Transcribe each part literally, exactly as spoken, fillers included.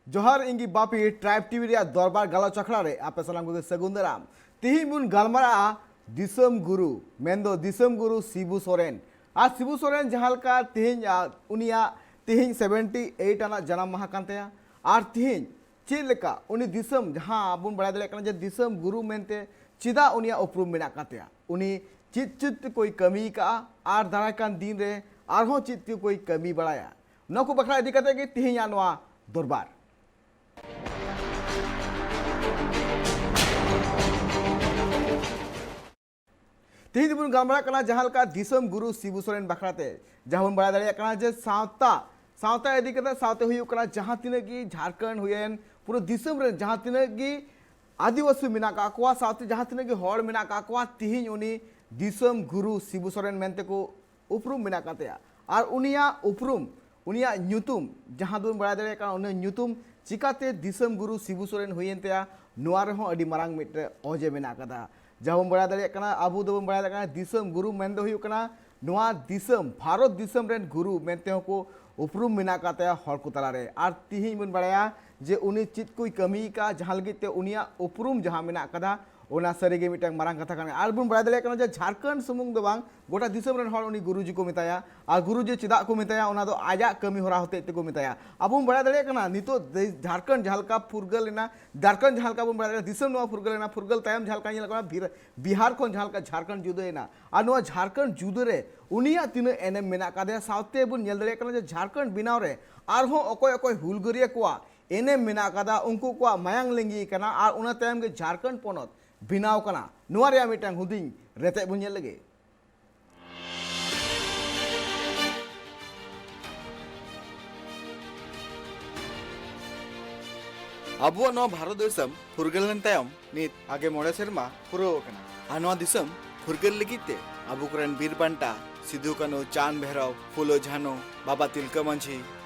ᱡᱚᱦᱟᱨ, ᱤᱧ ᱜᱮ ᱵᱟᱯᱤ, ᱴᱨᱟᱭᱤᱵᱽ ᱴᱤᱵᱷᱤ ᱨᱮᱭᱟᱜ ᱫᱚᱨᱵᱟᱨ ᱜᱟᱞᱚᱪ ᱟᱠᱷᱲᱟ ᱨᱮ ᱟᱯᱮ ᱥᱟᱱᱟᱢ ᱠᱚᱜᱮ ᱥᱟᱹᱜᱩᱱ ᱫᱟᱨᱟᱢ᱾ ᱛᱤᱦᱤᱧ ᱵᱚᱱ ᱜᱟᱞᱢᱟᱨᱟᱜᱼᱟ ᱫᱤᱥᱚᱢ ᱜᱩᱨᱩ, ᱢᱮᱱᱫᱚ ᱫᱤᱥᱚᱢ ᱜᱩᱨᱩ ᱥᱤᱵᱩ ᱥᱚᱨᱮᱱ᱾ ᱟᱨ ᱥᱤᱵᱩ ᱥᱚᱨᱮᱱ ᱡᱟᱦᱟᱸ ᱞᱮᱠᱟ ᱛᱤᱦᱤᱧ, ᱟ, ᱩᱱᱤᱭᱟᱜ ᱛᱤᱦᱤᱧ ᱥᱮᱵᱷᱮᱱᱴᱤ ᱮᱭᱤᱴ ᱟᱱᱟᱜ ᱡᱟᱱᱟᱢ ᱢᱟᱦᱟ ᱠᱟᱱ ᱛᱟᱭᱟ᱾ ᱟᱨ ᱛᱤᱦᱤᱧ ᱪᱮᱫ ᱞᱮᱠᱟ ᱩᱱᱤ ᱫᱤᱥᱚᱢ, ᱡᱟᱦᱟᱸ ᱵᱚᱱ ᱵᱟᱲᱟᱭ ᱫᱟᱲᱮᱭᱟᱜ ᱠᱟᱱᱟ ᱡᱮ ᱫᱤᱥᱚᱢ ᱜᱩᱨᱩ ᱢᱮᱱᱛᱮ ᱪᱮᱫᱟᱜ ᱩᱱᱤᱭᱟᱜ ᱩᱯᱨᱩᱢ ᱢᱮᱱᱟᱜ ᱟᱠᱟᱫ ᱛᱟᱭᱟ, ᱩᱱᱤ ᱪᱮᱫ ᱪᱮᱫ ᱠᱚᱭ ᱠᱟᱹᱢᱤ ᱟᱠᱟᱫᱼᱟ ᱟᱨ ᱫᱟᱨᱟᱭ ᱠᱟᱱ ᱫᱤᱱ ᱨᱮ ᱟᱨᱦᱚᱸ ᱪᱮᱫ ᱠᱚᱭ ᱠᱟᱹᱢᱤ ᱵᱟᱲᱟᱭᱟ, ᱱᱚᱣᱟ ᱠᱚ ᱵᱟᱠᱷᱨᱟ ᱤᱫᱤ ᱠᱟᱛᱮ ᱜᱮ ᱛᱤᱦᱤᱧᱟᱜ ᱱᱚᱣᱟ ᱫᱚᱨᱵᱟᱨ᱾ ᱛᱮᱦᱮᱧ ᱫᱚᱵᱚᱱ ᱜᱟᱞᱢᱟᱨᱟᱜ ᱠᱟᱱᱟ ᱡᱟᱦᱟᱸ ᱞᱮᱠᱟ ᱫᱤᱥᱚᱢ ᱜᱩᱨᱩ ᱥᱤᱵᱩ ᱥᱚᱨᱮᱱ ᱵᱟᱠᱷᱨᱟᱛᱮ᱾ ᱡᱟᱦᱟᱸ ᱵᱚᱱ ᱵᱟᱲᱟᱭ ᱫᱟᱲᱮᱭᱟᱜ ᱠᱟᱱᱟ ᱡᱮ ᱥᱟᱶᱛᱟ, ᱥᱟᱶᱛᱟ ᱤᱫᱤ ᱠᱟᱛᱮ, ᱥᱟᱶᱛᱮ ᱦᱩᱭᱩᱜ ᱠᱟᱱᱟ ᱡᱟᱦᱟᱸ ᱛᱤᱱᱟᱹᱜ ᱜᱮ ᱡᱷᱟᱲᱠᱷᱚᱸᱰ ᱦᱩᱭᱮᱱ, ᱯᱩᱨᱟᱹ ᱫᱤᱥᱚᱢ ᱨᱮᱱ ᱡᱟᱦᱟᱸ ᱛᱤᱱᱟᱹᱜ ᱜᱮ ᱟᱹᱫᱤᱵᱟᱹᱥᱤ ᱢᱮᱱᱟᱜ ᱠᱟᱜ ᱠᱚᱣᱟ, ᱥᱟᱶᱛᱮ ᱡᱟᱦᱟᱸ ᱛᱤᱱᱟᱹᱜ ᱜᱮ ᱦᱚᱲ ᱢᱮᱱᱟᱜ ᱠᱟᱜ ᱠᱚᱣᱟ, ᱛᱤᱦᱤᱧ ᱩᱱᱤ ᱫᱤᱥᱚᱢ ᱜᱩᱨᱩ ᱥᱤᱵᱩ ᱥᱚᱨᱮᱱ ᱢᱮᱱᱛᱮ ᱠᱚ ᱩᱯᱨᱩᱢ ᱢᱮᱱᱟᱜ ᱟᱠᱟᱫ ᱛᱟᱭᱟ᱾ ᱟᱨ ᱩᱱᱤᱭᱟᱜ ᱩᱯᱨᱩᱢ, ᱩᱱᱤᱭᱟᱜ ᱧᱩᱛᱩᱢ, ᱡᱟᱦᱟᱸ ᱫᱚᱵᱚᱱ ᱵᱟᱲᱟᱭ ᱫᱟᱲᱮᱭᱟᱜ ᱠᱟᱱᱟ, ᱩᱱᱤᱭᱟᱜ ᱧᱩᱛᱩᱢ ᱪᱤᱠᱟᱛᱮ ᱫᱤᱥᱚᱢ ᱜᱩᱨᱩ ᱥᱤᱵᱩ ᱥᱚᱨᱮᱱ ᱦᱩᱭᱮᱱ ᱛᱟᱭᱟ, ᱱᱚᱣᱟ ᱨᱮᱦᱚᱸ ᱟᱹᱰᱤ ᱢᱟᱨᱟᱝ ᱢᱤᱫᱴᱮᱱ ᱚᱡᱮ ᱢᱮᱱᱟᱜ ᱟᱠᱟᱫᱟ᱾ ᱡᱟᱦᱟᱸ ᱵᱚᱱ ᱵᱟᱲᱟᱭ ᱫᱟᱲᱮᱭᱟᱜ ᱠᱟᱱᱟ, ᱟᱵᱚ ᱫᱚᱵᱚᱱ ᱵᱟᱲᱟᱭ ᱫᱟᱲᱮᱭᱟᱜ ᱠᱟᱱᱟ, ᱫᱤᱥᱚᱢ ᱜᱩᱨᱩ ᱢᱮᱱ ᱫᱚ ᱦᱩᱭᱩᱜ ᱠᱟᱱᱟ ᱱᱚᱣᱟ ᱫᱤᱥᱚᱢ, ᱵᱷᱟᱨᱚᱛ ᱫᱤᱥᱚᱢ ᱨᱮᱱ ᱜᱩᱨᱩ ᱢᱮᱱᱛᱮ ᱦᱚᱸᱠᱚ ᱩᱯᱨᱩᱢ ᱢᱮᱱᱟᱜ ᱟᱠᱟᱫ ᱛᱟᱭᱟ ᱦᱚᱲ ᱠᱚ ᱛᱟᱞᱟᱨᱮ᱾ ᱟᱨ ᱛᱤᱦᱤᱧ ᱵᱚᱱ ᱵᱟᱲᱟᱭᱟ ᱡᱮ ᱩᱱᱤ ᱪᱮᱫ ᱠᱚᱭ ᱠᱟᱹᱢᱤ ᱟᱠᱟᱫᱼᱟ, ᱡᱟᱦᱟᱸ ᱞᱟᱹᱜᱤᱫ ᱛᱮ ᱩᱱᱤᱭᱟᱜ ᱩᱯᱨᱩᱢ ᱡᱟᱦᱟᱸ ᱢᱮᱱᱟᱜ ᱟᱠᱟᱫᱟ, ᱚᱱᱟ ᱥᱟᱹᱨᱤᱜᱮ ᱢᱤᱫᱴᱟᱝ ᱢᱟᱨᱟᱝ ᱠᱟᱛᱷᱟ ᱠᱟᱱᱟ᱾ ᱟᱨ ᱵᱚᱱ ᱵᱟᱲᱟᱭ ᱫᱟᱲᱮᱭᱟᱜ ᱠᱟᱱᱟ ᱡᱮ ᱡᱷᱟᱲᱠᱷᱚᱸᱰ ᱥᱩᱢᱩᱝ ᱫᱚ ᱵᱟᱝ, ᱜᱚᱴᱟ ᱫᱤᱥᱚᱢ ᱨᱮᱱ ᱦᱚᱲ ᱩᱱᱤ ᱜᱩᱨᱩᱡᱤ ᱠᱚ ᱢᱮᱛᱟᱭᱟ᱾ ᱟᱨ ᱜᱩᱨᱩᱡᱤ ᱪᱮᱫᱟᱜ ᱠᱚ ᱢᱮᱛᱟᱭᱟ? ᱚᱱᱟ ᱫᱚ ᱟᱡᱟᱜ ᱠᱟᱹᱢᱤ ᱦᱚᱨᱟ ᱦᱚᱛᱮᱡ ᱛᱮᱠᱚ ᱢᱮᱛᱟᱭᱟ᱾ ᱟᱵᱚ ᱵᱚᱱ ᱵᱟᱲᱟᱭ ᱫᱟᱲᱮᱭᱟᱜ ᱠᱟᱱᱟ, ᱱᱤᱛᱚᱜ ᱫᱮ-, ᱡᱷᱟᱲᱠᱷᱚᱸᱰ ᱡᱟᱦᱟᱸ ᱞᱮᱠᱟ ᱯᱷᱩᱨᱜᱟᱹᱞ ᱮᱱᱟ, ᱡᱷᱟᱲᱠᱷᱚᱸᱰ ᱡᱟᱦᱟᱸ ᱞᱮᱠᱟ ᱵᱚᱱ ᱵᱟᱲᱟᱭ ᱫᱟᱲᱮᱭᱟᱜᱼᱟ, ᱫᱤᱥᱚᱢ ᱱᱚᱣᱟ ᱯᱷᱩᱨᱜᱟᱹᱞ ᱮᱱᱟ, ᱯᱷᱩᱨᱜᱟᱹᱞ ᱛᱟᱭᱚᱢ ᱡᱟᱦᱟᱸ ᱞᱮᱠᱟ ᱧᱮᱞᱚᱜ ᱠᱟᱱᱟ, ᱵᱤᱨ-, ᱵᱤᱦᱟᱨ ᱠᱷᱚᱱ ᱡᱟᱦᱟᱸ ᱞᱮᱠᱟ ᱡᱷᱟᱲᱠᱷᱚᱸᱰ ᱡᱩᱫᱟᱹᱭᱮᱱᱟ, ᱟᱨ ᱱᱚᱣᱟ ᱡᱷᱟᱲᱠᱷᱚᱸᱰ ᱡᱩᱫᱟᱹ ᱨᱮ ᱩᱱᱤᱭᱟᱜ ᱛᱤᱱᱟᱹᱜ ᱮᱱᱮᱢ ᱢᱮᱱᱟᱜ ᱟᱠᱟᱫᱮᱭᱟ, ᱥᱟᱶᱛᱮ ᱵᱚᱱ ᱧᱮᱞ ᱫᱟᱲᱮᱭᱟᱜ ᱠᱟᱱᱟ ᱡᱮ ᱡᱷᱟᱲᱠᱷᱚᱸᱰ ᱵᱮᱱᱟᱣ ᱨᱮ ᱟᱨᱦᱚᱸ ᱚᱠᱚᱭ ᱚᱠᱚᱭ ᱦᱩᱞᱜᱟᱹᱨᱤᱭᱟᱹ ᱠᱚᱣᱟᱜ ᱮᱱᱮᱢ ᱢᱮᱱᱟᱜ ᱟᱠᱟᱫᱟ, ᱩᱱᱠᱩ ᱠᱚᱣᱟᱜ ᱢᱟᱭᱟᱝ ᱞᱤᱸᱜᱤ ᱟᱠᱟᱱᱟ, ᱟᱨ ᱚᱱᱟ ᱛᱟᱭᱚᱢ ᱜᱮ ᱡᱷᱟᱲᱠᱷᱚᱸᱰ ᱯᱚᱱᱚᱛ ᱵᱮᱱᱟᱣ ᱠᱟᱱᱟ᱾ ᱱᱚᱣᱟ ᱨᱮᱭᱟᱜ ᱢᱤᱫᱴᱟᱝ ᱦᱩᱰᱤᱧ ᱨᱮᱛᱮᱫ ᱵᱚᱱ ᱧᱮᱞ ᱞᱮᱜᱮ᱾ ᱟᱵᱚᱣᱟᱜ ᱱᱚᱣᱟ ᱵᱷᱟᱨᱚᱛ ᱫᱤᱥᱚᱢ ᱯᱷᱩᱨᱜᱟᱹᱞ ᱞᱮᱱ ᱛᱟᱭᱚᱢ ᱱᱤᱛ ᱟᱜᱮ ᱢᱚᱬᱮ ᱥᱮᱨᱢᱟ ᱯᱩᱨᱟᱹᱣ ᱟᱠᱟᱱᱟ᱾ ᱟᱨ ᱱᱚᱣᱟ ᱫᱤᱥᱚᱢ ᱯᱷᱩᱨᱜᱟᱹᱞ ᱞᱟᱹᱜᱤᱫ ᱛᱮ ᱟᱵᱚ ᱠᱚᱨᱮᱱ ᱵᱤᱨ ᱵᱟᱱᱴᱟ ᱥᱤᱫᱩ, ᱠᱟᱹᱱᱦᱩ, ᱪᱟᱸᱫᱽ, ᱵᱷᱮᱨᱚᱵ, ᱯᱷᱩᱞᱳ, ᱡᱷᱟᱱᱳ, ᱵᱟᱵᱟ ᱛᱤᱞᱠᱟᱹ ᱢᱟᱹᱡᱷᱤ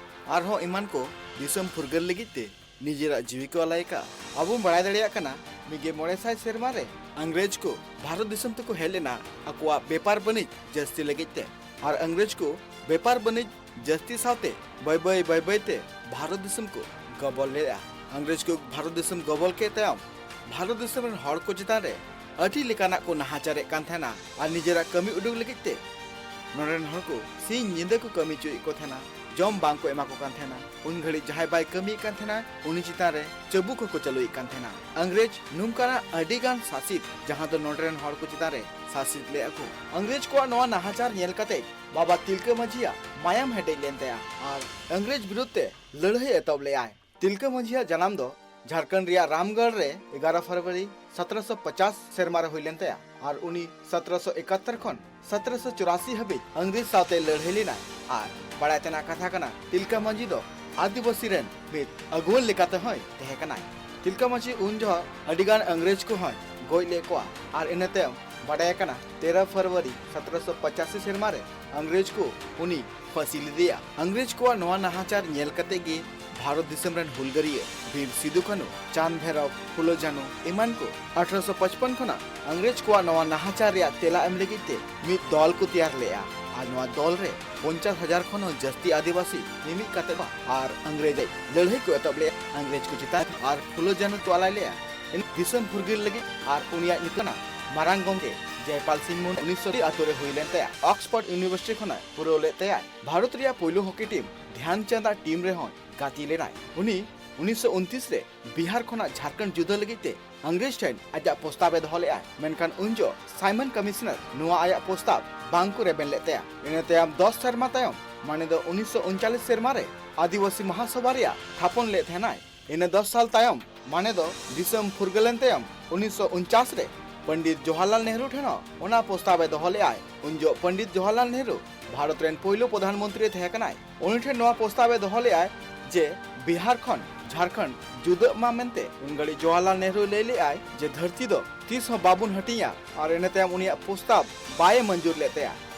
ᱟᱨᱦᱚᱸ ᱮᱢᱟᱱ ᱠᱚ ᱫᱤᱥᱚᱢ ᱯᱷᱩᱨᱜᱟᱹᱞ ᱞᱟᱹᱜᱤᱫ ᱛᱮ ᱱᱤᱡᱮᱨᱟᱜ ᱡᱤᱣᱤ ᱠᱚ ᱟᱞᱟᱭ ᱟᱠᱟᱫᱼᱟ᱾ ᱟᱵᱚ ᱵᱚᱱ ᱵᱟᱲᱟᱭ ᱫᱟᱲᱮᱭᱟᱜ ᱠᱟᱱᱟ, ᱢᱤᱫ ᱜᱮ ᱢᱚᱬᱮ ᱥᱟᱭ ᱥᱮᱨᱢᱟ ᱨᱮ ᱤᱝᱨᱮᱡᱽ ᱠᱚ ᱵᱷᱟᱨᱚᱛ ᱫᱤᱥᱚᱢ ᱛᱮᱠᱚ ᱦᱮᱡ ᱞᱮᱱᱟ ᱟᱠᱚᱣᱟᱜ ᱵᱮᱯᱟᱨ ᱵᱟᱹᱱᱤᱡᱽ ᱡᱟᱹᱥᱛᱤ ᱞᱟᱹᱜᱤᱫ ᱛᱮ᱾ ᱟᱨ ᱤᱝᱨᱮᱡᱽ ᱠᱚ ᱵᱮᱯᱟᱨ ᱵᱟᱹᱱᱤᱡᱽ ᱡᱟᱹᱥᱛᱤ ᱥᱟᱶᱛᱮ ᱵᱟᱹᱭ ᱵᱟᱹᱭ ᱵᱟᱹᱭ ᱵᱟᱹᱭ ᱛᱮ ᱵᱷᱟᱨᱚᱛ ᱫᱤᱥᱚᱢ ᱠᱚ ᱜᱚᱵᱚᱞ ᱞᱮᱫᱼᱟ᱾ ᱤᱝᱨᱮᱡᱽ ᱠᱚ ᱵᱷᱟᱨᱚᱛ ᱫᱤᱥᱚᱢ ᱜᱚᱵᱚᱞ ᱠᱮᱫ ᱛᱟᱭᱚᱢ ᱵᱷᱟᱨᱚᱛ ᱫᱤᱥᱚᱢ ᱨᱮᱱ ᱦᱚᱲ ᱠᱚ ᱪᱮᱛᱟᱱ ᱨᱮ ᱟᱹᱰᱤ ᱞᱮᱠᱟᱱᱟᱜ ᱠᱚ ᱱᱟᱦᱟᱪᱟᱨᱮᱫ ᱠᱟᱱ ᱛᱟᱦᱮᱱᱟ ᱟᱨ ᱱᱤᱡᱮᱨᱟᱜ ᱠᱟᱹᱢᱤ ᱩᱰᱩᱠ ᱞᱟᱹᱜᱤᱫ ᱛᱮ ᱱᱚᱰᱮ ᱨᱮᱱ ᱦᱚᱲ ᱠᱚ ᱥᱤᱧ ᱧᱤᱫᱟᱹ ᱠᱚ ᱠᱟᱹᱢᱤ ᱦᱚᱪᱚᱭᱮᱫ ᱠᱚ ᱛᱟᱦᱮᱱᱟ, ᱡᱚᱢ ᱵᱟᱝ ᱠᱚ ᱮᱢᱟ ᱠᱚ ᱠᱟᱱ ᱛᱟᱦᱮᱱᱟ᱾ ᱩᱱ ᱜᱷᱟᱹᱲᱤᱡ ᱡᱟᱦᱟᱸᱭ ᱵᱟᱭ ᱠᱟᱹᱢᱤᱭᱮᱫ ᱠᱟᱱ ᱛᱟᱦᱮᱱᱟ ᱩᱱᱤ ᱪᱮᱛᱟᱱ ᱨᱮ ᱪᱟᱹᱵᱩᱠ ᱦᱚᱸᱠᱚ ᱪᱟᱹᱞᱩᱭᱮᱫ ᱠᱟᱱ ᱛᱟᱦᱮᱱᱟ᱾ ᱤᱝᱨᱮᱡᱽ ᱱᱚᱝᱠᱟᱱᱟᱜ ᱟᱹᱰᱤ ᱜᱟᱱ ᱥᱟᱥᱤᱛ ᱡᱟᱦᱟᱸ ᱫᱚ ᱱᱚᱰᱮ ᱨᱮᱱ ᱦᱚᱲ ᱠᱚ ᱪᱮᱛᱟᱱ ᱨᱮ ᱥᱟᱥᱤᱛ ᱞᱮᱫᱼᱟ ᱠᱚ᱾ ᱤᱝᱨᱮᱡᱽ ᱠᱚᱣᱟᱜ ᱱᱚᱣᱟ ᱱᱟᱦᱟᱪᱟᱨ ᱧᱮᱞ ᱠᱟᱛᱮ ᱵᱟᱵᱟ ᱛᱤᱞᱠᱟᱹ ᱢᱟᱹᱡᱷᱤᱭᱟᱜ ᱢᱟᱭᱟᱢ ᱦᱮᱰᱮᱡ ᱞᱮᱱ ᱛᱟᱭᱟ ᱟᱨ ᱤᱝᱨᱮᱡᱽ ᱵᱤᱨᱩᱫᱷ ᱛᱮ ᱞᱟᱹᱲᱦᱟᱹᱭ ᱮᱛᱚᱦᱚᱵ ᱞᱮᱫᱼᱟᱭ᱾ ᱛᱤᱞᱠᱟᱹ ᱢᱟᱹᱡᱷᱤᱭᱟᱜ ᱡᱟᱱᱟᱢ ᱫᱚ ᱡᱷᱟᱲᱠᱷᱚᱸᱰ ᱨᱮᱭᱟᱜ ᱨᱟᱢᱜᱚᱲ ᱨᱮ ᱮᱜᱟᱨᱚ ᱯᱷᱮᱵᱽᱨᱩᱣᱟᱨᱤ ᱥᱚᱛᱨᱚᱥᱚ ᱯᱚᱪᱟᱥ ᱥᱮᱨᱢᱟ ᱨᱮ ᱦᱩᱭ ᱞᱮᱱ ᱛᱟᱭᱟ ᱟᱨ ᱩᱱᱤ ᱥᱚᱛᱨᱚᱥᱚ ᱮᱠᱟᱛᱛᱚᱨ ᱠᱷᱚᱱ ᱥᱚᱛᱨᱚᱥᱚ ᱪᱩᱨᱟᱥᱤ ᱦᱟᱹᱵᱤᱡ ᱤᱝᱨᱮᱡᱽ ᱥᱟᱶᱛᱮ ᱞᱟᱹᱲᱦᱟᱹᱭ ᱞᱮᱱᱟᱭ ᱟᱨ ᱵᱟᱲᱟᱭ ᱛᱮᱱᱟᱜ ᱠᱟᱛᱷᱟ ᱠᱟᱱᱟ, ᱛᱤᱞᱠᱟᱹ ᱢᱟᱹᱡᱷᱤ ᱫᱚ ᱟᱹᱫᱤᱵᱟᱹᱥᱤ ᱨᱮᱱ ᱢᱤᱫ ᱟᱹᱜᱩᱣᱟᱹᱱ ᱞᱮᱠᱟᱛᱮ ᱦᱚᱸᱭ ᱛᱟᱦᱮᱸ ᱠᱟᱱᱟᱭ᱾ ᱛᱤᱞᱠᱟᱹ ᱢᱟᱹᱡᱷᱤ ᱩᱱ ᱡᱚᱦᱚᱜ ᱟᱹᱰᱤ ᱜᱟᱱ ᱤᱝᱨᱮᱡᱽ ᱠᱚ ᱦᱚᱸᱭ ᱜᱚᱡ ᱞᱮᱫ ᱠᱚᱣᱟ ᱟᱨ ᱤᱱᱟᱹ ᱛᱟᱭᱚᱢ ᱵᱟᱰᱟᱭ ᱟᱠᱟᱱᱟ ᱛᱮᱨᱚ ᱯᱷᱮᱵᱽᱨᱩᱣᱟᱨᱤ ᱥᱚᱛᱨᱚᱥᱚ ᱯᱚᱪᱟᱥᱤ ᱥᱮᱨᱢᱟ ᱨᱮ ᱤᱝᱨᱮᱡᱽ ᱠᱚ ᱩᱱᱤ ᱯᱷᱟᱹᱥᱤ ᱞᱮᱫᱮᱭᱟ᱾ ᱤᱝᱨᱮᱡᱽ ᱠᱚᱣᱟᱜ ᱱᱚᱣᱟ ᱱᱟᱦᱟᱪᱟᱨ ᱧᱮᱞ ᱠᱟᱛᱮ ᱜᱮ ᱵᱷᱟᱨᱚᱛ ᱫᱤᱥᱚᱢ ᱨᱮᱱ ᱦᱩᱞᱜᱟᱹᱨᱤᱭᱟᱹ ᱵᱤᱨ ᱥᱤᱫᱩ ᱠᱟᱹᱱᱩ, ᱪᱟᱸᱫᱽ ᱵᱷᱮᱨᱚᱵ, ᱯᱷᱩᱞᱳ ᱡᱷᱟᱱᱳ ᱮᱢᱟᱱ ᱠᱚ ᱟᱴᱷᱨᱚᱥᱚ ᱯᱟᱸᱪᱯᱚᱱ ᱠᱷᱚᱱᱟᱜ ᱤᱝᱨᱮᱡᱽ ᱠᱚᱣᱟᱜ ᱱᱚᱣᱟ ᱱᱟᱦᱟᱪᱟᱨ ᱨᱮᱭᱟᱜ ᱛᱮᱞᱟ ᱮᱢ ᱞᱟᱹᱜᱤᱫ ᱛᱮ ᱢᱤᱫ ᱫᱚᱞ ᱠᱚ ᱛᱮᱭᱟᱨ ᱞᱮᱫᱼᱟ ᱟᱨ ᱱᱚᱣᱟ ᱫᱚᱞ ᱨᱮ ᱯᱚᱧᱪᱟᱥ ᱦᱟᱡᱟᱨ ᱠᱷᱚᱱ ᱦᱚᱸ ᱡᱟᱹᱥᱛᱤ ᱟᱹᱫᱤᱵᱟᱹᱥᱤ ᱢᱤᱢᱤᱫ ᱠᱟᱛᱮ ᱵᱟ ᱟᱨ ᱤᱝᱨᱮᱡᱽ ᱞᱟᱹᱲᱦᱟᱹᱭ ᱠᱚ ᱮᱛᱚᱦᱚᱵ ᱞᱮᱫᱼᱟ᱾ ᱤᱝᱨᱮᱡᱽ ᱠᱚ ᱪᱮᱛᱟᱱ ᱟᱨ ᱯᱷᱩᱞᱳ ᱡᱷᱟᱱᱳ ᱛᱚᱣᱟᱞᱟᱭ ᱞᱮᱫᱼᱟ᱾ ᱤᱱᱟᱹ ᱫᱤᱥᱚᱢ ᱯᱷᱩᱨᱜᱟᱹᱞ ᱞᱟᱹᱜᱤᱫ ᱟᱨ ᱩᱱᱤᱭᱟᱜ ᱧᱩᱛᱩᱢ ᱠᱟᱱᱟ ᱢᱟᱨᱟᱝ ᱜᱚᱢᱠᱮ ᱡᱚᱭᱯᱟᱞ ᱥᱤᱝ ᱢᱩᱱᱰᱟ ᱩᱱᱤᱥᱥᱚ ᱟᱛᱳ ᱨᱮ ᱦᱩᱭ ᱞᱮᱱ ᱛᱟᱭᱟ᱾ ᱚᱠᱥᱯᱷᱳᱨᱰ ᱤᱭᱩᱱᱤᱵᱷᱟᱨᱥᱤᱴᱤ ᱠᱷᱚᱱᱟᱜ ᱯᱩᱨᱟᱹᱣ ᱞᱮᱫ ᱛᱟᱭᱟᱭ᱾ ᱵᱷᱟᱨᱚᱛ ᱨᱮᱭᱟᱜ ᱯᱳᱭᱞᱳ ᱦᱚᱠᱤ ᱴᱤᱢ ᱫᱷᱮᱭᱟᱱ ᱪᱟᱸᱫᱽ ᱟᱜ ᱴᱤᱢ ᱨᱮᱦᱚᱸᱭ ᱜᱟᱛᱮ ᱞᱮᱱᱟᱭ᱾ ᱩᱱᱤ ᱩᱱᱤᱥᱥᱚ ᱩᱱᱛᱨᱤᱥ ᱨᱮ ᱵᱤᱦᱟᱨ ᱠᱷᱚᱱᱟᱜ ᱡᱷᱟᱲᱠᱷᱚᱸᱰ ᱡᱩᱫᱟᱹ ᱞᱟᱹᱜᱤᱫ ᱛᱮ ᱤᱝᱨᱮᱡᱽ ᱴᱷᱮᱱ ᱟᱡᱟᱜ ᱯᱨᱚᱥᱛᱟᱵ ᱮ ᱫᱚᱦᱚ ᱞᱮᱫᱼᱟ, ᱢᱮᱱᱠᱷᱟᱱ ᱩᱱ ᱡᱚᱦᱚᱜ ᱥᱟᱭᱢᱚᱱ ᱠᱚᱢᱤᱥᱚᱱᱟᱨ ᱱᱚᱣᱟ ᱟᱭᱟᱜ ᱯᱨᱚᱥᱛᱟᱵ ᱵᱟᱝ ᱠᱚ ᱨᱮᱵᱮᱱ ᱞᱮᱫ ᱛᱟᱭᱟ᱾ ᱤᱱᱟᱹ ᱛᱟᱭᱚᱢ ᱫᱚᱥ ᱥᱮᱨᱢᱟ ᱛᱟᱭᱚᱢ, ᱢᱟᱱᱮ ᱫᱚ ᱩᱱᱤᱥᱥᱚ ᱩᱱᱪᱟᱞᱤᱥ ᱥᱮᱨᱢᱟ ᱨᱮ ᱟᱹᱫᱤᱵᱟᱹᱥᱤ ᱢᱟᱦᱟᱥᱚᱵᱷᱟ ᱨᱮᱭᱟᱜ ᱛᱷᱟᱯᱚᱱ ᱞᱮᱫ ᱛᱟᱦᱮᱱᱟᱭ᱾ ᱤᱱᱟᱹ ᱫᱚᱥ ᱥᱟᱞ ᱛᱟᱭᱚᱢ, ᱢᱟᱱᱮ ᱫᱚ ᱫᱤᱥᱚᱢ ᱯᱷᱩᱨᱜᱟᱹᱞᱮᱱ ᱛᱟᱭᱚᱢ ᱩᱱᱤᱥᱥᱚ ᱩᱱᱪᱟᱥ ᱨᱮ ᱯᱚᱱᱰᱤᱛ ᱡᱚᱣᱟᱦᱚᱨᱞᱟᱞ ᱱᱮᱦᱨᱩ ᱴᱷᱮᱱ ᱦᱚᱸ ᱚᱱᱟ ᱯᱨᱚᱥᱛᱟᱵ ᱮ ᱫᱚᱦᱚ ᱞᱮᱫᱼᱟᱭ᱾ ᱩᱱ ᱡᱚᱦᱚᱜ ᱯᱚᱱᱰᱤᱛ ᱡᱚᱣᱟᱦᱚᱨᱞᱟᱞ ᱱᱮᱦᱨᱩ ᱵᱷᱟᱨᱚᱛ ᱨᱮᱱ ᱯᱳᱭᱞᱳ ᱯᱨᱚᱫᱷᱟᱱ ᱢᱚᱱᱛᱨᱤ ᱛᱟᱦᱮᱸ ᱠᱟᱱᱟᱭ᱾ ᱩᱱᱤ ᱴᱷᱮᱱ ᱱᱚᱣᱟ ᱯᱨᱚᱥᱛᱟᱵ ᱮ ᱫᱚᱦᱚ ᱞᱮᱫᱼᱟᱭ ᱡᱮ ᱵᱤᱦᱟᱨ ᱠᱷᱚᱱ ᱡᱷᱟᱲᱠᱷᱚᱸᱰ ᱡᱩᱫᱟᱹᱜ ᱢᱟ ᱢᱮᱱᱛᱮ᱾ ᱩᱱ ᱜᱷᱟᱹᱲᱤᱡ ᱡᱚᱣᱟᱦᱚᱨᱞᱟᱞ ᱱᱮᱦᱨᱩᱭ ᱞᱟᱹᱭ ᱞᱮᱫᱼᱟᱭ ᱡᱮ ᱫᱷᱟᱹᱨᱛᱤ ᱫᱚ ᱛᱤᱥ ᱦᱚᱸ ᱵᱟᱵᱚᱱ ᱦᱟᱹᱴᱤᱧᱟ᱾ ᱟᱨ ᱤᱱᱟᱹ ᱛᱟᱭᱚᱢ ᱩᱱᱤᱭᱟᱜ ᱯᱨᱚᱥᱛᱟᱵ ᱵᱟᱭ ᱮ ᱢᱚᱧᱡᱩᱨ ᱞᱮᱫ ᱛᱟᱭᱟ᱾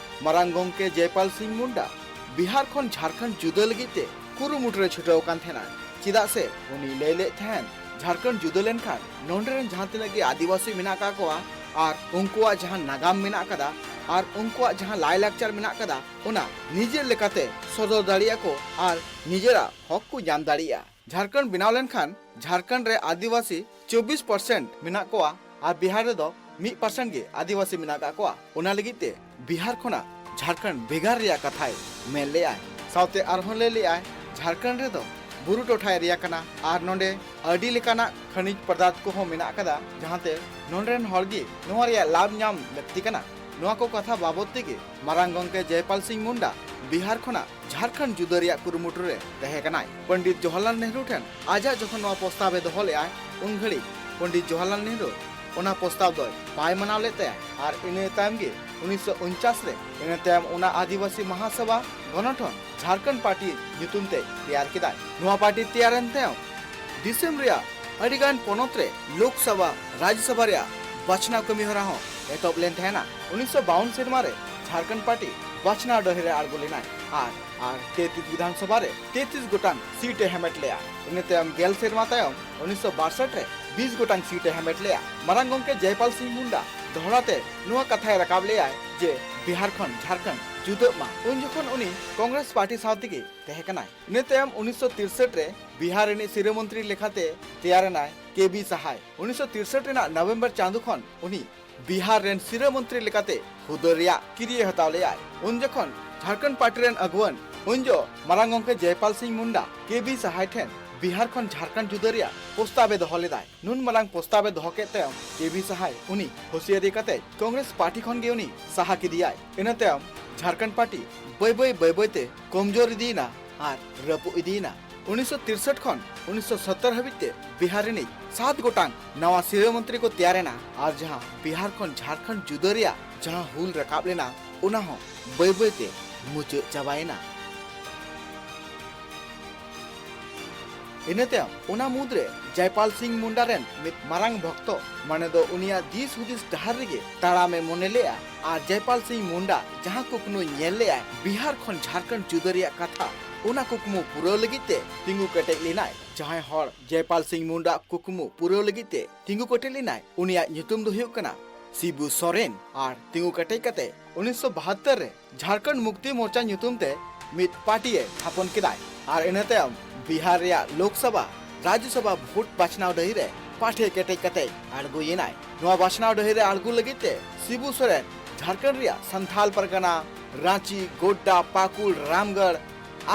ᱢᱟᱨᱟᱝ ᱜᱚᱢᱠᱮ ᱡᱚᱭᱯᱟᱞ ᱥᱤᱝ ᱢᱩᱱᱰᱟ ᱵᱤᱦᱟᱨ ᱠᱷᱚᱱ ᱡᱷᱟᱲᱠᱷᱚᱸᱰ ᱡᱩᱫᱟᱹ ᱞᱟᱹᱜᱤᱫ ᱛᱮ ᱠᱩᱨᱩᱢᱩᱴᱩ ᱨᱮ ᱪᱷᱩᱴᱟᱹᱣ ᱟᱠᱟᱱ ᱛᱟᱦᱮᱱᱟ, ᱪᱮᱫᱟᱜ ᱥᱮ ᱩᱱᱤ ᱞᱟᱹᱭ ᱞᱮᱫ ᱛᱟᱦᱮᱱ ᱡᱷᱟᱲᱠᱷᱚᱸᱰ ᱡᱩᱫᱟᱹ ᱞᱮᱱᱠᱷᱟᱱ ᱱᱚᱰᱮ ᱨᱮᱱ ᱡᱟᱦᱟᱸ ᱛᱤᱱᱟᱹᱜ ᱜᱮ ᱟᱹᱫᱤᱵᱟᱹᱥᱤ ᱢᱮᱱᱟᱜ ᱟᱠᱟᱫ ᱠᱚᱣᱟ ᱟᱨ ᱩᱱᱠᱩᱣᱟᱜ ᱡᱟᱦᱟᱸ ᱱᱟᱜᱟᱢ ᱢᱮᱱᱟᱜ ᱟᱠᱟᱫᱟ ᱟᱨ ᱩᱱᱠᱩᱣᱟᱜ ᱡᱟᱦᱟᱸ ᱞᱟᱭᱞᱟᱠᱪᱟᱨ ᱢᱮᱱᱟᱜ ᱟᱠᱟᱫᱟ, ᱚᱱᱟ ᱱᱤᱡᱮᱨ ᱞᱮᱠᱟᱛᱮ ᱥᱚᱫᱚᱨ ᱫᱟᱲᱮᱭᱟᱜᱼᱟ ᱠᱚ ᱟᱨ ᱱᱤᱡᱮᱨᱟᱜ ᱦᱚᱠ ᱠᱚ ᱧᱟᱢ ᱫᱟᱲᱮᱭᱟᱜᱼᱟ᱾ ᱡᱷᱟᱲᱠᱷᱚᱸᱰ ᱵᱮᱱᱟᱣ ᱞᱮᱱᱠᱷᱟᱱ ᱡᱷᱟᱲᱠᱷᱚᱸᱰ ᱨᱮ ᱟᱹᱫᱤᱵᱟᱹᱥᱤ ᱪᱚᱵᱵᱤᱥ percent ᱢᱮᱱᱟᱜ ᱠᱚᱣᱟ ᱟᱨ ᱵᱤᱦᱟᱨ ᱨᱮᱫᱚ ᱢᱤᱫ percent ᱜᱮ ᱟᱹᱫᱤᱵᱟᱹᱥᱤ ᱢᱮᱱᱟᱜ ᱟᱠᱟᱫ ᱠᱚᱣᱟ᱾ ᱚᱱᱟ ᱞᱟᱹᱜᱤᱫ ᱛᱮ ᱵᱤᱦᱟᱨ ᱠᱷᱚᱱᱟᱜ ᱡᱷᱟᱲᱠᱷᱚᱸᱰ ᱵᱷᱮᱜᱟᱨ ᱨᱮᱭᱟᱜ ᱠᱟᱛᱷᱟᱭ ᱢᱮᱱ ᱞᱮᱫᱼᱟᱭ᱾ ᱥᱟᱶᱛᱮ ᱟᱨᱦᱚᱸ ᱞᱟᱹᱭ ᱞᱮᱫᱼᱟᱭ, ᱡᱷᱟᱲᱠᱷᱚᱸᱰ ᱨᱮᱫᱚ ᱵᱩᱨᱩ ᱴᱚᱴᱷᱟ ᱮᱨᱤᱭᱟ ᱠᱟᱱᱟ ᱟᱨ ᱱᱚᱰᱮ ᱟᱹᱰᱤ ᱞᱮᱠᱟᱱᱟᱜ ᱠᱷᱟᱱᱤᱡᱽ ᱯᱚᱫᱟᱨᱛᱷ ᱠᱚᱦᱚᱸ ᱢᱮᱱᱟᱜ ᱟᱠᱟᱫᱟ, ᱡᱟᱦᱟᱸᱛᱮ ᱱᱚᱰᱮ ᱨᱮᱱ ᱦᱚᱲ ᱜᱮ ᱱᱚᱣᱟ ᱨᱮᱭᱟᱜ ᱞᱟᱵᱷ ᱧᱟᱢ ᱞᱟᱹᱠᱛᱤ ᱠᱟᱱᱟ᱾ ᱱᱚᱣᱟ ᱠᱚ ᱠᱟᱛᱷᱟ ᱵᱟᱵᱚᱫ ᱛᱮᱜᱮ ᱢᱟᱨᱟᱝ ᱜᱚᱢᱠᱮ ᱡᱚᱭᱯᱟᱞ ᱥᱤᱝ ᱢᱩᱱᱰᱟ ᱵᱤᱦᱟᱨ ᱠᱷᱚᱱᱟᱜ ᱡᱷᱟᱲᱠᱷᱚᱸᱰ ᱡᱩᱫᱟᱹ ᱨᱮᱭᱟᱜ ᱠᱩᱨᱩᱢᱩᱴᱩ ᱨᱮ ᱛᱟᱦᱮᱸ ᱠᱟᱱᱟᱭ᱾ ᱯᱚᱱᱰᱤᱛ ᱡᱚᱣᱟᱦᱚᱨᱞᱟᱞ ᱱᱮᱦᱨᱩ ᱴᱷᱮᱱ ᱟᱡᱟᱜ ᱡᱚᱠᱷᱚᱱ ᱱᱚᱣᱟ ᱯᱨᱚᱥᱛᱟᱵ ᱮ ᱫᱚᱦᱚ ᱞᱮᱫᱼᱟ, ᱩᱱ ᱜᱷᱟᱹᱲᱤᱡ ᱯᱚᱱᱰᱤᱛ ᱡᱚᱣᱟᱦᱚᱨᱞᱟᱞ ᱱᱮᱦᱨᱩ ᱚᱱᱟ ᱯᱨᱚᱥᱛᱟᱵ ᱫᱚᱭ ᱵᱟᱭ ᱢᱟᱱᱟᱣ ᱞᱮᱫ ᱛᱟᱭᱟ ᱟᱨ ᱤᱱᱟᱹ ᱛᱟᱭᱚᱢ ᱜᱮ ᱩᱱᱤᱥᱥᱚ ᱩᱱᱪᱟᱥ ᱨᱮ ᱤᱱᱟᱹ ᱛᱟᱭᱚᱢ ᱚᱱᱟ ᱟᱹᱫᱤᱵᱟᱹᱥᱤ ᱢᱟᱦᱟᱥᱚᱵᱷᱟ ᱜᱚᱱᱚᱴᱷᱚᱱ ᱡᱷᱟᱲᱠᱷᱚᱸᱰ ᱯᱟᱨᱴᱤ ᱧᱩᱛᱩᱢ ᱛᱮ ᱛᱮᱭᱟᱨ ᱠᱮᱫᱟᱭ᱾ ᱱᱚᱣᱟ ᱯᱟᱨᱴᱤ ᱛᱮᱭᱟᱨᱮᱱ ᱛᱟᱭᱚᱢ ᱫᱤᱥᱚᱢ ᱨᱮᱭᱟᱜ ᱟᱹᱰᱤᱜᱟᱱ ᱯᱚᱱᱚᱛ ᱨᱮ ᱞᱳᱠᱥᱚᱵᱷᱟ, ᱨᱟᱡᱽᱡᱚᱥᱚᱵᱷᱟ ᱨᱮᱭᱟᱜ ᱵᱟᱪᱷᱱᱟᱣ ᱠᱟᱹᱢᱤ ᱦᱚᱨᱟ ᱦᱚᱸ ᱮᱛᱚᱦᱚᱵ ᱞᱮᱱ ᱛᱟᱦᱮᱱᱟ᱾ ᱩᱱᱤᱥᱥᱚ ᱵᱟᱣᱩᱱ ᱥᱮᱨᱢᱟ ᱨᱮ ᱡᱷᱟᱲᱠᱷᱚᱸᱰ ᱯᱟᱨᱴᱤ ᱵᱟᱪᱷᱱᱟᱣ ᱰᱟᱹᱦᱤ ᱨᱮ ᱟᱬᱜᱚ ᱞᱮᱱᱟᱭ ᱟᱨ, ᱟᱨ ᱛᱮᱛᱨᱤᱥ ᱵᱤᱫᱷᱟᱱ ᱥᱚᱵᱷᱟ ᱨᱮ ᱛᱮᱛᱨᱤᱥ ᱜᱚᱴᱟᱝ ᱥᱤᱴ ᱮ ᱦᱟᱢᱮᱴ ᱞᱮᱜᱼᱟ᱾ ᱤᱱᱟᱹ ᱛᱟᱭᱚᱢ ᱜᱮᱞ ᱥᱮᱨᱢᱟ ᱛᱟᱭᱚᱢ ᱩᱱᱤᱥᱥᱚ ᱵᱟᱥᱴ ᱨᱮ ᱵᱤᱥ ᱜᱚᱴᱟᱝ ᱥᱤᱴ ᱮ ᱦᱟᱢᱮᱴ ᱞᱮᱜᱼᱟ᱾ ᱢᱟᱨᱟᱝ ᱜᱚᱢᱠᱮ ᱡᱚᱭᱯᱟᱞ ᱥᱤᱝ ᱢᱩᱱᱰᱟ ᱫᱚᱦᱲᱟ ᱛᱮ ᱱᱚᱣᱟ ᱠᱟᱛᱷᱟᱭ ᱨᱟᱠᱟᱵ ᱞᱮᱜᱼᱟᱭ ᱡᱮ ᱵᱤᱦᱟᱨ ᱠᱷᱚᱱ ᱡᱷᱟᱲᱠᱷᱚᱸᱰ ᱡᱩᱫᱟᱹᱜ ᱢᱟ᱾ ᱩᱱ ᱡᱚᱠᱷᱚᱱ ᱩᱱᱤ ᱠᱚᱝᱜᱨᱮᱥ ᱯᱟᱨᱴᱤ ᱥᱟᱶ ᱛᱮᱜᱮ ᱛᱟᱦᱮᱸ ᱠᱟᱱᱟᱭ᱾ ᱤᱱᱟᱹ ᱛᱟᱭᱚᱢ ᱩᱱᱤᱥᱥᱚ ᱛᱤᱨᱥᱟᱴ ᱨᱮ ᱵᱤᱦᱟᱨ ᱨᱤᱱᱤᱡ ᱥᱤᱨᱟᱹ ᱢᱚᱱᱛᱨᱤ ᱞᱮᱠᱟᱛᱮ ᱛᱮᱭᱟᱨ ᱮᱱᱟᱭ ᱠᱮ ᱵᱤ ᱥᱟᱦᱟᱭ᱾ ᱩᱱᱤᱥᱥᱚ ᱛᱤᱨᱥᱟᱴ ᱨᱮᱱᱟᱜ ᱱᱚᱵᱷᱮᱢᱵᱚᱨ ᱪᱟᱸᱫᱚ ᱠᱷᱚᱱ ᱩᱱᱤ ᱵᱤᱦᱟᱨ ᱨᱮᱱ ᱥᱤᱨᱟᱹ ᱢᱚᱱᱛᱨᱤ ᱞᱮᱠᱟᱛᱮ ᱦᱩᱫᱟᱹ ᱨᱮᱭᱟᱜ ᱠᱤᱨᱤᱭᱟᱹ ᱦᱟᱛᱟᱣ ᱞᱮᱫᱟᱭ᱾ ᱩᱱ ᱡᱚᱠᱷᱚᱱ ᱡᱷᱟᱲᱠᱷᱚᱸᱰ ᱯᱟᱨᱴᱤ ᱨᱮᱱ ᱟᱹᱜᱩᱣᱟᱹᱱ ᱩᱱ ᱡᱚ ᱢᱟᱨᱟᱝ ᱜᱚᱢᱠᱮ ᱡᱚᱭᱯᱟᱞ ᱥᱤᱝ ᱢᱩᱱᱰᱟ ᱠᱮ ᱵᱤ ᱥᱟᱦᱟᱭ ᱴᱷᱮᱱ ᱵᱤᱦᱟᱨ ᱠᱷᱚᱱ ᱡᱷᱟᱲᱠᱷᱚᱸᱰ ᱡᱩᱫᱟᱹ ᱨᱮᱭᱟᱜ ᱯᱨᱚᱥᱛᱟᱵ ᱮ ᱫᱚᱦᱚ ᱞᱮᱫᱟᱭ᱾ ᱱᱩᱱ ᱢᱟᱨᱟᱝ ᱯᱨᱚᱥᱛᱟᱵ ᱮ ᱫᱚᱦᱚ ᱠᱮᱫ ᱛᱟᱭᱚᱢ ᱠᱮ ᱵᱤ ᱥᱟᱦᱟᱭ ᱩᱱᱤ ᱦᱩᱥᱤᱭᱟᱹᱨᱤ ᱠᱟᱛᱮ ᱠᱚᱝᱜᱨᱮᱥ ᱯᱟᱨᱴᱤ ᱠᱷᱚᱱ ᱜᱮ ᱩᱱᱤ ᱥᱟᱦᱟ ᱠᱮᱫᱮᱭᱟᱭ᱾ ᱤᱱᱟᱹ ᱛᱟᱭᱚᱢ ᱡᱷᱟᱲᱠᱷᱚᱸᱰ ᱯᱟᱨᱴᱤ ᱵᱟᱹᱭ ᱵᱟᱹᱭ, ᱵᱟᱹᱭ ᱵᱟᱹᱭ ᱛᱮ ᱠᱚᱢᱡᱳᱨ ᱤᱫᱤᱭᱮᱱᱟ ᱟᱨ ᱨᱟᱹᱯᱩᱫ ᱤᱫᱤᱭᱮᱱᱟ᱾ ᱩᱱᱤᱥᱥᱚ ᱛᱤᱨᱥᱟᱴ ᱠᱷᱚᱱ ᱩᱱᱤᱥᱥᱚ ᱥᱚᱛᱛᱚᱨ ᱦᱟᱹᱵᱤᱡ ᱛᱮ ᱵᱤᱦᱟᱨ ᱨᱤᱱᱤᱡ ᱥᱟᱛ ᱜᱚᱴᱟᱝ ᱱᱟᱣᱟ ᱥᱤᱨᱟᱹ ᱢᱚᱱᱛᱨᱤ ᱠᱚ ᱛᱮᱭᱟᱨ ᱮᱱᱟ ᱟᱨ ᱡᱟᱦᱟᱸ ᱵᱤᱦᱟᱨ ᱠᱷᱚᱱ ᱡᱷᱟᱲᱠᱷᱚᱸᱰ ᱡᱩᱫᱟᱹ ᱨᱮᱭᱟᱜ ᱡᱟᱦᱟᱸ ᱦᱩᱞ ᱨᱟᱠᱟᱵ ᱞᱮᱱᱟ, ᱚᱱᱟ ᱦᱚᱸ ᱵᱟᱹᱭ ᱵᱟᱹᱭ ᱛᱮ ᱢᱩᱪᱟᱹᱫ ᱪᱟᱵᱟᱭᱮᱱᱟ᱾ ᱤᱱᱟᱹ ᱛᱟᱭᱚᱢ ᱚᱱᱟ ᱢᱩᱫᱽᱨᱮ ᱡᱚᱭᱯᱟᱞ ᱥᱤᱝ ᱢᱩᱱᱰᱟ ᱨᱮᱱ ᱢᱤᱫ ᱢᱟᱨᱟᱝ ᱵᱷᱚᱠᱛᱚ, ᱢᱟᱱᱮ ᱫᱚ ᱩᱱᱤᱭᱟᱜ ᱫᱤᱥ ᱦᱩᱫᱤᱥ ᱰᱟᱦᱟᱨ ᱨᱮᱜᱮ ᱛᱟᱲᱟᱢᱮ ᱢᱚᱱᱮ ᱞᱮᱫᱼᱟ ᱟᱨ ᱡᱚᱭᱯᱟᱞ ᱥᱤᱝ ᱢᱩᱱᱰᱟ ᱡᱟᱦᱟᱸ ᱠᱩᱠᱢᱩᱭ ᱧᱮᱞ ᱞᱮᱫᱼᱟ ᱵᱤᱦᱟᱨ ᱠᱷᱚᱱ ᱡᱷᱟᱲᱠᱷᱚᱸᱰ ᱡᱩᱫᱟᱹ ᱨᱮᱭᱟᱜ ᱠᱟᱛᱷᱟ, ᱚᱱᱟ ᱠᱩᱠᱢᱩ ᱯᱩᱨᱟᱹᱣ ᱞᱟᱹᱜᱤᱫ ᱛᱮ ᱛᱤᱸᱜᱩ ᱠᱮᱴᱮᱡ ᱞᱮᱱᱟᱭ᱾ ᱡᱟᱦᱟᱸᱭ ᱦᱚᱲ ᱡᱚᱭᱯᱟᱞ ᱥᱤᱝ ᱢᱩᱱᱰᱟ ᱠᱩᱠᱢᱩ ᱯᱩᱨᱟᱹᱣ ᱞᱟᱹᱜᱤᱫ ᱛᱮ ᱛᱤᱸᱜᱩ ᱠᱮᱴᱮᱡ ᱞᱮᱱᱟᱭ, ᱩᱱᱤᱭᱟᱜ ᱧᱩᱛᱩᱢ ᱫᱚ ᱦᱩᱭᱩᱜ ᱠᱟᱱᱟ ᱥᱤᱵᱩ ᱥᱚᱨᱮᱱ ᱟᱨ ᱛᱤᱸᱜᱩ ᱠᱮᱴᱮᱡ ᱠᱟᱛᱮ ᱩᱱᱤᱥᱥᱚ ᱵᱟᱦᱟᱛᱛᱚᱨ ᱨᱮ ᱡᱷᱟᱲᱠᱷᱚᱸᱰ ᱢᱩᱠᱛᱤ ᱢᱳᱨᱪᱟ ᱧᱩᱛᱩᱢ ᱛᱮ ᱢᱤᱫ ᱯᱟᱨᱴᱤ ᱮ ᱛᱷᱟᱯᱚᱱ ᱠᱮᱫᱟᱭ ᱟᱨ ᱤᱱᱟᱹ ᱛᱟᱭᱚᱢ ᱵᱤᱦᱟᱨ ᱨᱮᱭᱟᱜ ᱞᱳᱠᱥᱚᱵᱷᱟ, ᱨᱟᱡᱽᱡᱚᱥᱚᱵᱷᱟ ᱵᱷᱳᱴ ᱵᱟᱪᱷᱱᱟᱣ ᱰᱟᱹᱦᱤ ᱨᱮ ᱯᱟᱴᱷᱮ ᱠᱮᱴᱮᱡ ᱠᱟᱛᱮ ᱟᱬᱜᱚᱭᱮᱱᱟᱭ᱾ ᱱᱚᱣᱟ ᱵᱟᱪᱷᱱᱟᱣ ᱰᱟᱹᱦᱤ ᱨᱮ ᱟᱬᱜᱚ ᱞᱟᱹᱜᱤᱫ ᱛᱮ ᱥᱤᱵᱩ ᱥᱚᱨᱮᱱ ᱡᱷᱟᱲᱠᱷᱚᱸᱰ ᱨᱮᱭᱟᱜ ᱥᱟᱱᱛᱷᱟᱞ ᱯᱟᱨᱜᱟᱱᱟ, ᱨᱟᱸᱪᱤ, ᱜᱳᱰᱰᱟ, ᱯᱟᱠᱩᱲ, ᱨᱟᱢᱜᱚᱲ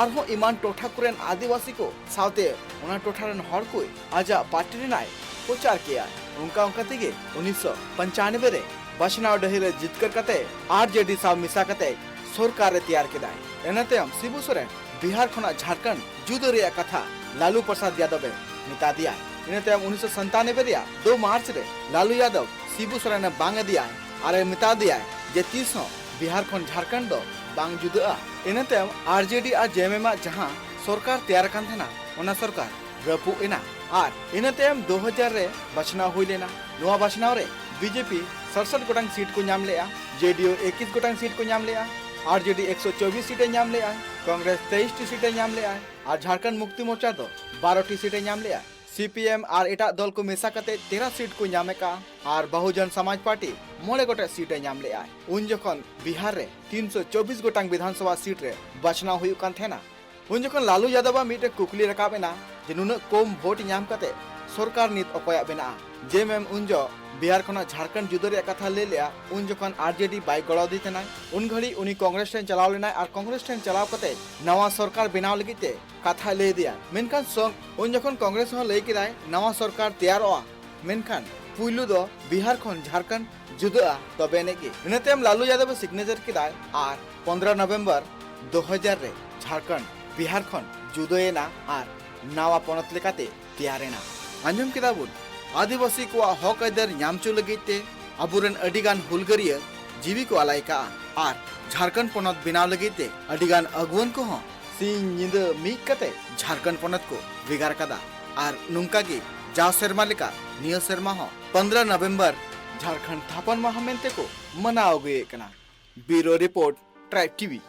ᱟᱨᱦᱚᱸ ᱮᱢᱟᱱ ᱴᱚᱴᱷᱟ ᱠᱚᱨᱮᱱ ᱟᱹᱫᱤᱵᱟᱹᱥᱤ ᱠᱚ ᱥᱟᱶᱛᱮ ᱚᱱᱟ ᱴᱚᱴᱷᱟ ᱨᱮᱱ ᱦᱚᱲ ᱠᱚ ᱟᱡᱟᱜ ᱯᱟᱨᱴᱤ ᱨᱮᱱᱟᱭ ᱯᱨᱚᱪᱟᱨ ᱠᱮᱜᱼᱟ᱾ ᱚᱱᱠᱟ ᱚᱱᱠᱟ ᱛᱮᱜᱮ ᱩᱱᱤᱥᱥᱚ ᱯᱚᱧᱪᱟᱱᱚᱵᱵᱳᱭ ᱨᱮ ᱵᱟᱪᱷᱱᱟᱣ ᱰᱟᱹᱦᱤ ᱨᱮ ᱡᱤᱛᱠᱟᱹᱨ ᱠᱟᱛᱮ ᱟᱨ ᱡᱮ ᱰᱤ ᱥᱟᱶ ᱢᱮᱥᱟ ᱠᱟᱛᱮ ᱥᱚᱨᱠᱟᱨ ᱮ ᱛᱮᱭᱟᱨ ᱠᱮᱫᱟᱭ᱾ ᱤᱱᱟᱹ ᱛᱟᱭᱚᱢ ᱥᱤᱵᱩ ᱥᱚᱨᱮᱱ ᱵᱤᱦᱟᱨ ᱠᱷᱚᱱᱟᱜ ᱡᱷᱟᱲᱠᱷᱚᱸᱰ ᱡᱩᱫᱟᱹ ᱨᱮᱭᱟᱜ ᱠᱟᱛᱷᱟ ᱞᱟᱞᱩ ᱯᱨᱚᱥᱟᱫᱽ ᱭᱟᱫᱚᱵ ᱮ ᱢᱮᱛᱟ ᱫᱮᱭᱟ᱾ ᱤᱱᱟᱹ ᱛᱟᱭᱚᱢ ᱩᱱᱤᱥᱥᱚ ᱥᱟᱱᱛᱟᱱᱚᱵᱵᱳᱭ ᱨᱮᱭᱟᱜ ᱫᱩ ᱢᱟᱨᱪ ᱨᱮ ᱞᱟᱞᱩ ᱭᱟᱫᱚᱵ ᱥᱤᱵᱩ ᱥᱚᱨᱮᱱ ᱮ ᱵᱟᱝ ᱮᱫᱮᱭᱟᱭ ᱟᱨ ᱮ ᱢᱮᱛᱟ ᱫᱮᱭᱟᱭ ᱡᱮ ᱛᱤᱥ ᱦᱚᱸ ᱵᱤᱦᱟᱨ ᱠᱷᱚᱱ ᱡᱷᱟᱲᱠᱷᱚᱸᱰ ᱫᱚ ᱵᱟᱝ ᱡᱩᱫᱟᱹᱜᱼᱟ᱾ ᱤᱱᱟᱹ ᱛᱟᱭᱚᱢ ᱟᱨ ᱡᱮ ᱰᱤ ᱟᱨ ᱡᱮ ᱮᱢ ᱮᱢ ᱟᱜ ᱡᱟᱦᱟᱸ ᱥᱚᱨᱠᱟᱨ ᱛᱮᱭᱟᱨ ᱟᱠᱟᱱ ᱛᱟᱦᱮᱱᱟ, ᱚᱱᱟ ᱥᱚᱨᱠᱟᱨ ᱨᱟᱹᱯᱩᱫ ᱮᱱᱟ ᱟᱨ ᱤᱱᱟᱹ ᱛᱟᱭᱚᱢ ᱫᱩ ᱦᱟᱡᱟᱨ ᱨᱮ ᱵᱟᱪᱷᱱᱟᱣ ᱦᱩᱭ ᱞᱮᱱᱟ᱾ ᱱᱚᱣᱟ ᱵᱟᱪᱷᱱᱟᱣ ᱨᱮ ᱵᱤ ᱡᱮ ᱯᱤ ᱥᱟᱛᱥᱚᱴ ᱜᱚᱴᱟᱝ ᱥᱤᱴ ᱠᱚ ᱧᱟᱢ ᱞᱮᱜᱼᱟ, ᱡᱮ ᱰᱤ ᱭᱩ ᱮᱠᱩᱥ ᱜᱚᱴᱟᱝ ᱥᱤᱴ ᱠᱚ ᱧᱟᱢ ᱞᱮᱜᱼᱟ, ᱟᱨ ᱡᱮ ᱰᱤ ᱮᱠᱥᱚ ᱪᱚᱵᱵᱤᱥ ᱥᱤᱴ ᱮ ᱧᱟᱢ ᱞᱮᱜᱼᱟ, ᱠᱚᱝᱜᱨᱮᱥ ᱛᱮᱭᱤᱥ ᱴᱤ ᱥᱤᱴ ᱮ ᱧᱟᱢ ᱞᱮᱜᱼᱟ ᱟᱨ ᱡᱷᱟᱲᱠᱷᱚᱸᱰ ᱢᱩᱠᱛᱤ ᱢᱳᱨᱪᱟ ᱫᱚ ᱵᱟᱨᱚ ᱴᱤ ᱥᱤᱴ ᱮ ᱧᱟᱢ ᱞᱮᱜᱼᱟ᱾ ᱥᱤ ᱯᱤ ᱮᱢ ᱟᱨ ᱮᱴᱟᱜ ᱫᱚᱞ ᱠᱚ ᱢᱮᱥᱟ ᱠᱟᱛᱮ ᱛᱮᱨᱚ ᱥᱤᱴ ᱠᱚ ᱧᱟᱢ ᱟᱠᱟᱫᱼᱟ ᱟᱨ ᱵᱟᱦᱩᱡᱚᱱ ᱥᱚᱢᱟᱡᱽ ᱯᱟᱨᱴᱤ ᱢᱚᱬᱮ ᱜᱚᱴᱮᱡ ᱥᱤᱴ ᱮ ᱧᱟᱢ ᱞᱮᱜᱼᱟ᱾ ᱩᱱ ᱡᱚᱠᱷᱚᱱ ᱵᱤᱦᱟᱨ ᱨᱮ ᱛᱤᱱᱥᱚ ᱪᱚᱵᱵᱤᱥ ᱜᱚᱴᱟᱝ ᱵᱤᱫᱷᱟᱱ ᱥᱚᱵᱷᱟ ᱥᱤᱴ ᱨᱮ ᱵᱟᱪᱷᱱᱟᱣ ᱦᱩᱭᱩᱜ ᱠᱟᱱ ᱛᱟᱦᱮᱱᱟ᱾ ᱩᱱ ᱡᱚᱠᱷᱚᱱ ᱞᱟᱞᱩ ᱭᱟᱫᱚᱵ ᱟᱜ ᱢᱤᱫᱴᱮᱱ ᱠᱩᱠᱞᱤ ᱨᱟᱠᱟᱵ ᱮᱱᱟ ᱡᱮ ᱱᱩᱱᱟᱹᱜ ᱠᱚᱢ ᱵᱷᱳᱴ ᱧᱟᱢ ᱠᱟᱛᱮ ᱥᱚᱨᱠᱟᱨ ᱱᱤᱛ ᱚᱠᱚᱭᱟᱜ ᱵᱮᱱᱟᱜᱼᱟ? ᱡᱮ ᱮᱢ ᱮᱢ ᱩᱱ ᱡᱚ ᱵᱤᱦᱟᱨ ᱠᱷᱚᱱᱟᱜ ᱡᱷᱟᱲᱠᱷᱚᱸᱰ ᱡᱩᱫᱟᱹ ᱨᱮᱭᱟᱜ ᱠᱟᱛᱷᱟ ᱞᱟᱹᱭ ᱞᱮᱜᱼᱟ, ᱩᱱ ᱡᱚᱠᱷᱚᱱ ᱟᱨ ᱡᱮ ᱰᱤ ᱵᱟᱭ ᱜᱚᱲᱚ ᱟᱫᱮ ᱛᱟᱦᱮᱱᱟᱭ᱾ ᱩᱱ ᱜᱷᱟᱹᱲᱤᱡ ᱩᱱᱤ ᱠᱚᱝᱜᱨᱮᱥ ᱴᱷᱮᱱ ᱪᱟᱞᱟᱣ ᱞᱮᱱᱟᱭ ᱟᱨ ᱠᱚᱝᱜᱨᱮᱥ ᱴᱷᱮᱱ ᱪᱟᱞᱟᱣ ᱠᱟᱛᱮ ᱱᱟᱣᱟ ᱥᱚᱨᱠᱟᱨ ᱵᱮᱱᱟᱣ ᱞᱟᱹᱜᱤᱫ ᱛᱮ ᱠᱟᱛᱷᱟᱭ ᱞᱟᱹᱭ ᱟᱫᱮᱭᱟ᱾ ᱢᱮᱱᱠᱷᱟᱱ ᱥᱚᱝ-, ᱩᱱ ᱡᱚᱠᱷᱚᱱ ᱠᱚᱝᱜᱨᱮᱥ ᱦᱚᱸ ᱞᱟᱹᱭ ᱠᱮᱫᱟᱭ ᱱᱟᱣᱟ ᱥᱚᱨᱠᱟᱨ ᱛᱮᱭᱟᱨᱚᱜᱼᱟ, ᱢᱮᱱᱠᱷᱟᱱ ᱯᱩᱭᱞᱩ ᱫᱚ ᱵᱤᱦᱟᱨ ᱠᱷᱚᱱ ᱡᱷᱟᱲᱠᱷᱚᱸᱰ ᱡᱩᱫᱟᱹᱜᱼᱟ, ᱛᱚᱵᱮ ᱟᱹᱱᱤᱡ ᱜᱮ᱾ ᱤᱱᱟᱹ ᱛᱟᱭᱚᱢ ᱞᱟᱞᱩ ᱭᱟᱫᱚᱵ ᱮ ᱥᱤᱜᱽᱱᱮᱪᱟᱨ ᱠᱮᱫᱟᱭ ᱟᱨ ᱯᱚᱱᱫᱽᱨᱚ ᱱᱚᱵᱷᱮᱢᱵᱚᱨ ᱫᱩ ᱦᱟᱡᱟᱨ ᱨᱮ ᱡᱷᱟᱲᱠᱷᱚᱸᱰ ᱵᱤᱦᱟᱨ ᱠᱷᱚᱱ ᱡᱩᱫᱟᱹᱭᱮᱱᱟ ᱟᱨ ᱱᱟᱣᱟ ᱯᱚᱱᱚᱛ ᱞᱮᱠᱟᱛᱮ ᱛᱮᱭᱟᱨᱮᱱᱟ᱾ ᱟᱸᱡᱚᱢ ᱠᱮᱫᱟ ᱵᱚᱱ, ᱟᱹᱫᱤᱵᱟᱹᱥᱤ ᱠᱚᱣᱟᱜ ᱦᱚᱠ ᱟᱹᱭᱫᱟᱹᱨ ᱧᱟᱢ ᱦᱚᱪᱚ ᱞᱟᱹᱜᱤᱫ ᱛᱮ ᱟᱵᱚᱨᱮᱱ ᱟᱹᱰᱤᱜᱟᱱ ᱦᱩᱞᱜᱟᱹᱨᱤᱭᱟᱹ ᱡᱤᱣᱤ ᱠᱚ ᱟᱞᱟᱭ ᱠᱟᱜᱼᱟ ᱟᱨ ᱡᱷᱟᱲᱠᱷᱚᱸᱰ ᱯᱚᱱᱚᱛ ᱵᱮᱱᱟᱣ ᱞᱟᱹᱜᱤᱫ ᱛᱮ ᱟᱹᱰᱤᱜᱟᱱ ᱟᱹᱜᱩᱣᱟᱹᱱ ᱠᱚᱦᱚᱸ ᱥᱤᱧ ᱧᱤᱫᱟᱹ ᱢᱤᱫ ᱠᱟᱛᱮ ᱡᱷᱟᱲᱠᱷᱚᱸᱰ ᱯᱚᱱᱚᱛ ᱠᱚ ᱵᱷᱮᱜᱟᱨ ᱠᱟᱫᱟ᱾ ᱟᱨ ᱱᱚᱝᱠᱟ ᱜᱮ ᱡᱟᱣ ᱥᱮᱨᱢᱟ ᱞᱮᱠᱟ ᱱᱤᱭᱟᱹ ᱥᱮᱨᱢᱟ ᱦᱚᱸ ᱯᱚᱱᱫᱽᱨᱚ ᱱᱚᱵᱷᱮᱢᱵᱚᱨ ᱡᱷᱟᱲᱠᱷᱚᱸᱰ ᱛᱷᱟᱯᱚᱱ ᱢᱟᱦᱟ ᱢᱮᱱᱛᱮ ᱠᱚ ᱢᱟᱱᱟᱣ ᱟᱹᱜᱩᱭᱮᱫ ᱠᱟᱱᱟ᱾ ᱵᱤᱭᱩᱨᱳ ᱨᱤᱯᱳᱨᱴ, ᱴᱨᱟᱭᱤᱵᱽ ᱴᱤ ᱵᱷᱤ᱾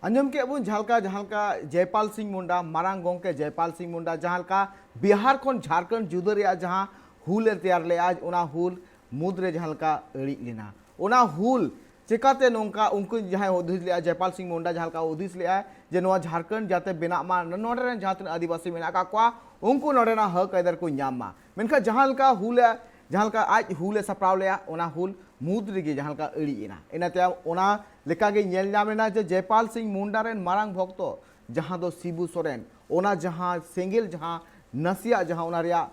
ᱟᱸᱡᱚᱢ ᱠᱮᱫ ᱵᱚᱱ ᱡᱟᱦᱟᱸ ᱞᱮᱠᱟ, ᱡᱟᱦᱟᱸ ᱞᱮᱠᱟ ᱡᱚᱭᱯᱟᱞ ᱥᱤᱝ ᱢᱩᱱᱰᱟ, ᱢᱟᱨᱟᱝ ᱜᱚᱢᱠᱮ ᱡᱚᱭᱯᱟᱞ ᱥᱤᱝ ᱢᱩᱱᱰᱟ ᱡᱟᱦᱟᱸ ᱞᱮᱠᱟ ᱵᱤᱦᱟᱨ ᱠᱷᱚᱱ ᱡᱷᱟᱲᱠᱷᱚᱸᱰ ᱡᱩᱫᱟᱹ ᱨᱮᱭᱟᱜ ᱡᱟᱦᱟᱸ ᱦᱩᱞ ᱮ ᱛᱮᱭᱟᱨ ᱞᱮᱫᱼᱟ, ᱚᱱᱟ ᱦᱩᱞ ᱢᱩᱫᱽ ᱨᱮ ᱡᱟᱦᱟᱸ ᱞᱮᱠᱟ ᱟᱹᱲᱤᱡ ᱞᱮᱱᱟ, ᱚᱱᱟ ᱦᱩᱞ ᱪᱮᱠᱟᱛᱮ ᱱᱚᱝᱠᱟ ᱩᱱᱠᱩ ᱡᱟᱦᱟᱸᱭ ᱦᱩᱫᱤᱥ ᱞᱮᱫᱼᱟ, ᱡᱚᱭᱯᱟᱞ ᱥᱤᱝ ᱢᱩᱱᱰᱟ ᱡᱟᱦᱟᱸ ᱞᱮᱠᱟ ᱦᱩᱫᱤᱥ ᱞᱮᱫᱼᱟ ᱡᱮ ᱱᱚᱣᱟ ᱡᱷᱟᱲᱠᱷᱚᱸᱰ ᱡᱟᱛᱮ ᱵᱮᱱᱟᱜ ᱢᱟ, ᱱᱚᱰᱮ ᱨᱮᱱ ᱡᱟᱦᱟᱸ ᱛᱤᱱᱟᱹᱜ ᱟᱹᱫᱤᱵᱟᱹᱥᱤ ᱢᱮᱱᱟᱜ ᱟᱠᱟᱫ ᱠᱚᱣᱟ ᱩᱱᱠᱩ ᱱᱚᱰᱮᱱᱟᱜ ᱦᱚᱠ ᱟᱹᱭᱫᱟᱹᱨ ᱠᱚ ᱧᱟᱢ ᱢᱟ, ᱢᱮᱱᱠᱷᱟᱱ ᱡᱟᱦᱟᱸ ᱞᱮᱠᱟ ᱦᱩᱞ ᱮ, ᱡᱟᱦᱟᱸ ᱞᱮᱠᱟ ᱟᱡ ᱦᱩᱞ ᱮ ᱥᱟᱯᱲᱟᱣ ᱞᱮᱫᱼᱟ, ᱚᱱᱟ ᱦᱩᱞ ᱢᱩᱫᱽ ᱨᱮᱜᱮ ᱡᱟᱦᱟᱸ ᱞᱮᱠᱟ ᱟᱹᱲᱤᱡ ᱮᱱᱟ, ᱤᱱᱟᱹ ᱛᱟᱭᱚᱢ ᱚᱱᱟ ᱞᱮᱠᱟᱜᱮ ᱧᱮᱞ ᱧᱟᱢ ᱮᱱᱟ ᱡᱮ ᱡᱚᱭᱯᱟᱞ ᱥᱤᱝ ᱢᱩᱱᱰᱟ ᱨᱮᱱ ᱢᱟᱨᱟᱝ ᱵᱷᱚᱠᱛᱚ ᱡᱟᱦᱟᱸ ᱫᱚ ᱥᱤᱵᱩ ᱥᱚᱨᱮᱱ, ᱚᱱᱟ ᱡᱟᱦᱟᱸ ᱥᱮᱸᱜᱮᱞ ᱡᱟᱦᱟᱸ ᱱᱟᱥᱮᱭᱟᱜ ᱡᱟᱦᱟᱸ ᱚᱱᱟ ᱨᱮᱭᱟᱜ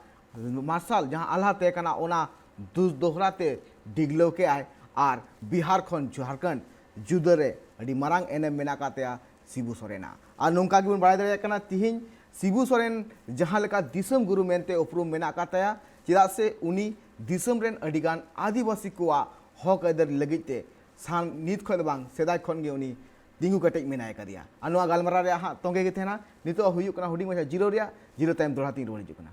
ᱢᱟᱨᱥᱟᱞ ᱡᱟᱦᱟᱸ ᱟᱞᱦᱟ ᱛᱮ ᱠᱟᱱᱟ, ᱚᱱᱟ ᱫᱩᱥ ᱫᱚᱦᱲᱟ ᱛᱮ ᱰᱤᱜᱽᱞᱟᱹᱣ ᱠᱮᱜᱼᱟᱭ ᱟᱨ ᱵᱤᱦᱟᱨ ᱠᱷᱚᱱ ᱡᱷᱟᱲᱠᱷᱚᱸᱰ ᱡᱩᱫᱟᱹ ᱨᱮ ᱟᱹᱰᱤ ᱢᱟᱨᱟᱝ ᱮᱱᱮᱢ ᱢᱮᱱᱟᱜ ᱟᱠᱟᱫ ᱛᱟᱭᱟ ᱥᱤᱵᱩ ᱥᱚᱨᱮᱱᱟᱜ᱾ ᱟᱨ ᱱᱚᱝᱠᱟ ᱜᱮᱵᱚᱱ ᱵᱟᱲᱟᱭ ᱫᱟᱲᱮᱭᱟᱜ ᱠᱟᱱᱟ, ᱛᱤᱦᱤᱧ ᱥᱤᱵᱩ ᱥᱚᱨᱮᱱ ᱡᱟᱦᱟᱸ ᱞᱮᱠᱟ ᱫᱤᱥᱚᱢ ᱜᱩᱨᱩ ᱢᱮᱱᱛᱮ ᱩᱯᱨᱩᱢ ᱢᱮᱱᱟᱜ ᱟᱠᱟᱫ ᱛᱟᱭᱟ, ᱪᱮᱫᱟᱜ ᱥᱮ ᱩᱱᱤ ᱫᱤᱥᱚᱢ ᱨᱮᱱ ᱟᱹᱰᱤᱜᱟᱱ ᱟᱹᱫᱤᱵᱟᱹᱥᱤ ᱠᱚᱣᱟᱜ ᱦᱚᱠ ᱟᱹᱭᱫᱟᱹᱨ ᱞᱟᱹᱜᱤᱫ ᱛᱮ ᱥᱟᱱ-, ᱱᱤᱛ ᱠᱷᱚᱱ ᱫᱚ ᱵᱟᱝ, ᱥᱮᱫᱟᱭ ᱠᱷᱚᱱ ᱜᱮ ᱩᱱᱤ ᱛᱤᱸᱜᱩ ᱠᱮᱴᱮᱡ ᱢᱮᱱᱟᱭ ᱟᱠᱟᱫᱮᱭᱟ᱾ ᱟᱨ ᱱᱚᱣᱟ ᱜᱟᱞᱢᱟᱨᱟᱣ ᱨᱮᱭᱟᱜ ᱦᱟᱸᱜ ᱛᱚᱸᱜᱮ ᱜᱮ ᱛᱟᱦᱮᱱᱟ᱾ ᱱᱤᱛᱚᱜ ᱦᱩᱭᱩᱜ ᱠᱟᱱᱟ ᱦᱩᱰᱤᱧ ᱢᱟᱪᱷᱟ ᱡᱤᱨᱟᱹᱣ ᱨᱮᱭᱟᱜ, ᱡᱤᱨᱟᱹᱣ ᱛᱟᱭᱚᱢ ᱫᱚᱦᱲᱟ ᱛᱤᱧ ᱨᱩᱣᱟᱹᱲ ᱦᱤᱡᱩᱜ ᱠᱟᱱᱟ᱾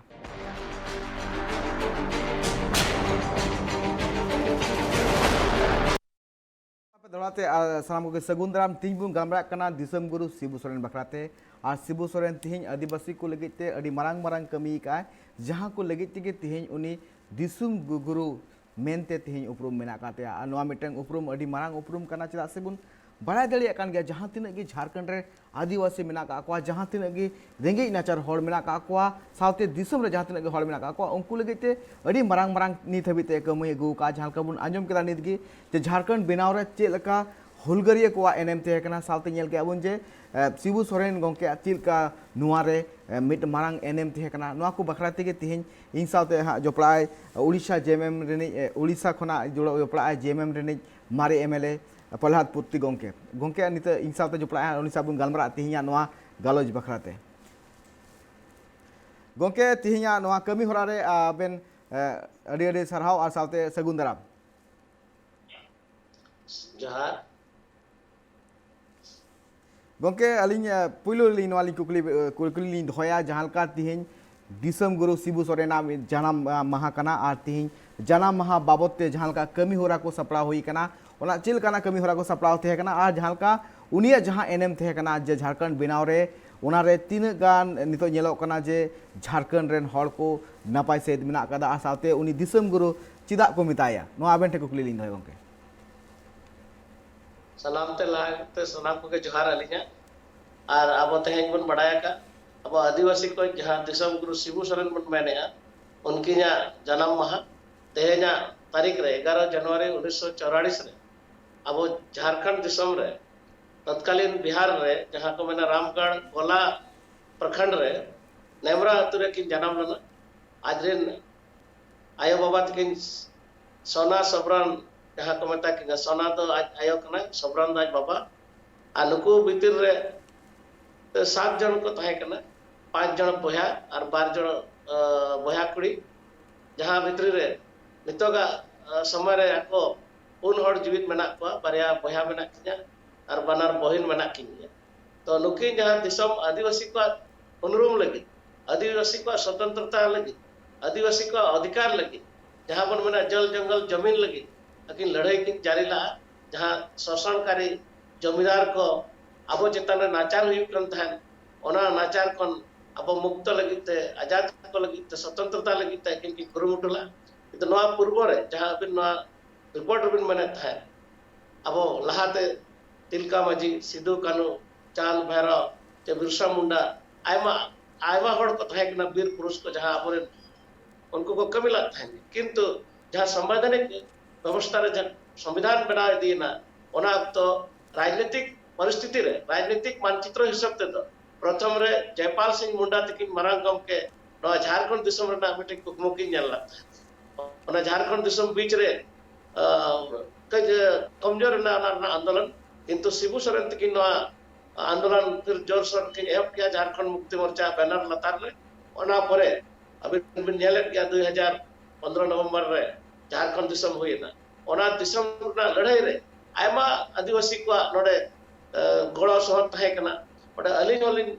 ᱟᱯᱮ ᱫᱚᱦᱲᱟ ᱛᱮ, ᱟᱨ ᱥᱟᱱᱟᱢ ᱠᱚᱜᱮ ᱥᱟᱹᱜᱩᱱ ᱫᱟᱨᱟᱢ᱾ ᱛᱤᱦᱤᱧ ᱵᱚᱱ ᱜᱟᱞᱢᱟᱨᱟᱜ ᱠᱟᱱᱟ ᱫᱤᱥᱚᱢ ᱜᱩᱨᱩ ᱥᱤᱵᱩ ᱥᱚᱨᱮᱱ ᱵᱟᱠᱷᱨᱟ ᱛᱮ᱾ ᱟᱨ ᱥᱤᱵᱩ ᱥᱚᱨᱮᱱ ᱛᱤᱦᱤᱧ ᱟᱹᱫᱤᱵᱟᱹᱥᱤ ᱠᱚ ᱞᱟᱹᱜᱤᱫ ᱛᱮ ᱟᱹᱰᱤ ᱢᱟᱨᱟᱝ ᱢᱟᱨᱟᱝ ᱠᱟᱹᱢᱤ ᱟᱠᱟᱫᱼᱟᱭ, ᱡᱟᱦᱟᱸ ᱠᱚ ᱞᱟᱹᱜᱤᱫ ᱛᱮᱜᱮ ᱛᱤᱦᱤᱧ ᱩᱱᱤ ᱫᱤᱥᱚᱢ ᱜᱩ-, ᱜᱩᱨᱩ ᱢᱮᱱᱛᱮ ᱛᱤᱦᱤᱧ ᱩᱯᱨᱩᱢ ᱢᱮᱱᱟᱜ ᱟᱠᱟᱫ ᱛᱟᱭᱟ᱾ ᱟᱨ ᱱᱚᱣᱟ ᱢᱤᱫᱴᱟᱝ ᱩᱯᱨᱩᱢ ᱟᱹᱰᱤ ᱢᱟᱨᱟᱝ ᱩᱯᱨᱩᱢ ᱠᱟᱱᱟ, ᱪᱮᱫᱟᱜ ᱥᱮᱵᱚᱱ ᱵᱟᱲᱟᱭ ᱫᱟᱲᱮᱭᱟᱜ ᱠᱟᱱ ᱜᱮᱭᱟ, ᱡᱟᱦᱟᱸ ᱛᱤᱱᱟᱹᱜ ᱜᱮ ᱡᱷᱟᱲᱠᱷᱚᱸᱰ ᱨᱮ ᱟᱹᱫᱤᱵᱟᱹᱥᱤ ᱢᱮᱱᱟᱜ ᱟᱠᱟᱫ ᱠᱚᱣᱟ, ᱡᱟᱦᱟᱸ ᱛᱤᱱᱟᱹᱜ ᱜᱮ ᱨᱮᱸᱜᱮᱡ ᱱᱟᱪᱟᱨ ᱦᱚᱲ ᱢᱮᱱᱟᱜ ᱟᱠᱟᱫ ᱠᱚᱣᱟ, ᱥᱟᱶᱛᱮ ᱫᱤᱥᱚᱢ ᱨᱮ ᱡᱟᱦᱟᱸ ᱛᱤᱱᱟᱹᱜ ᱜᱮ ᱦᱚᱲ ᱢᱮᱱᱟᱜ ᱟᱠᱟᱫ ᱠᱚᱣᱟ, ᱩᱱᱠᱩ ᱞᱟᱹᱜᱤᱫ ᱛᱮ ᱟᱹᱰᱤ ᱢᱟᱨᱟᱝ ᱢᱟᱨᱟᱝ ᱱᱤᱛ ᱦᱟᱹᱵᱤᱡ ᱛᱮ ᱠᱟᱹᱢᱤ ᱟᱹᱜᱩ ᱟᱠᱟᱫᱼᱟ᱾ ᱡᱟᱦᱟᱸ ᱞᱮᱠᱟ ᱵᱚᱱ ᱟᱸᱡᱚᱢ ᱠᱮᱫᱟ ᱱᱤᱛ ᱜᱮ, ᱡᱮ ᱡᱷᱟᱲᱠᱷᱚᱸᱰ ᱵᱮᱱᱟᱣ ᱨᱮ ᱪᱮᱫ ᱞᱮᱠᱟ ᱦᱩᱞᱜᱟᱹᱨᱤᱭᱟᱹ ᱠᱚᱣᱟᱜ ᱮᱱᱮᱢ ᱛᱟᱦᱮᱸ ᱠᱟᱱᱟ, ᱥᱟᱶᱛᱮ ᱧᱮᱞ ᱠᱮᱫᱼᱟ ᱵᱚᱱ ᱡᱮ, ᱮ, ᱥᱤᱵᱩ ᱥᱚᱨᱮᱱ ᱜᱚᱢᱠᱮᱭᱟᱜ ᱪᱮᱫ ᱞᱮᱠᱟ ᱱᱚᱣᱟ ᱨᱮ, ᱮ, ᱢᱤᱫ ᱢᱟᱨᱟᱝ ᱮᱱᱮᱢ ᱛᱟᱦᱮᱸ ᱠᱟᱱᱟ᱾ ᱱᱚᱣᱟ ᱠᱚ ᱵᱟᱠᱷᱨᱟ ᱛᱮᱜᱮ ᱛᱤᱦᱤᱧ ᱤᱧ ᱥᱟᱶᱛᱮ ᱦᱟᱸᱜ ᱡᱚᱯᱲᱟᱣ ᱟᱭ ᱩᱲᱤᱥᱥᱟ ᱡᱮ ᱮᱢ ᱮᱢ ᱨᱤᱱᱤᱡ, ᱮ, ᱩᱲᱤᱥᱥᱟ ᱠᱷᱚᱱᱟᱜ ᱡᱚᱲᱟᱣ ᱡᱚᱯᱲᱟᱜ ᱟᱭ ᱡᱮ ᱮᱢ ᱮᱢ ᱨᱤᱱᱤᱡ ᱢᱟᱨᱮ ᱮᱢ ᱮᱞ ᱮ ᱯᱨᱚᱦᱞᱟᱫ ᱯᱚᱛᱛᱤ ᱜᱚᱢᱠᱮ᱾ ᱜᱚᱢᱠᱮ ᱱᱤᱛᱚᱜ ᱤᱧ ᱥᱟᱶᱛᱮ ᱡᱚᱯᱲᱟᱜ ᱟᱭ, ᱩᱱᱤ ᱥᱟᱶ ᱵᱚᱱ ᱜᱟᱞᱢᱟᱨᱟᱜᱼᱟ ᱛᱮᱦᱮᱧᱟᱜ ᱱᱚᱣᱟ ᱜᱟᱞᱚᱪ ᱵᱟᱠᱷᱨᱟ ᱛᱮ᱾ ᱜᱚᱢᱠᱮ, ᱛᱮᱦᱮᱧᱟᱜ ᱱᱚᱣᱟ ᱠᱟᱹᱢᱤ ᱦᱚᱨᱟ ᱨᱮ ᱟᱵᱮᱱ, ᱮ, ᱟᱹᱰᱤ ᱟᱹᱰᱤ ᱥᱟᱨᱦᱟᱣ ᱟᱨ ᱥᱟᱶᱛᱮ ᱥᱟᱹᱜᱩᱱ ᱫᱟᱨᱟᱢ᱾ ᱡᱚᱦᱟᱨ᱾ ᱜᱚᱢᱠᱮ, ᱟᱹᱞᱤᱧ, ᱮ, ᱯᱩᱭᱞᱩ ᱞᱤᱧ ᱱᱚᱣᱟ ᱞᱤᱧ ᱠᱩᱠᱞᱤ, ᱮ, ᱠᱩᱠᱞᱤ ᱞᱤᱧ ᱫᱚᱦᱚᱭᱟ, ᱡᱟᱦᱟᱸ ᱞᱮᱠᱟ ᱛᱮᱦᱮᱧ ᱫᱤᱥᱚᱢ ᱜᱩᱨᱩ ᱥᱤᱵᱩ ᱥᱚᱨᱮᱱᱟᱜ ᱢᱤᱫ ᱡᱟᱱᱟᱢ, ᱮ, ᱢᱟᱦᱟ ᱠᱟᱱᱟ, ᱟᱨ ᱛᱮᱦᱮᱧ ᱡᱟᱱᱟᱢ ᱢᱟᱦᱟ ᱵᱟᱵᱚᱫ ᱛᱮ ᱡᱟᱦᱟᱸ ᱞᱮᱠᱟ ᱠᱟᱹᱢᱤ ᱦᱚᱨᱟ ᱠᱚ ᱥᱟᱯᱲᱟᱣ ᱦᱩᱭ ᱠᱟᱱᱟ, ᱚᱱᱟ ᱪᱮᱫ ᱞᱮᱠᱟᱱᱟᱜ ᱠᱟᱹᱢᱤ ᱦᱚᱨᱟ ᱠᱚ ᱥᱟᱯᱲᱟᱣ ᱛᱟᱦᱮᱸ ᱠᱟᱱᱟ, ᱟᱨ ᱡᱟᱦᱟᱸ ᱞᱮᱠᱟ ᱩᱱᱤᱭᱟᱜ ᱡᱟᱦᱟᱸ ᱮᱱᱮᱢ ᱛᱟᱦᱮᱸ ᱠᱟᱱᱟ ᱡᱮ ᱡᱷᱟᱲᱠᱷᱚᱸᱰ ᱵᱮᱱᱟᱣ ᱨᱮ ᱚᱱᱟᱨᱮ ᱛᱤᱱᱟᱹᱜ ᱜᱟᱱ ᱱᱤᱛᱚᱜ ᱧᱮᱞᱚᱜ ᱠᱟᱱᱟ ᱡᱮ ᱡᱷᱟᱲᱠᱷᱚᱸᱰ ᱨᱮᱱ ᱦᱚᱲ ᱠᱚ ᱱᱟᱯᱟᱭ ᱥᱟᱹᱦᱤᱡ ᱢᱮᱱᱟᱜ ᱟᱠᱟᱫᱟ, ᱟᱨ ᱥᱟᱶᱛᱮ ᱩᱱᱤ ᱫᱤᱥᱚᱢ ᱜᱩᱨᱩ ᱪᱮᱫᱟᱜ ᱠᱚ ᱢᱮᱛᱟᱭᱟ? ᱱᱚᱣᱟ ᱟᱵᱮᱱ ᱴᱷᱮᱱ ᱠᱩᱠᱞᱤ ᱞᱤᱧ ᱫᱚᱦᱚᱭᱟ ᱜᱚᱢᱠᱮ᱾ ᱥᱟᱱᱟᱢ ᱛᱮ ᱞᱟᱦᱟ ᱛᱮ ᱥᱟᱱᱟᱢ ᱠᱚᱜᱮ ᱡᱚᱦᱟᱨ ᱟᱹᱞᱤᱧᱟᱜ᱾ ᱟᱨ ᱟᱵᱚ ᱛᱮᱦᱮᱧ ᱵᱚᱱ ᱵᱟᱲᱟᱭ ᱟᱠᱟᱫ, ᱟᱵᱚ ᱟᱹᱫᱤᱵᱟᱹᱥᱤ ᱠᱚ ᱡᱟᱦᱟᱸ ᱫᱤᱥᱚᱢ ᱜᱩᱨᱩ ᱥᱤᱵᱩ ᱥᱚᱨᱮᱱ ᱵᱚᱱ ᱢᱮᱱᱮᱫᱼᱟ, ᱩᱱᱠᱤᱱᱟᱜ ᱡᱟᱱᱟᱢ ᱢᱟᱦᱟ ᱛᱮᱦᱮᱧᱟᱜ ᱛᱟᱹᱨᱤᱠᱷ ᱨᱮ, ᱮᱜᱟᱨᱚ ᱡᱟᱱᱩᱣᱟᱨᱤ ᱩᱱᱤᱥᱥᱚ ᱪᱚᱣᱨᱟᱲᱤᱥ ᱨᱮ, ᱟᱵᱚ ᱡᱷᱟᱲᱠᱷᱚᱸᱰ ᱫᱤᱥᱚᱢ ᱨᱮ ᱛᱚᱛᱠᱟᱞᱤᱱ ᱵᱤᱦᱟᱨ ᱨᱮ ᱡᱟᱦᱟᱸ ᱠᱚ ᱢᱮᱱᱟ ᱨᱟᱢᱜᱟᱲ ᱜᱚᱞᱟ ᱯᱨᱚᱠᱷᱚᱸᱰ ᱨᱮ ᱱᱮᱢᱨᱟ ᱟᱹᱛᱩ ᱨᱮᱠᱤᱱ ᱡᱟᱱᱟᱢ ᱞᱮᱱᱟ᱾ ᱟᱡ ᱨᱮᱱ ᱟᱭᱳ ᱵᱟᱵᱟ ᱛᱟᱹᱠᱤᱱ ᱥᱳᱱᱟ ᱥᱚᱵᱨᱟᱱ, ᱡᱟᱦᱟᱸ ᱠᱚ ᱢᱮᱛᱟ ᱠᱤᱱᱟ, ᱥᱳᱱᱟ ᱫᱚ ᱟᱡ ᱟᱭᱳ ᱠᱟᱱᱟᱭ, ᱥᱚᱵᱨᱟᱱ ᱫᱚ ᱟᱡ ᱵᱟᱵᱟ᱾ ᱟᱨ ᱱᱩᱠᱩ ᱵᱷᱤᱛᱤᱨ ᱨᱮ ᱥᱟᱛ ᱡᱚᱱ ᱠᱚ ᱛᱟᱦᱮᱸ ᱠᱟᱱᱟ, ᱯᱟᱸᱪ ᱡᱚᱱ ᱵᱚᱭᱦᱟ ᱟᱨ ᱵᱟᱨ ᱡᱚᱱ, ᱟᱸ, ᱵᱚᱭᱦᱟ ᱠᱩᱲᱤ᱾ ᱡᱟᱦᱟᱸ ᱵᱷᱤᱛᱨᱤ ᱨᱮ ᱱᱤᱛᱚᱜᱟᱜ, ᱟᱸ, ᱥᱚᱢᱚᱭ ᱨᱮ ᱟᱠᱚ ᱯᱩᱱ ᱦᱚᱲ ᱡᱤᱣᱤᱫ ᱢᱮᱱᱟᱜ ᱠᱚᱣᱟ, ᱵᱟᱨᱭᱟ ᱵᱚᱭᱦᱟ ᱢᱮᱱᱟᱜ ᱠᱤᱱᱟ ᱟᱨ ᱵᱟᱱᱟᱨ ᱵᱚᱦᱤᱱ ᱢᱮᱱᱟᱜ ᱠᱤᱱ ᱜᱮᱭᱟ᱾ ᱛᱚ ᱱᱩᱠᱤᱱ ᱡᱟᱦᱟᱸ ᱫᱤᱥᱚᱢ ᱟᱹᱫᱤᱵᱟᱹᱥᱤ ᱠᱚᱣᱟᱜ ᱩᱱᱩᱨᱩᱢ ᱞᱟᱹᱜᱤᱫ, ᱟᱹᱫᱤᱵᱟᱹᱥᱤ ᱠᱚᱣᱟᱜ ᱥᱚᱛᱚᱱᱛᱨᱚᱛᱟ ᱞᱟᱹᱜᱤᱫ, ᱟᱹᱫᱤᱵᱟᱹᱥᱤ ᱠᱚᱣᱟᱜ ᱚᱫᱷᱤᱠᱟᱨ ᱞᱟᱹᱜᱤᱫ, ᱡᱟᱦᱟᱸ ᱵᱚᱱ ᱢᱮᱱᱟ ᱡᱚᱞ ᱡᱚᱝᱜᱚᱞ ᱡᱚᱢᱤᱱ ᱞᱟᱹᱜᱤᱫ ᱟᱹᱠᱤᱱ ᱞᱟᱹᱲᱦᱟᱹᱭ ᱠᱤᱱ ᱡᱟᱹᱨᱤ ᱞᱟᱜᱼᱟ, ᱡᱟᱦᱟᱸ ᱥᱚᱥᱚᱱᱠᱟᱨᱤ ᱡᱚᱢᱤᱫᱟᱨ ᱠᱚ ᱟᱵᱚ ᱪᱮᱛᱟᱱ ᱨᱮ ᱱᱟᱪᱟᱨ ᱦᱩᱭᱩᱜ ᱠᱟᱱ ᱛᱟᱦᱮᱸᱫ, ᱚᱱᱟ ᱱᱟᱪᱟᱨ ᱠᱷᱚᱱ ᱟᱵᱚ ᱢᱩᱠᱛᱚ ᱞᱟᱹᱜᱤᱫ ᱛᱮ, ᱟᱡᱟᱫ ᱠᱚ ᱞᱟᱹᱜᱤᱫ ᱛᱮ, ᱥᱚᱛᱚᱱᱛᱨᱚᱛᱟ ᱞᱟᱹᱜᱤᱫ ᱛᱮ ᱟᱹᱠᱤᱱ ᱠᱤᱱ ᱠᱩᱨᱩᱢᱩᱴᱩ ᱞᱟᱜᱼᱟ᱾ ᱠᱤᱱᱛᱩ ᱱᱚᱣᱟ ᱯᱩᱨᱵᱚ ᱨᱮ ᱡᱟᱦᱟᱸ ᱟᱹᱵᱤᱱ ᱱᱚᱣᱟ ᱨᱤᱯᱳᱨᱴ ᱨᱮᱵᱤᱱ ᱢᱮᱱᱮᱫ ᱛᱟᱦᱮᱸᱫ, ᱟᱵᱚ ᱞᱟᱦᱟᱛᱮ ᱛᱤᱞᱠᱟ ᱢᱟᱹᱡᱷᱤ, ᱥᱤᱫᱩ ᱠᱟᱹᱱᱦᱩ, ᱪᱟᱸᱫᱽ ᱵᱷᱟᱭᱨᱚ, ᱪᱮ ᱵᱤᱨᱥᱟ ᱢᱩᱱᱰᱟ, ᱟᱭᱢᱟ, ᱟᱭᱢᱟ ᱦᱚᱲ ᱠᱚ ᱛᱟᱦᱮᱸ ᱠᱟᱱᱟ, ᱵᱤᱨ ᱯᱩᱨᱩᱥ ᱠᱚ, ᱡᱟᱦᱟᱸ ᱟᱵᱚᱨᱮᱱ ᱩᱱᱠᱩ ᱠᱚ ᱠᱟᱹᱢᱤ ᱞᱟᱜ ᱛᱟᱦᱮᱸᱫ᱾ ᱠᱤᱱᱛᱩ ᱡᱟᱦᱟᱸ ᱥᱟᱢᱵᱤᱫᱷᱟᱱᱤᱠ ᱵᱮᱵᱚᱥᱛᱷᱟ ᱨᱮ ᱡᱟᱦᱟᱸ ᱥᱚᱝᱵᱤᱫᱷᱟᱱ ᱵᱮᱱᱟᱣ ᱤᱫᱤᱭᱮᱱᱟ, ᱚᱱᱟ ᱚᱠᱛᱚ ᱨᱟᱡᱽᱱᱤᱛᱤᱠ ᱯᱚᱨᱤᱥᱛᱷᱤᱛᱤ ᱨᱮ, ᱨᱟᱡᱽᱱᱤᱛᱤᱠ ᱢᱟᱱᱪᱤᱛᱨᱚ ᱦᱤᱥᱟᱹᱵ ᱛᱮᱫᱚ ᱯᱨᱚᱛᱷᱚᱢ ᱨᱮ ᱡᱚᱭᱯᱟᱞ ᱥᱤᱝ ᱢᱩᱱᱰᱟ ᱛᱟᱹᱠᱤᱱ ᱢᱟᱨᱟᱝ ᱜᱚᱢᱠᱮ ᱱᱚᱣᱟ ᱡᱷᱟᱲᱠᱷᱚᱸᱰ ᱫᱤᱥᱚᱢ ᱨᱮᱱᱟᱜ ᱢᱤᱫᱴᱮᱱ ᱠᱩᱠᱢᱩ ᱠᱤᱱ ᱧᱮᱞ ᱞᱮᱫ ᱛᱟᱦᱮᱸᱫ᱾ ᱚᱱᱟ ᱡᱷᱟᱲᱠᱷᱚᱸᱰ ᱫᱤᱥᱚᱢ ᱵᱤᱪ ᱨᱮ, ᱟᱸ, ᱠᱟᱹᱡ ᱠᱚᱢᱡᱳᱨ ᱮᱱᱟ ᱚᱱᱟ ᱨᱮᱱᱟᱜ ᱟᱱᱫᱳᱞᱚᱱ, ᱠᱤᱱᱛᱩ ᱥᱤᱵᱩ ᱥᱚᱨᱮᱱ ᱛᱟᱹᱠᱤᱱ ᱱᱚᱣᱟ ᱟᱱᱫᱳᱞᱚᱱ ᱯᱷᱤᱨ ᱡᱳᱨᱥᱳᱨ ᱠᱤᱱ ᱮᱦᱚᱵ ᱠᱮᱜᱼᱟ ᱡᱷᱟᱲᱠᱷᱚᱸᱰ ᱢᱩᱠᱛᱤ ᱢᱳᱨᱪᱟ ᱵᱮᱱᱟᱨ ᱞᱟᱛᱟᱨ ᱨᱮ᱾ ᱚᱱᱟ ᱯᱚᱨᱮ ᱟᱹᱵᱤᱱ ᱵᱤᱱ ᱧᱮᱞᱮᱫ ᱜᱮᱭᱟ, ᱫᱩᱭ ᱦᱟᱡᱟᱨ ᱯᱚᱱᱫᱽᱨᱚ ᱱᱚᱵᱷᱮᱢᱵᱚᱨ ᱨᱮ ᱡᱷᱟᱲᱠᱷᱚᱸᱰ ᱫᱤᱥᱚᱢ ᱦᱩᱭᱮᱱᱟ᱾ ᱚᱱᱟ ᱫᱤᱥᱚᱢ ᱨᱮᱱᱟᱜ ᱞᱟᱹᱲᱦᱟᱹᱭ ᱨᱮ ᱟᱭᱢᱟ ᱟᱹᱫᱤᱵᱟᱹᱥᱤ ᱠᱚᱣᱟᱜ ᱱᱚᱰᱮ, ᱮ, ᱜᱚᱲᱚ ᱥᱚᱦᱚᱫ ᱛᱟᱦᱮᱸ ᱠᱟᱱᱟ᱾ ᱚᱸᱰᱮ ᱟᱹᱞᱤᱧ ᱦᱚᱸᱞᱤᱧ,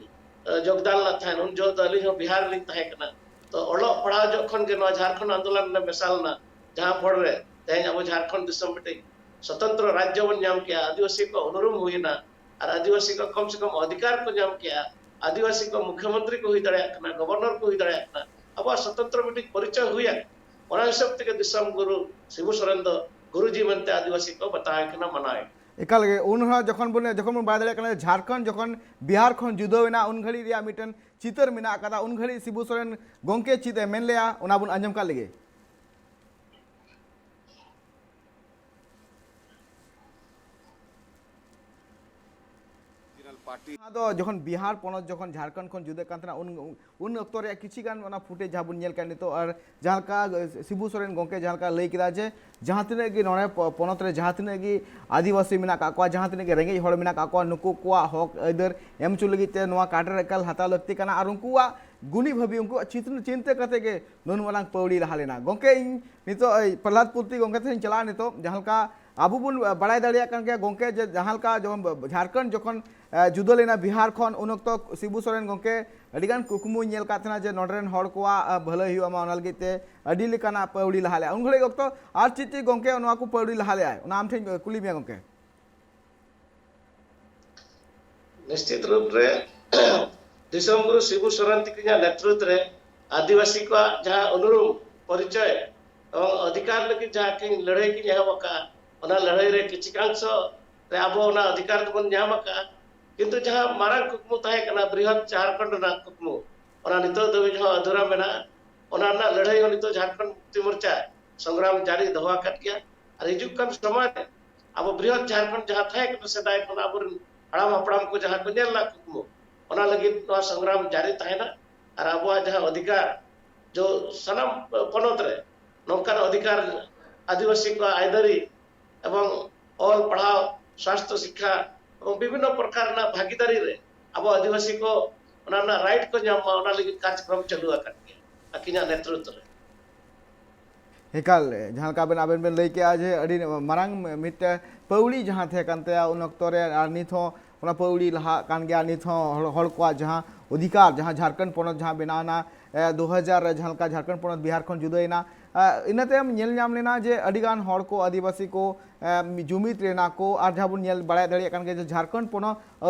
ᱮ, ᱡᱳᱜᱽᱫᱟᱱ ᱞᱮᱫ ᱛᱟᱦᱮᱸᱫ᱾ ᱩᱱ ᱡᱚᱦᱚᱜ ᱫᱚ ᱟᱹᱞᱤᱧ ᱦᱚᱸ ᱵᱤᱦᱟᱨ ᱨᱮᱞᱤᱧ ᱛᱟᱦᱮᱸ ᱠᱟᱱᱟ᱾ ᱛᱚ ᱚᱞᱚᱜ ᱯᱟᱲᱦᱟᱣ ᱡᱚᱠᱷᱚᱱ ᱜᱮ ᱱᱚᱣᱟ ᱡᱷᱟᱲᱠᱷᱚᱸᱰ ᱟᱱᱫᱳᱞᱚᱱ ᱨᱮ ᱢᱮᱥᱟ ᱞᱮᱱᱟ, ᱡᱟᱦᱟᱸ ᱯᱚᱨ ᱨᱮ ᱛᱮᱦᱮᱧ ᱟᱵᱚ ᱡᱷᱟᱲᱠᱷᱚᱸᱰ ᱫᱤᱥᱚᱢ ᱢᱤᱫᱴᱤᱡ ᱥᱚᱛᱚᱱᱛᱨᱚ ᱨᱟᱡᱽᱡᱚ ᱵᱚᱱ ᱧᱟᱢ ᱠᱮᱜᱼᱟ, ᱟᱹᱫᱤᱵᱟᱹᱥᱤ ᱠᱚ ᱩᱱᱩᱨᱩᱢ ᱦᱩᱭᱮᱱᱟ, ᱟᱨ ᱟᱹᱫᱤᱵᱟᱹᱥᱤ ᱠᱚ ᱠᱚᱢ ᱥᱮ ᱠᱚᱢ ᱚᱫᱷᱤᱠᱟᱨ ᱠᱚ ᱧᱟᱢ ᱠᱮᱜᱼᱟ᱾ ᱟᱹᱫᱤᱵᱟᱹᱥᱤ ᱠᱚ ᱢᱩᱠᱷᱭᱚᱢᱚᱱᱛᱨᱤ ᱠᱚ ᱦᱩᱭ ᱫᱟᱲᱮᱭᱟᱜ ᱠᱟᱱᱟ, ᱜᱚᱵᱷᱚᱨᱱᱚᱨ ᱠᱚ ᱦᱩᱭ ᱫᱟᱲᱮᱭᱟᱜ ᱠᱟᱱᱟ, ᱟᱵᱚᱣᱟᱜ ᱥᱚᱛᱚᱱᱛᱨᱚ ᱢᱤᱫᱴᱤᱡ ᱯᱚᱨᱤᱪᱚᱭ ᱦᱩᱭᱟ᱾ ᱚᱱᱟ ᱦᱤᱥᱟᱹᱵ ᱛᱮᱜᱮ ᱫᱤᱥᱚᱢ ᱜᱩᱨᱩ ᱥᱤᱵᱩ ᱥᱚᱨᱮᱱ ᱫᱚ ᱜᱩᱨᱩᱡᱤ ᱢᱮᱱᱛᱮ ᱟᱹᱫᱤᱵᱟᱹᱥᱤ ᱠᱚ ᱵᱟᱛᱟᱣᱮ ᱠᱟᱱᱟ, ᱢᱟᱱᱟᱣᱮ ᱠᱟᱱᱟ᱾ ᱮᱠᱟᱞ ᱜᱮ, ᱩᱱ ᱦᱚᱸ ᱡᱚᱠᱷᱚᱱ ᱵᱚᱱ, ᱡᱚᱠᱷᱚᱱ ᱵᱚᱱ ᱵᱟᱲᱟᱭ ᱫᱟᱲᱮᱭᱟᱜ ᱠᱟᱱᱟ ᱡᱷᱟᱲᱠᱷᱚᱸᱰ ᱡᱚᱠᱷᱚᱱ ᱵᱤᱦᱟᱨ ᱠᱷᱚᱱ ᱡᱩᱫᱟᱹᱣ ᱮᱱᱟ, ᱩᱱ ᱜᱷᱟᱹᱲᱤᱡ ᱨᱮᱭᱟᱜ ᱢᱤᱫᱴᱮᱱ ᱪᱤᱛᱟᱹᱨ ᱢᱮᱱᱟᱜ ᱟᱠᱟᱫᱟ, ᱩᱱ ᱜᱷᱟᱹᱲᱤᱡ ᱥᱤᱵᱩ ᱥᱚᱨᱮᱱ ᱜᱚᱢᱠᱮ ᱪᱮᱫ ᱮ ᱢᱮᱱ ᱞᱮᱜᱼᱟ, ᱚᱱᱟ ᱵᱚᱱ ᱟᱸᱡᱚᱢ ᱠᱟᱜ ᱞᱮᱜᱮ᱾ ᱡᱟᱦᱟᱸ ᱫᱚ ᱡᱚᱠᱷᱚᱱ ᱵᱤᱦᱟᱨ ᱯᱚᱱᱚᱛ ᱡᱚᱠᱷᱚᱱ ᱡᱷᱟᱲᱠᱷᱚᱸᱰ ᱠᱷᱚᱱ ᱡᱩᱫᱟᱹᱜ ᱠᱟᱱ ᱛᱟᱦᱮᱱᱟ, ᱩᱱ, ᱩᱱ ᱚᱠᱛᱚ ᱨᱮᱭᱟᱜ ᱠᱤᱪᱷᱤ ᱜᱟᱱ ᱚᱱᱟ footage ᱡᱟᱦᱟᱸ ᱵᱚᱱ ᱧᱮᱞ ᱠᱮᱫ ᱱᱤᱛᱚᱜ, ᱟᱨ ᱡᱟᱦᱟᱸ ᱞᱮᱠᱟ ᱥᱤᱵᱩ ᱥᱚᱨᱮᱱ ᱜᱚᱢᱠᱮ ᱡᱟᱦᱟᱸ ᱞᱮᱠᱟ ᱞᱟᱹᱭ ᱠᱮᱫᱟ ᱡᱮ ᱡᱟᱦᱟᱸ ᱛᱤᱱᱟᱹᱜ ᱜᱮ ᱱᱚᱰᱮ ᱯᱚ-, ᱯᱚᱱᱚᱛ ᱨᱮ ᱡᱟᱦᱟᱸ ᱛᱤᱱᱟᱹᱜ ᱜᱮ ᱟᱹᱫᱤᱵᱟᱹᱥᱤ ᱢᱮᱱᱟᱜ ᱠᱟᱜ ᱠᱚᱣᱟ, ᱡᱟᱦᱟᱸ ᱛᱤᱱᱟᱹᱜ ᱜᱮ ᱨᱮᱸᱜᱮᱡ ᱦᱚᱲ ᱢᱮᱱᱟᱜ ᱠᱟᱜ ᱠᱚᱣᱟ, ᱱᱩᱠᱩ ᱠᱚᱣᱟᱜ ᱦᱚᱠ ᱟᱹᱭᱫᱟᱹᱨ ᱮᱢ ᱦᱚᱪᱚ ᱞᱟᱹᱜᱤᱫ ᱛᱮ ᱱᱚᱣᱟ ᱠᱟᱴᱚᱨ ᱮᱠᱟᱞ ᱦᱟᱛᱟᱣ ᱞᱟᱹᱠᱛᱤ ᱠᱟᱱᱟ᱾ ᱟᱨ ᱩᱱᱠᱩᱣᱟᱜ ᱜᱩᱱᱤ ᱵᱷᱟᱹᱵᱤ, ᱩᱱᱠᱩᱣᱟᱜ ᱪᱤᱱᱛᱟᱹ, ᱪᱤᱱᱛᱟᱹ ᱠᱟᱛᱮ ᱜᱮ ᱱᱩᱱ ᱢᱟᱨᱟᱝ ᱯᱟᱹᱣᱲᱤ ᱞᱟᱦᱟ ᱞᱮᱱᱟ᱾ ᱜᱚᱢᱠᱮ, ᱤᱧ ᱱᱤᱛᱚᱜ ᱮᱭ ᱯᱨᱚᱦᱞᱟᱫ ᱯᱩᱨᱛᱤ ᱜᱚᱢᱠᱮ ᱴᱷᱮᱱ ᱤᱧ ᱪᱟᱞᱟᱜᱼᱟ᱾ ᱱᱤᱛᱚᱜ ᱡᱟᱦᱟᱸ ᱞᱮᱠᱟ ᱟᱵᱚ ᱵᱚᱱ ᱵᱟᱲᱟᱭ ᱫᱟᱲᱮᱭᱟᱜ ᱠᱟᱱ ᱜᱮᱭᱟ ᱜᱚᱢᱠᱮ, ᱡᱮ ᱡᱟᱦᱟᱸ ᱞᱮᱠᱟ ᱡᱮᱢᱚᱱ ᱡᱷᱟᱲᱠᱷᱚᱸᱰ ᱡᱚᱠᱷᱚᱱ, ᱮ, ᱡᱩᱫᱟᱹ ᱞᱮᱱᱟ ᱵᱤᱦᱟᱨ ᱠᱷᱚᱱ, ᱩᱱ ᱚᱠᱛᱚ ᱥᱤᱵᱩ ᱥᱚᱨᱮᱱ ᱜᱚᱢᱠᱮ ᱟᱹᱰᱤᱜᱟᱱ ᱠᱩᱠᱢᱩᱭ ᱧᱮᱞ ᱠᱟᱜ ᱛᱟᱦᱮᱱᱟ ᱡᱮ ᱱᱚᱰᱮ ᱨᱮᱱ ᱦᱚᱲ ᱠᱚᱣᱟᱜ, ᱮ, ᱵᱷᱟᱹᱞᱟᱹᱭ ᱦᱩᱭᱩᱜᱼᱟ, ᱢᱟ ᱚᱱᱟ ᱞᱟᱹᱜᱤᱫ ᱛᱮ ᱟᱹᱰᱤ ᱞᱮᱠᱟᱱᱟᱜ ᱯᱟᱹᱣᱲᱤ ᱞᱟᱦᱟ ᱞᱮᱜᱼᱟ᱾ ᱩᱱ ᱜᱷᱟᱹᱲᱤᱡ ᱚᱠᱛᱚ ᱟᱨ ᱪᱮᱫ ᱪᱮᱫ ᱜᱚᱢᱠᱮ ᱱᱚᱣᱟ ᱠᱚ ᱯᱟᱹᱣᱲᱤ ᱞᱟᱦᱟ ᱞᱮᱜᱼᱟᱭ, ᱚᱱᱟ ᱟᱢ ᱴᱷᱮᱱ ᱠᱩᱞᱤ ᱢᱮᱭᱟ ᱜᱚᱢᱠᱮ᱾ ᱱᱤᱥᱪᱤᱛ ᱨᱩᱯ ᱨᱮ ᱫᱤᱥᱚᱢ ᱜᱩᱨᱩ ᱥᱤᱵᱩ ᱥᱚᱨᱮᱱ ᱛᱤᱠᱤᱱᱟᱜ ᱱᱮᱛᱨᱤᱛ ᱨᱮ ᱟᱹᱫᱤᱵᱟᱹᱥᱤ ᱠᱚᱣᱟᱜ ᱡᱟᱦᱟᱸ ᱩᱱᱩᱨᱩᱢ ᱯᱚᱨᱤᱪᱚᱭ ᱮᱵᱚᱝ ᱚᱫᱷᱤᱠᱟᱨ ᱞᱟᱹᱜᱤᱫ ᱡᱟᱦᱟᱸ ᱠᱤᱱ ᱞᱟᱹᱲᱦᱟᱹᱭ ᱠᱤᱱ ᱮᱦᱚᱵ ᱟᱠᱟᱫᱼᱟ, ᱚᱱᱟ ᱞᱟᱹᱲᱦᱟᱹᱭ ᱨᱮ ᱠᱤᱪᱷᱤᱠᱟᱝᱥᱚ ᱨᱮ ᱟᱵᱚ ᱚᱱᱟ ᱚᱫᱷᱤᱠᱟᱨ ᱫᱚᱵᱚᱱ ᱧᱟᱢ ᱟᱠᱟᱫᱼᱟ᱾ ᱠᱤᱱᱛᱩ ᱡᱟᱦᱟᱸ ᱢᱟᱨᱟᱝ ᱠᱩᱠᱢᱩ ᱛᱟᱦᱮᱸ ᱠᱟᱱᱟ, ᱵᱨᱤᱦᱚᱛ ᱡᱷᱟᱲᱠᱷᱚᱸᱰ ᱨᱮᱱᱟᱜ ᱠᱩᱠᱢᱩ, ᱚᱱᱟ ᱱᱤᱛᱚᱜ ᱫᱷᱟᱹᱵᱤᱡ ᱦᱚᱸ ᱟᱫᱷᱩᱨᱟ ᱢᱮᱱᱟᱜᱼᱟ᱾ ᱚᱱᱟ ᱨᱮᱱᱟᱜ ᱞᱟᱹᱲᱦᱟᱹᱭ ᱦᱚᱸ ᱱᱤᱛᱚᱜ ᱡᱷᱟᱲᱠᱷᱚᱸᱰ ᱢᱩᱠᱛᱤ ᱢᱳᱨᱪᱟ ᱥᱚᱝᱜᱨᱟᱢ ᱡᱟᱹᱨᱤ ᱫᱚᱦᱚ ᱟᱠᱟᱫ ᱜᱮᱭᱟ᱾ ᱟᱨ ᱦᱤᱡᱩᱜ ᱠᱟᱱ ᱥᱚᱢᱚᱭ ᱨᱮ ᱟᱵᱚ ᱵᱨᱤᱦᱚᱛ ᱡᱷᱟᱲᱠᱷᱚᱸᱰ ᱡᱟᱦᱟᱸ ᱛᱟᱦᱮᱸ ᱠᱟᱱᱟ ᱥᱮᱫᱟᱭ ᱠᱷᱚᱱ ᱟᱵᱚᱨᱮᱱ ᱦᱟᱲᱟᱢ ᱦᱟᱯᱲᱟᱢ ᱠᱚ ᱡᱟᱦᱟᱸ ᱠᱚ ᱧᱮᱞ ᱞᱮᱫ ᱠᱩᱠᱢᱩ, ᱚᱱᱟ ᱞᱟᱹᱜᱤᱫ ᱱᱚᱣᱟ ᱥᱚᱝᱜᱨᱟᱢ ᱡᱟᱹᱨᱤ ᱛᱟᱦᱮᱱᱟ᱾ ᱟᱨ ᱟᱵᱚᱣᱟᱜ ᱡᱟᱦᱟᱸ ᱚᱫᱷᱤᱠᱟᱨ ᱡᱚ ᱥᱟᱱᱟᱢ ᱯᱚᱱᱚᱛ ᱨᱮ ᱱᱚᱝᱠᱟᱱ ᱚᱫᱷᱤᱠᱟᱨ ᱟᱹᱫᱤᱵᱟᱹᱥᱤ ᱠᱚᱣᱟᱜ ᱟᱹᱭᱫᱟᱹᱨᱤ ᱮᱵᱚᱝ ᱚᱞ ᱯᱟᱲᱦᱟᱣ, ᱥᱟᱥᱛᱷᱚ ᱥᱤᱠᱠᱷᱟ ᱮᱵᱚᱝ ᱵᱤᱵᱷᱤᱱᱱᱚ ᱯᱨᱚᱠᱟᱨ ᱨᱮᱱᱟᱜ ᱵᱷᱟᱜᱤᱫᱟᱨᱤ ᱨᱮ ᱟᱵᱚ ᱟᱹᱫᱤᱵᱟᱹᱥᱤ ᱠᱚ ᱚᱱᱟ ᱨᱮᱱᱟᱜ ᱨᱟᱭᱤᱴ ᱠᱚ ᱧᱟᱢ ᱢᱟ, ᱚᱱᱟ ᱞᱟᱹᱜᱤᱫ ᱠᱟᱨᱡᱚᱠᱨᱚᱢ ᱪᱟᱹᱞᱩ ᱟᱠᱟᱱ ᱜᱮᱭᱟ ᱟᱹᱠᱤᱱᱟᱜ ᱱᱮᱛᱨᱤᱛᱵ ᱨᱮ᱾ ᱮᱠᱟᱞ, ᱡᱟᱦᱟᱸ ᱞᱮᱠᱟ ᱟᱵᱮᱱ, ᱟᱵᱮᱱ ᱵᱮᱱ ᱞᱟᱹᱭ ᱠᱮᱜᱼᱟ ᱡᱮ ᱟᱹᱰᱤ ᱢᱟᱨᱟᱝ ᱢᱤᱫᱴᱮᱱ ᱯᱟᱹᱣᱲᱤ ᱡᱟᱦᱟᱸ ᱛᱟᱦᱮᱸ ᱠᱟᱱ ᱛᱟᱭᱟ ᱩᱱ ᱚᱠᱛᱚ ᱨᱮ, ᱟᱨ ᱱᱤᱛ ᱦᱚᱸ ᱚᱱᱟ ᱯᱟᱹᱣᱲᱤ ᱞᱟᱦᱟᱜ ᱠᱟᱱ ᱜᱮᱭᱟ᱾ ᱱᱤᱛ ᱦᱚᱸ ᱦᱚᱲ, ᱦᱚᱲ ᱠᱚᱣᱟᱜ ᱡᱟᱦᱟᱸ ᱚᱫᱷᱤᱠᱟᱨ, ᱡᱟᱦᱟᱸ ᱡᱷᱟᱲᱠᱷᱚᱸᱰ ᱯᱚᱱᱚᱛ ᱡᱟᱦᱟᱸ ᱵᱮᱱᱟᱣ ᱮᱱᱟ, ᱮ, ᱫᱩ ᱦᱟᱡᱟᱨ ᱨᱮ ᱡᱟᱦᱟᱸ ᱞᱮᱠᱟ ᱡᱷᱟᱲᱠᱷᱚᱸᱰ ᱯᱚᱱᱚᱛ ᱵᱤᱦᱟᱨ ᱠᱷᱚᱱ ᱡᱩᱫᱟᱹᱭᱮᱱᱟ, ᱤᱱᱟᱹ ᱛᱟᱭᱚᱢ ᱧᱮᱞ ᱧᱟᱢ ᱞᱮᱱᱟ ᱡᱮ ᱟᱹᱰᱤᱜᱟᱱ ᱦᱚᱲ ᱠᱚ, ᱟᱹᱫᱤᱵᱟᱹᱥᱤ ᱠᱚ ᱡᱩᱢᱤᱫ ᱞᱮᱱᱟ ᱠᱚ᱾ ᱟᱨ ᱡᱟᱦᱟᱸ ᱵᱚᱱ ᱧᱮᱞ ᱵᱟᱲᱟᱭ ᱫᱟᱲᱮᱭᱟᱜ ᱠᱟᱱ ᱜᱮᱭᱟ ᱡᱮ ᱡᱷᱟᱲᱠᱷᱚᱸᱰ ᱯᱚᱱᱚᱛ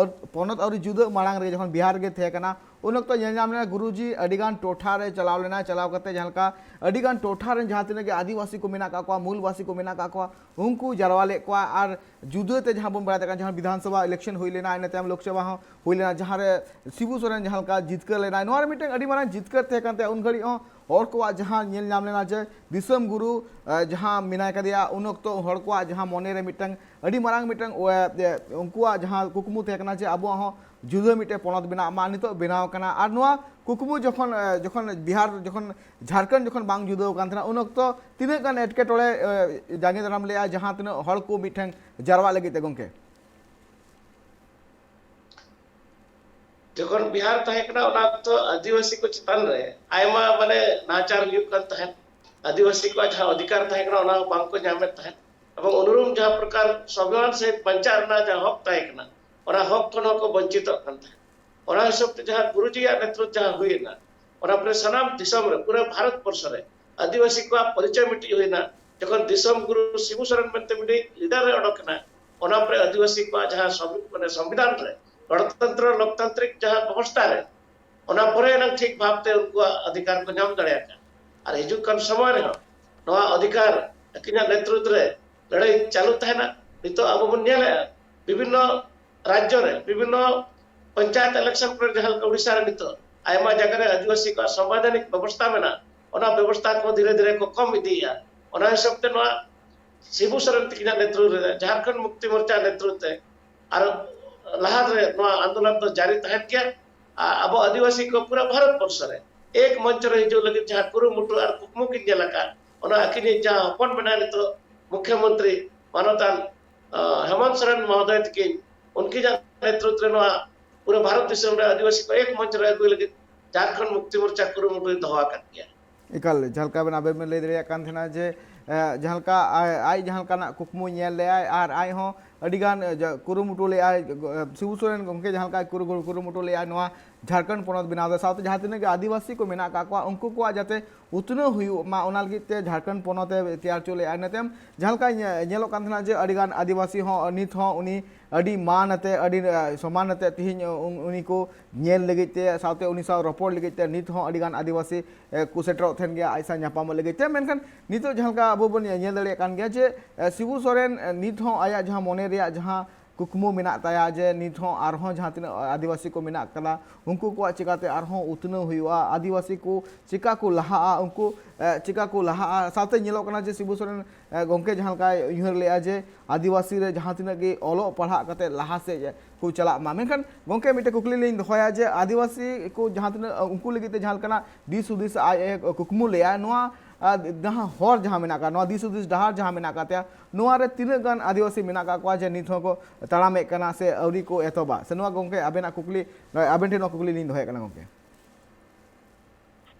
ᱯᱚᱱᱚᱛ ᱟᱹᱣᱨᱤ ᱡᱩᱫᱟᱹᱜ ᱢᱟᱲᱟᱝ ᱨᱮ ᱡᱚᱠᱷᱚᱱ ᱵᱤᱦᱟᱨ ᱨᱮᱜᱮ ᱛᱟᱦᱮᱸ ᱠᱟᱱᱟ, ᱩᱱ ᱚᱠᱛᱚ ᱧᱮᱞ ᱧᱟᱢ ᱞᱮᱱᱟ ᱜᱩᱨᱩᱡᱤ ᱟᱹᱰᱤᱜᱟᱱ ᱴᱚᱴᱷᱟ ᱨᱮ ᱪᱟᱞᱟᱣ ᱞᱮᱱᱟ᱾ ᱪᱟᱞᱟᱣ ᱠᱟᱛᱮ ᱡᱟᱦᱟᱸ ᱞᱮᱠᱟ ᱟᱹᱰᱤᱜᱟᱱ ᱴᱚᱴᱷᱟ ᱨᱮᱱ ᱡᱟᱦᱟᱸ ᱛᱤᱱᱟᱹᱜ ᱜᱮ ᱟᱹᱫᱤᱵᱟᱹᱥᱤ ᱠᱚ ᱢᱮᱱᱟᱜ ᱟᱠᱟᱫ ᱠᱚᱣᱟ, ᱢᱩᱞᱵᱟᱹᱥᱤ ᱠᱚ ᱢᱮᱱᱟᱜ ᱟᱠᱟᱫ ᱠᱚᱣᱟ, ᱩᱱᱠᱩ ᱡᱟᱨᱣᱟ ᱞᱮᱫ ᱠᱚᱣᱟ ᱟᱨ ᱡᱩᱫᱟᱹ ᱛᱮ ᱡᱟᱦᱟᱸ ᱵᱚᱱ ᱵᱟᱲᱟᱭ ᱫᱟᱲᱮᱭᱟᱜ ᱠᱟᱱᱟ, ᱡᱟᱦᱟᱸ ᱵᱤᱫᱷᱟᱱ ᱥᱚᱵᱷᱟ election ᱦᱩᱭ ᱞᱮᱱᱟ, ᱤᱱᱟᱹ ᱛᱟᱭᱚᱢ ᱞᱳᱠ ᱥᱚᱵᱷᱟ ᱦᱚᱸ ᱦᱩᱭ ᱞᱮᱱᱟ, ᱡᱟᱦᱟᱸ ᱨᱮ ᱥᱤᱵᱩ ᱥᱚᱨᱮᱱ ᱡᱟᱦᱟᱸ ᱞᱮᱠᱟ ᱡᱤᱛᱠᱟᱹᱨ ᱞᱮᱱᱟᱭ, ᱱᱚᱣᱟ ᱨᱮ ᱢᱤᱫᱴᱟᱝ ᱟᱹᱰᱤ ᱢᱟᱨᱟᱝ ᱡᱤᱛᱠᱟᱹᱨ ᱛᱟᱦᱮᱸ ᱠᱟᱱ ᱛᱟᱭᱟ᱾ ᱩᱱ ᱜᱷᱟᱹᱲᱤᱡ ᱦᱚᱸ ᱦᱚᱲ ᱠᱚᱣᱟᱜ ᱡᱟᱦᱟᱸ ᱧᱮᱞ ᱧᱟᱢ ᱞᱮᱱᱟ ᱡᱮ ᱫᱤᱥᱚᱢ ᱜᱩᱨᱩ ᱡᱟᱦᱟᱸ ᱢᱮᱱᱟᱭ ᱠᱟᱫᱮᱭᱟ, ᱩᱱ ᱚᱠᱛᱚ ᱦᱚᱲ ᱠᱚᱣᱟᱜ ᱡᱟᱦᱟᱸ ᱢᱚᱱᱮ ᱨᱮ ᱢᱤᱫᱴᱟᱝ ᱟᱹᱰᱤ ᱢᱟᱨᱟᱝ ᱢᱤᱫᱴᱟᱝ ᱩᱱᱠᱩᱣᱟᱜ ᱡᱟᱦᱟᱸ ᱠᱩᱠᱢᱩ ᱛᱟᱦᱮᱸ ᱠᱟᱱᱟ ᱡᱮ ᱟᱵᱚᱣᱟᱜ ᱦᱚᱸ ᱡᱩᱫᱟᱹ ᱢᱤᱫᱴᱮᱱ ᱯᱚᱱᱚᱛ ᱵᱮᱱᱟᱜ ᱢᱟ, ᱱᱤᱛᱚᱜ ᱵᱮᱱᱟᱣ ᱠᱟᱱᱟ᱾ ᱟᱨ ᱱᱚᱣᱟ ᱠᱩᱠᱢᱩ ᱡᱚᱠᱷᱚᱱ ᱡᱚᱠᱷᱚᱱ ᱵᱤᱦᱟᱨ ᱡᱚᱠᱷᱚᱱ ᱡᱷᱟᱲᱠᱷᱚᱸᱰ ᱡᱚᱠᱷᱚᱱ ᱵᱟᱝ ᱡᱩᱫᱟᱹᱣ ᱠᱟᱱ ᱛᱟᱦᱮᱱᱟ, ᱩᱱ ᱚᱠᱛᱚ ᱛᱤᱱᱟᱹᱜ ᱜᱟᱱ ᱮᱴᱠᱮᱴᱚᱬᱮ ᱡᱟᱸᱜᱮ ᱫᱟᱨᱟᱢ ᱞᱮᱜᱼᱟ ᱡᱟᱦᱟᱸ ᱛᱤᱱᱟᱹᱜ ᱦᱚᱲ ᱠᱚ ᱢᱤᱫᱴᱷᱮᱱ ᱡᱟᱨᱣᱟᱜ ᱞᱟᱹᱜᱤᱫ ᱛᱮ ᱜᱚᱢᱠᱮ? ᱡᱚᱠᱷᱚᱱ ᱵᱤᱦᱟᱨ ᱛᱟᱦᱮᱸ ᱠᱟᱱᱟ, ᱚᱱᱟ ᱚᱠᱛᱚ ᱟᱹᱫᱤᱵᱟᱹᱥᱤ ᱠᱚ ᱪᱮᱛᱟᱱ ᱨᱮ ᱟᱭᱢᱟ ᱢᱟᱱᱮ ᱱᱟᱦᱟᱪᱟᱨ ᱦᱩᱭᱩᱜ ᱠᱟᱱ ᱛᱟᱦᱮᱸᱫ᱾ ᱟᱹᱫᱤᱵᱟᱹᱥᱤ ᱠᱚᱣᱟᱜ ᱡᱟᱦᱟᱸ ᱚᱫᱷᱤᱠᱟᱨ ᱛᱟᱦᱮᱸ ᱠᱟᱱᱟ, ᱚᱱᱟ ᱦᱚᱸ ᱵᱟᱝᱠᱚ ᱧᱟᱢᱮᱫ ᱛᱟᱦᱮᱸᱫ᱾ ᱮᱵᱚᱝ ᱚᱱᱩᱨᱩᱢ ᱡᱟᱦᱟᱸ ᱯᱨᱚᱠᱟᱨ ᱥᱚᱝᱵᱤᱫᱷᱟᱱ ᱥᱟᱹᱦᱤᱛ ᱵᱟᱧᱪᱟᱣ ᱨᱮᱱᱟᱜ ᱡᱟᱦᱟᱸ ᱦᱚᱠ ᱛᱟᱦᱮᱸ ᱠᱟᱱᱟ, ᱚᱱᱟ ᱦᱚᱠ ᱠᱷᱚᱱ ᱦᱚᱸᱠᱚ ᱵᱚᱧᱪᱤᱛᱚᱜ ᱠᱟᱱ ᱛᱟᱦᱮᱸᱫ᱾ ᱚᱱᱟ ᱦᱤᱥᱟᱹᱵ ᱛᱮ ᱡᱟᱦᱟᱸ ᱜᱩᱨᱩᱡᱤᱭᱟᱜ ᱱᱮᱛᱨᱚᱛ ᱡᱟᱦᱟᱸ ᱦᱩᱭ ᱮᱱᱟ, ᱚᱱᱟ ᱯᱚᱨᱮ ᱥᱟᱱᱟᱢ ᱫᱤᱥᱚᱢ ᱨᱮ, ᱯᱩᱨᱟᱹ ᱵᱷᱟᱨᱚᱛ ᱵᱚᱨᱥᱚ ᱨᱮ ᱟᱹᱫᱤᱵᱟᱹᱥᱤ ᱠᱚᱣᱟᱜ ᱯᱚᱨᱤᱪᱚᱭ ᱢᱤᱫᱴᱤᱡ ᱦᱩᱭᱱᱟ᱾ ᱡᱚᱠᱷᱚᱱ ᱫᱤᱥᱚᱢ ᱜᱩᱨᱩ ᱥᱤᱵᱩ ᱥᱚᱨᱮᱱ ᱢᱮᱱᱛᱮ ᱢᱤᱫᱴᱤᱡ ᱞᱤᱰᱟᱨ ᱮ ᱚᱰᱚᱠ ᱮᱱᱟ, ᱚᱱᱟ ᱯᱚᱨᱮ ᱟᱹᱫᱤᱵᱟᱹᱥᱤ ᱠᱚᱣᱟᱜ ᱡᱟᱦᱟᱸ ᱥᱚᱝᱵᱤ-, ᱢᱟᱱᱮ ᱥᱚᱝᱵᱤᱫᱷᱟᱱ ᱨᱮ, ᱜᱚᱱᱚᱛᱚᱱᱛᱨᱚ ᱞᱳᱠᱛᱟᱱᱛᱨᱤᱠ ᱡᱟᱦᱟᱸ ᱵᱮᱵᱚᱥᱛᱷᱟ ᱨᱮ, ᱚᱱᱟ ᱯᱚᱨᱮ ᱮᱱᱟᱝ ᱴᱷᱤᱠ ᱵᱷᱟᱵᱽᱛᱮ ᱩᱱᱠᱩᱣᱟᱜ ᱚᱫᱷᱤᱠᱟᱨ ᱠᱚ ᱧᱟᱢ ᱫᱟᱲᱮᱭᱟᱜ ᱠᱟᱱᱟ᱾ ᱟᱨ ᱦᱤᱡᱩᱜ ᱠᱟᱱ ᱥᱚᱢᱚᱭ ᱨᱮᱦᱚᱸ ᱱᱚᱣᱟ ᱚᱫᱷᱤᱠᱟᱨ ᱟᱹᱠᱤᱱᱟᱜ ᱱᱮᱛᱨᱤᱛ ᱨᱮ ᱞᱟᱹᱲᱦᱟᱹᱭ ᱪᱟᱹᱞᱩ ᱛᱟᱦᱮᱱᱟ᱾ ᱱᱤᱛᱚᱜ ᱟᱵᱚ ᱵᱚᱱ ᱧᱮᱞᱮᱫᱼᱟ, ᱵᱤᱵᱷᱤᱱᱱᱚ ᱨᱟᱡᱽᱡᱚ ᱨᱮ, ᱵᱤᱵᱷᱤᱱᱱᱚ ᱯᱚᱧᱪᱟᱭᱮᱛ election ᱠᱚᱨᱮ, ᱡᱟᱦᱟᱸ ᱞᱮᱠᱟ ᱳᱰᱤᱥᱟ ᱨᱮ ᱱᱤᱛᱚᱜ ᱟᱭᱢᱟ ᱡᱟᱭᱜᱟ ᱨᱮ ᱟᱹᱫᱤᱵᱟᱹᱥᱤ ᱠᱚᱣᱟᱜ ᱥᱚᱝᱵᱤᱫᱷᱟᱱᱤᱠ ᱵᱮᱵᱚᱥᱛᱷᱟ ᱢᱮᱱᱟᱜᱼᱟ, ᱚᱱᱟ ᱵᱮᱵᱚᱥᱛᱷᱟ ᱠᱚ ᱫᱷᱤᱨᱮ ᱫᱷᱤᱨᱮ ᱠᱚ ᱠᱚᱢ ᱤᱫᱤᱭᱮᱫᱼᱟ᱾ ᱚᱱᱟ ᱦᱤᱥᱟᱹᱵ ᱛᱮ ᱱᱚᱣᱟ ᱥᱤᱵᱩ ᱥᱚᱨᱮᱱ ᱛᱤᱠᱤᱱᱟᱜ ᱱᱮᱛᱨᱤᱛ ᱨᱮ ᱡᱷᱟᱲᱠᱷᱚᱸᱰ ᱢᱩᱠᱛᱤ ᱢᱳᱨᱪᱟ ᱱᱮᱛᱨᱤᱛ ᱛᱮ ᱟᱨ ᱞᱟᱦᱟ ᱨᱮ ᱱᱚᱣᱟ ᱟᱱᱫᱳᱞᱚᱱ ᱫᱚ ᱡᱟᱹᱨᱤ ᱛᱟᱦᱮᱱ ᱜᱮᱭᱟ᱾ ᱟᱨ ᱟᱵᱚ ᱟᱹᱫᱤᱵᱟᱹᱥᱤ ᱠᱚ ᱯᱩᱨᱟᱹ ᱵᱷᱟᱨᱚᱛ ᱵᱚᱨᱥᱚ ᱨᱮ ᱮᱠ ᱢᱚᱧᱪᱚ ᱨᱮ ᱦᱤᱡᱩᱜ ᱞᱟᱹᱜᱤᱫ ᱡᱟᱦᱟᱸ ᱠᱩᱨᱩᱢᱩᱴᱩ ᱟᱨ ᱠᱩᱠᱢᱩ ᱠᱤᱱ ᱧᱮᱞ ᱟᱠᱟᱫ, ᱚᱱᱟ ᱟᱹᱠᱤᱱᱤᱡ ᱡᱟᱦᱟᱸ ᱦᱚᱯᱚᱱ ᱢᱮᱱᱟᱭ ᱱᱤᱛᱚᱜ ᱢᱩᱠᱷᱭᱚᱢᱚᱱᱛᱨᱤ ᱢᱟᱱᱚᱛᱟᱱ, ᱟᱸ, ᱦᱮᱢᱚᱱᱛ ᱥᱚᱨᱮᱱ ᱢᱚᱦᱳᱫᱚᱭ ᱛᱤᱠᱤᱱ, ᱩᱱᱠᱤᱱᱟᱜ ᱱᱮᱛᱨᱤᱛ ᱨᱮ ᱱᱚᱣᱟ ᱯᱩᱨᱟᱹ ᱵᱷᱟᱨᱚᱛ ᱫᱤᱥᱚᱢ ᱨᱮ ᱟᱹᱫᱤᱵᱟᱹᱥᱤ ᱠᱚ ᱮᱠ ᱢᱚᱧᱪᱚ ᱨᱮ ᱟᱹᱜᱩᱭ ᱞᱟᱹᱜᱤᱫ ᱡᱷᱟᱲᱠᱷᱚᱸᱰ ᱢᱩᱠᱛᱤ ᱢᱳᱨᱪᱟ ᱠᱩᱨᱩᱢᱩᱴᱩᱭ ᱫᱚᱦᱚ ᱟᱠᱟᱫ ᱜᱮᱭᱟ᱾ ᱮᱠᱟᱞ, ᱡᱟᱦᱟᱸ ᱞᱮᱠᱟ ᱵᱮᱱ, ᱟᱵᱮᱱ ᱵᱮᱱ ᱞᱟᱹᱭ ᱫᱟᱲᱮᱭᱟᱜ ᱠᱟᱱ ᱛᱟᱦᱮᱱᱟ ᱡᱮ, ᱮ, ᱡᱟᱦᱟᱸ ᱞᱮᱠᱟ ᱟᱡ, ᱟᱡ ᱡᱟᱦᱟᱸ ᱞᱮᱠᱟᱱᱟᱜ ᱠᱩᱠᱢᱩᱭ ᱧᱮᱞ ᱞᱮᱜᱼᱟᱭ ᱟᱨ ᱟᱡ ᱦᱚᱸ ᱟᱹᱰᱤᱜᱟᱱ, ᱮ, ᱡᱟ-, ᱠᱩᱨᱩᱢᱩᱴᱩ ᱞᱮᱜᱼᱟᱭ, ᱜᱚ-, ᱮ, ᱥᱤᱵᱩ ᱥᱚᱨᱮᱱ ᱜᱚᱢᱠᱮ ᱡᱟᱦᱟᱸ ᱞᱮᱠᱟᱭ ᱠᱩᱨᱩ-, ᱠᱩᱨᱩᱢᱩᱴᱩ ᱞᱮᱜᱼᱟᱭ ᱱᱚᱣᱟ, ᱡᱷᱟᱲᱠᱷᱚᱸᱰ ᱯᱚᱱᱚᱛ ᱵᱮᱱᱟᱣ ᱫᱟ, ᱥᱟᱶᱛᱮ ᱡᱟᱦᱟᱸ ᱛᱤᱱᱟᱹᱜ ᱜᱮ ᱟᱹᱫᱤᱵᱟᱹᱥᱤ ᱠᱚ ᱢᱮᱱᱟᱜ ᱟᱠᱟᱫ ᱠᱚᱣᱟ, ᱩᱱᱠᱩ ᱠᱚᱣᱟᱜ ᱡᱟᱛᱮ ᱩᱛᱱᱟᱹᱣ ᱦᱩᱭᱩᱜ ᱢᱟ, ᱚᱱᱟ ᱞᱟᱹᱜᱤᱫ ᱛᱮ ᱡᱷᱟᱲᱠᱷᱚᱸᱰ ᱯᱚᱱᱚᱛ ᱮ ᱛᱮᱭᱟᱨ ᱦᱚᱪᱚ ᱞᱮᱫᱼᱟ᱾ ᱤᱱᱟᱹ ᱛᱟᱭᱚᱢ ᱡᱟᱦᱟᱸ ᱞᱮᱠᱟ ᱧᱮ-, ᱧᱮᱞᱚᱜ ᱠᱟᱱ ᱛᱟᱦᱮᱱᱟ ᱡᱮ ᱟᱹᱰᱤᱜᱟᱱ ᱟᱹᱫᱤᱵᱟᱹᱥᱤ ᱦᱚᱸ ᱱᱤᱛ ᱦᱚᱸ ᱩᱱᱤ ᱟᱹᱰᱤ ᱢᱟᱱ ᱟᱛᱮ, ᱟᱹᱰᱤ, ᱮ, ᱥᱚᱢᱢᱟᱱ ᱟᱛᱮ ᱛᱮᱦᱮᱧ, ᱮ, ᱩᱱ-, ᱩᱱᱤ ᱠᱚ ᱧᱮᱞ ᱞᱟᱹᱜᱤᱫ ᱛᱮ, ᱥᱟᱶᱛᱮ ᱩᱱᱤ ᱥᱟᱶ ᱨᱚᱯᱚᱲ ᱞᱟᱹᱜᱤᱫ ᱛᱮ ᱱᱤᱛ ᱦᱚᱸ ᱟᱹᱰᱤᱜᱟᱱ ᱟᱹᱫᱤᱵᱟᱹᱥᱤ, ᱮ, ᱠᱚ ᱥᱮᱴᱮᱨᱚᱜ ᱛᱟᱦᱮᱱ ᱜᱮᱭᱟ ᱟᱡ ᱥᱟᱶ ᱧᱟᱯᱟᱢᱚᱜ ᱞᱟᱹᱜᱤᱫ ᱛᱮ᱾ ᱢᱮᱱᱠᱷᱟᱱ ᱱᱤᱛᱚᱜ ᱡᱟᱦᱟᱸ ᱞᱮᱠᱟ ᱟᱵᱚ ᱵᱚᱱ ᱧᱮ-, ᱧᱮᱞ ᱫᱟᱲᱮᱭᱟᱜ ᱠᱟᱱ ᱜᱮᱭᱟ ᱡᱮ, ᱮ, ᱥᱤᱵᱩ ᱥᱚᱨᱮᱱ, ᱮ, ᱱᱤᱛ ᱦᱚᱸ ᱟᱭᱟᱜ ᱡᱟᱦᱟᱸ ᱢᱚᱱᱮ ᱨᱮᱭᱟᱜ ᱡᱟᱦᱟᱸ ᱠᱩᱠᱢᱩ ᱢᱮᱱᱟᱜ ᱛᱟᱭᱟ ᱡᱮ ᱱᱤᱛ ᱦᱚᱸ ᱟᱨᱦᱚᱸ ᱡᱟᱦᱟᱸ ᱛᱤᱱᱟᱹᱜ ᱟᱹᱫᱤᱵᱟᱹᱥᱤ ᱠᱚ ᱢᱮᱱᱟᱜ ᱠᱟᱫᱟ, ᱩᱱᱠᱩ ᱠᱚᱣᱟᱜ ᱪᱤᱠᱟᱛᱮ ᱟᱨᱦᱚᱸ ᱩᱛᱱᱟᱹᱣ ᱦᱩᱭᱩᱜᱼᱟ, ᱟᱹᱫᱤᱵᱟᱹᱥᱤ ᱠᱚ ᱪᱤᱠᱟ ᱠᱚ ᱞᱟᱦᱟᱜᱼᱟ, ᱩᱱᱠᱩ, ᱮ, ᱪᱤᱠᱟ ᱠᱚ ᱞᱟᱦᱟᱜᱼᱟ᱾ ᱥᱟᱶᱛᱮ ᱧᱮᱞᱚᱜ ᱠᱟᱱᱟ ᱡᱮ ᱥᱤᱵᱩ ᱥᱚᱨᱮᱱ, ᱮ, ᱜᱚᱢᱠᱮ ᱡᱟᱦᱟᱸ ᱞᱮᱠᱟᱭ ᱩᱭᱦᱟᱹᱨ ᱞᱮᱫᱼᱟ ᱡᱮ ᱟᱹᱫᱤᱵᱟᱹᱥᱤ ᱨᱮ ᱡᱟᱦᱟᱸ ᱛᱤᱱᱟᱹᱜ ᱜᱮ ᱚᱞᱚᱜ ᱯᱟᱲᱦᱟᱜ ᱠᱟᱛᱮ ᱞᱟᱦᱟ ᱥᱮᱫ ᱠᱚ ᱪᱟᱞᱟᱜ ᱢᱟ᱾ ᱢᱮᱱᱠᱷᱟᱱ ᱜᱚᱢᱠᱮ, ᱢᱤᱫᱴᱮᱱ ᱠᱩᱠᱞᱤ ᱞᱤᱧ ᱫᱚᱦᱚᱭᱟ ᱡᱮ ᱟᱹᱫᱤᱵᱟᱹᱥᱤ ᱠᱚ ᱡᱟᱦᱟᱸ ᱛᱤᱱᱟᱹᱜ, ᱩᱱᱠᱩ ᱞᱟᱹᱜᱤᱫ ᱛᱮ ᱡᱟᱦᱟᱸ ᱞᱮᱠᱟᱱᱟᱜ ᱫᱤᱥ ᱦᱩᱫᱤᱥ ᱟᱡ ᱮ ᱠᱩᱠᱢᱩ ᱞᱮᱫᱼᱟ, ᱱᱚᱣᱟ, ᱟ, ᱡᱟᱦᱟᱸ ᱦᱚᱨ ᱡᱟᱦᱟᱸ ᱢᱮᱱᱟᱜ ᱟᱠᱟᱫ, ᱱᱚᱣᱟ ᱫᱤᱥ ᱦᱩᱫᱤᱥ ᱰᱟᱦᱟᱨ ᱡᱟᱦᱟᱸ ᱢᱮᱱᱟᱜ ᱟᱠᱟᱫ ᱛᱟᱭᱟ, ᱱᱚᱣᱟ ᱨᱮ ᱛᱤᱱᱟᱹᱜ ᱜᱟᱱ ᱟᱹᱫᱤᱵᱟᱹᱥᱤ ᱢᱮᱱᱟᱜ ᱟᱠᱟᱫ ᱠᱚᱣᱟ ᱡᱮ ᱱᱤᱛ ᱦᱚᱸᱠᱚ ᱛᱟᱲᱟᱢᱮᱫ ᱠᱟᱱᱟ ᱥᱮ ᱟᱹᱣᱨᱤ ᱠᱚ ᱮᱛᱚᱦᱚᱵᱟ? ᱥᱮ ᱱᱚᱣᱟ ᱜᱚᱢᱠᱮ ᱟᱵᱮᱱᱟᱜ ᱠᱩᱠᱞᱤ, ᱟᱵᱮᱱ ᱴᱷᱮᱱ ᱱᱚᱣᱟ ᱠᱩᱠᱞᱤ ᱞᱤᱧ ᱫᱚᱦᱚᱭᱮᱫ ᱠᱟᱱᱟ ᱜᱚᱢᱠᱮ᱾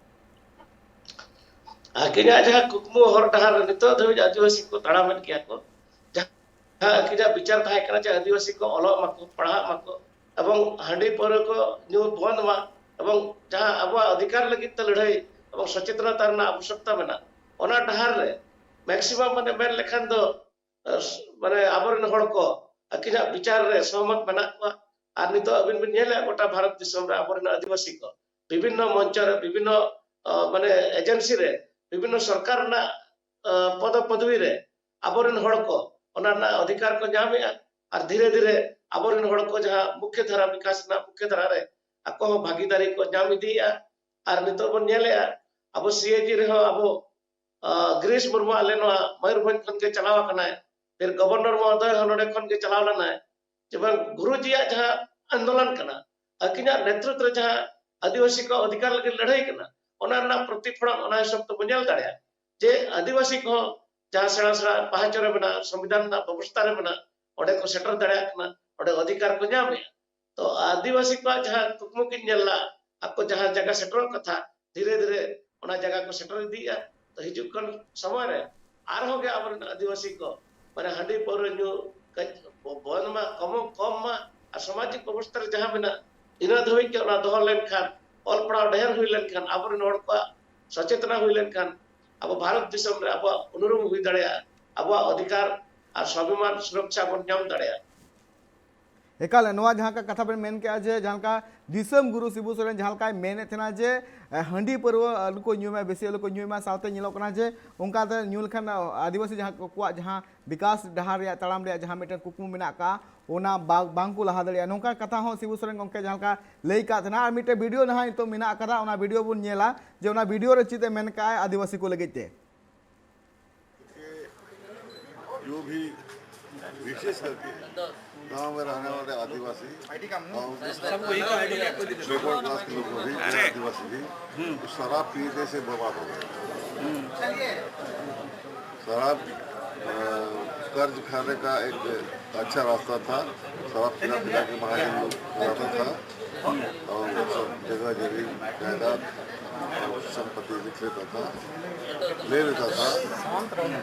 ᱟᱹᱠᱤᱱᱟᱜ ᱡᱟᱦᱟᱸ ᱠᱩᱠᱢᱩ ᱦᱚᱨ ᱰᱟᱦᱟᱨ ᱨᱮ ᱱᱤᱛᱚᱜ ᱫᱷᱟᱹᱵᱤᱡ ᱟᱹᱫᱤᱵᱟᱹᱥᱤ ᱠᱚ ᱛᱟᱲᱟᱢᱮᱫ ᱜᱮᱭᱟ ᱠᱚ, ᱡᱟᱦᱟᱸ ᱟᱹᱠᱤᱱᱟᱜ ᱵᱤᱪᱟᱨ ᱛᱟᱦᱮᱸ ᱠᱟᱱᱟ ᱡᱮ ᱟᱹᱫᱤᱵᱟᱹᱥᱤ ᱠᱚ ᱚᱞᱚᱜ ᱢᱟᱠᱚ, ᱯᱟᱲᱦᱟᱜ ᱢᱟᱠᱚ ᱮᱵᱚᱝ ᱦᱟᱺᱰᱤ ᱯᱟᱹᱣᱨᱟᱹ ᱠᱚ ᱧᱩ ᱵᱚᱱᱫ ᱢᱟ ᱮᱵᱚᱝ ᱡᱟᱦᱟᱸ ᱟᱵᱚᱣᱟᱜ ᱚᱫᱷᱤᱠᱟᱨ ᱞᱟᱹᱜᱤᱫ ᱛᱮ ᱞᱟᱹᱲᱦᱟᱹᱭ ᱮᱵᱚᱝ ᱥᱚᱪᱮᱛᱚᱱᱚᱛᱟ ᱨᱮᱱᱟᱜ ᱟᱵᱚᱥᱭᱚᱠᱛᱟ ᱢᱮᱱᱟᱜᱼᱟ, ᱚᱱᱟ ᱰᱟᱦᱟᱨ ᱨᱮ ᱢᱮᱠᱥᱤᱢᱟᱢ ᱢᱟᱱᱮ ᱢᱮᱱ ᱞᱮᱠᱷᱟᱱ ᱫᱚ, ᱟᱸ, ᱢᱟᱱᱮ ᱟᱵᱚᱨᱮᱱ ᱦᱚᱲ ᱠᱚ ᱟᱹᱠᱤᱱᱟᱜ ᱵᱤᱪᱟᱨ ᱨᱮ ᱥᱚᱦᱚᱢᱚᱛ ᱢᱮᱱᱟᱜ ᱠᱚᱣᱟ᱾ ᱟᱨ ᱱᱤᱛᱚᱜ ᱟᱹᱵᱤᱱ ᱵᱤᱱ ᱧᱮᱞᱮᱫᱼᱟ ᱜᱚᱴᱟ ᱵᱷᱟᱨᱚᱛ ᱫᱤᱥᱚᱢ ᱨᱮ ᱟᱵᱚᱨᱮᱱ ᱟᱹᱫᱤᱵᱟᱹᱥᱤ ᱠᱚ ᱵᱤᱵᱷᱤᱱᱱᱚ ᱢᱚᱧᱪᱚ ᱨᱮ, ᱵᱤᱵᱷᱤᱱᱱᱚ, ᱟᱸ, ᱢᱟᱱᱮ ᱮᱡᱮᱱᱥᱤ ᱨᱮ, ᱵᱤᱵᱷᱤᱱᱱᱚ ᱥᱚᱨᱠᱟᱨ ᱨᱮᱱᱟᱜ, ᱟᱸ, ᱯᱚᱫᱚ ᱯᱚᱫᱚᱵᱤ ᱨᱮ ᱟᱵᱚᱨᱮᱱ ᱦᱚᱲ ᱠᱚ ᱚᱱᱟ ᱨᱮᱱᱟᱜ ᱚᱫᱷᱤᱠᱟᱨ ᱠᱚ ᱧᱟᱢᱮᱫᱼᱟ᱾ ᱟᱨ ᱫᱷᱤᱨᱮ ᱫᱷᱤᱨᱮ ᱟᱵᱚᱨᱮᱱ ᱦᱚᱲ ᱠᱚ ᱡᱟᱦᱟᱸ ᱢᱩᱠᱷᱭᱚ ᱫᱷᱟᱨᱟ ᱵᱤᱠᱟᱥ ᱨᱮᱱᱟᱜ ᱢᱩᱠᱷᱭᱚ ᱫᱷᱟᱨᱟ ᱨᱮ ᱟᱠᱚ ᱦᱚᱸ ᱵᱷᱟᱹᱜᱤᱫᱟᱨᱤ ᱠᱚ ᱧᱟᱢ ᱤᱫᱤᱭᱮᱫᱼᱟ᱾ ᱟᱨ ᱱᱤᱛᱚᱜ ᱵᱚᱱ ᱧᱮᱞᱮᱫᱼᱟ ᱟᱵᱚ ᱥᱤ ᱮ ᱡᱤ ᱨᱮᱦᱚᱸ ᱟᱵᱚ, ᱟᱸ, ᱜᱤᱨᱤᱥ ᱢᱩᱨᱢᱩ ᱟᱞᱮ ᱱᱚᱣᱟ ᱢᱚᱭᱩᱨᱵᱷᱚᱸᱡᱽ ᱠᱷᱚᱱ ᱜᱮ ᱪᱟᱞᱟᱣ ᱟᱠᱟᱱᱟᱭ, ᱯᱷᱤᱨ ᱜᱚᱵᱷᱚᱨᱱᱚᱨ ᱢᱚᱦᱳᱫᱚᱭ ᱦᱚᱸ ᱱᱚᱰᱮ ᱠᱷᱚᱱ ᱜᱮ ᱪᱟᱞᱟᱣ ᱞᱮᱱᱟᱭ᱾ ᱡᱮ ᱵᱟᱝ ᱜᱩᱨᱩᱡᱤᱭᱟᱜ ᱡᱟᱦᱟᱸ ᱟᱱᱫᱳᱞᱚᱱ ᱠᱟᱱᱟ, ᱟᱹᱠᱤᱱᱟᱜ ᱱᱮᱛᱨᱤᱛᱵ ᱨᱮ ᱡᱟᱦᱟᱸ ᱟᱹᱫᱤᱵᱟᱹᱥᱤ ᱠᱚᱣᱟᱜ ᱚᱫᱷᱤᱠᱟᱨ ᱞᱟᱹᱜᱤᱫ ᱞᱟᱹᱲᱦᱟᱹᱭ ᱠᱟᱱᱟ, ᱚᱱᱟ ᱨᱮᱱᱟᱜ ᱯᱨᱚᱛᱤᱯᱷᱚᱞᱚᱱ ᱚᱱᱟ ᱦᱤᱥᱟᱹᱵ ᱛᱮᱵᱚᱱ ᱧᱮᱞ ᱫᱟᱲᱮᱭᱟᱜᱼᱟ ᱡᱮ ᱟᱹᱫᱤᱵᱟᱹᱥᱤ ᱠᱚᱦᱚᱸ ᱡᱟᱦᱟᱸ ᱥᱮᱬᱟ ᱥᱮᱬᱟ ᱯᱟᱦᱟᱪᱚ ᱨᱮ ᱢᱮᱱᱟᱜᱼᱟ, ᱥᱚᱝᱵᱤᱫᱷᱟᱱ ᱨᱮᱱᱟᱜ ᱵᱮᱵᱚᱥᱛᱷᱟ ᱨᱮ ᱢᱮᱱᱟᱜᱼᱟ, ᱚᱸᱰᱮ ᱠᱚ ᱥᱮᱴᱮᱨ ᱫᱟᱲᱮᱭᱟᱜ ᱠᱟᱱᱟ, ᱚᱸᱰᱮ ᱚᱫᱷᱤᱠᱟᱨ ᱠᱚ ᱧᱟᱢᱮᱫᱼᱟ᱾ ᱛᱚ ᱟᱹᱫᱤᱵᱟᱹᱥᱤ ᱠᱚᱣᱟᱜ ᱡᱟᱦᱟᱸ ᱠᱩᱠᱢᱩ ᱠᱤᱱ ᱧᱮᱞ ᱞᱮᱫᱼᱟ, ᱟᱠᱚ ᱡᱟᱦᱟᱸ ᱡᱟᱭᱜᱟ ᱥᱮᱴᱮᱨᱚᱜ ᱠᱟᱛᱷᱟ, ᱫᱷᱤᱨᱮ ᱫᱷᱤᱨᱮ ᱚᱱᱟ ᱡᱟᱭᱜᱟ ᱠᱚ ᱥᱮᱴᱮᱨ ᱤᱫᱤᱭᱮᱫᱼᱟ᱾ ᱛᱚ ᱦᱤᱡᱩᱜ ᱠᱟᱱ ᱥᱚᱢᱚᱭ ᱨᱮ ᱟᱨᱦᱚᱸ ᱜᱮ ᱟᱵᱚᱨᱮᱱ ᱟᱹᱫᱤᱵᱟᱹᱥᱤ ᱠᱚ ᱢᱟᱱᱮ ᱦᱟᱺᱰᱤ ᱯᱟᱹᱣᱨᱟᱹ ᱧᱩ ᱠᱟᱹᱡ ᱵᱚᱱᱫ ᱢᱟ, ᱠᱚᱢ, ᱠᱚᱢ ᱢᱟ, ᱟᱨ ᱥᱟᱢᱟᱡᱤᱠ ᱵᱮᱵᱚᱥᱛᱷᱟ ᱨᱮ ᱡᱟᱦᱟᱸ ᱢᱮᱱᱟᱜ ᱤᱱᱟᱹ ᱫᱷᱟᱹᱵᱤᱡ ᱜᱮ ᱚᱱᱟ ᱫᱚᱦᱚ ᱞᱮᱱᱠᱷᱟᱱ, ᱚᱞ ᱯᱟᱲᱦᱟᱣ ᱰᱷᱮᱨ ᱦᱩᱭ ᱞᱮᱱᱠᱷᱟᱱ, ᱟᱵᱚᱨᱮᱱ ᱦᱚᱲ ᱠᱚᱣᱟᱜ ᱥᱚᱪᱮᱛᱱᱟ ᱦᱩᱭ ᱞᱮᱱᱠᱷᱟᱱ, ᱟᱵᱚ ᱵᱷᱟᱨᱚᱛ ᱫᱤᱥᱚᱢ ᱨᱮ ᱟᱵᱚᱣᱟᱜ ᱩᱱᱩᱨᱩᱢ ᱦᱩᱭ ᱫᱟᱲᱮᱭᱟᱜᱼᱟ, ᱟᱵᱚᱣᱟᱜ ᱚᱫᱷᱤᱠᱟᱨ ᱟᱨ ᱥᱣᱟᱵᱷᱤᱢᱟᱱ ᱥᱩᱨᱚᱠᱪᱷᱟ ᱵᱚᱱ ᱧᱟᱢ ᱫᱟᱲᱮᱭᱟᱜᱼᱟ᱾ ᱮᱠᱟᱞ, ᱱᱚᱣᱟ ᱡᱟᱦᱟᱸ ᱠᱟ- ᱠᱟᱛᱷᱟ ᱵᱮᱱ ᱢᱮᱱ ᱠᱮᱜᱼᱟ ᱡᱮ ᱡᱟᱦᱟᱸ ᱞᱮᱠᱟ ᱫᱤᱥᱚᱢ ᱜᱩᱨᱩ ᱥᱤᱵᱩ ᱥᱚᱨᱮᱱ ᱡᱟᱦᱟᱸ ᱞᱮᱠᱟᱭ ᱢᱮᱱᱮᱫ ᱛᱟᱦᱮᱱᱟ ᱡᱮ ᱮ, ᱦᱟᱺᱰᱤ ᱯᱟᱹᱨᱣᱟᱹ ᱟᱞᱚ ᱠᱚ ᱧᱩᱭ ᱢᱟ, ᱵᱮᱥᱤ ᱟᱞᱚ ᱠᱚ ᱧᱩᱭ ᱢᱟ, ᱥᱟᱶᱛᱮ ᱧᱮᱞᱚᱜ ᱠᱟᱱᱟ ᱡᱮ ᱚᱱᱠᱟᱛᱮ ᱧᱩ ᱞᱮᱠᱷᱟᱱ ᱟ, ᱟᱹᱫᱤᱵᱟᱹᱥᱤ ᱡᱟᱦᱟᱸ ᱠᱚ- ᱠᱚᱣᱟᱜ ᱡᱟᱦᱟᱸ ᱵᱤᱠᱟᱥ ᱰᱟᱦᱟᱨ ᱨᱮᱭᱟᱜ ᱛᱟᱲᱟᱢ ᱨᱮᱭᱟᱜ ᱡᱟᱦᱟᱸ ᱢᱤᱫᱴᱮᱱ ᱠᱩᱠᱢᱩ ᱢᱮᱱᱟᱜ ᱟᱠᱟᱫᱼᱟ, ᱚᱱᱟ ᱵᱟ- ᱵᱟᱝ ᱠᱚ ᱞᱟᱦᱟ ᱫᱟᱲᱮᱭᱟᱜᱼᱟ᱾ ᱱᱚᱝᱠᱟᱱ ᱠᱟᱛᱷᱟ ᱦᱚᱸ ᱥᱤᱵᱩ ᱥᱚᱨᱮᱱ ᱜᱚᱢᱠᱮ ᱡᱟᱦᱟᱸ ᱞᱮᱠᱟ ᱞᱟᱹᱭ ᱠᱟᱜ ᱛᱟᱦᱮᱱᱟ᱾ ᱟᱨ ᱢᱤᱫᱴᱮᱱ ᱵᱷᱤᱰᱤᱭᱳ ᱱᱟᱦᱟᱜ ᱱᱤᱛᱚᱜ ᱢᱮᱱᱟᱜ ᱟᱠᱟᱫᱟ, ᱚᱱᱟ ᱵᱷᱤᱰᱤᱭᱳ ᱵᱚᱱ ᱧᱮᱞᱟ ᱡᱮ ᱚᱱᱟ ᱵᱷᱤᱰᱤᱭᱳ ᱨᱮ ᱪᱮᱫ ᱮ ᱢᱮᱱ ᱠᱟᱜᱼᱟ ᱟᱹᱫᱤᱵᱟᱹᱥᱤ ᱠᱚ ᱞᱟᱹᱜᱤᱫ ᱛᱮ᱾ जो भी विशेष करके गांव में रहने वाले आदिवासी और बैकवर्ड क्लास के लोग भी, आदिवासी भी, तो शराब पीने से बर्बाद हो गए। शराब अ, कर्ज खाने का एक अच्छा रास्ता था। शराब पिला पिला के महाजन लोग रहता था और सब जगह जमीन जायदाद और संपत्ति लिख लेता था, ले लेता था।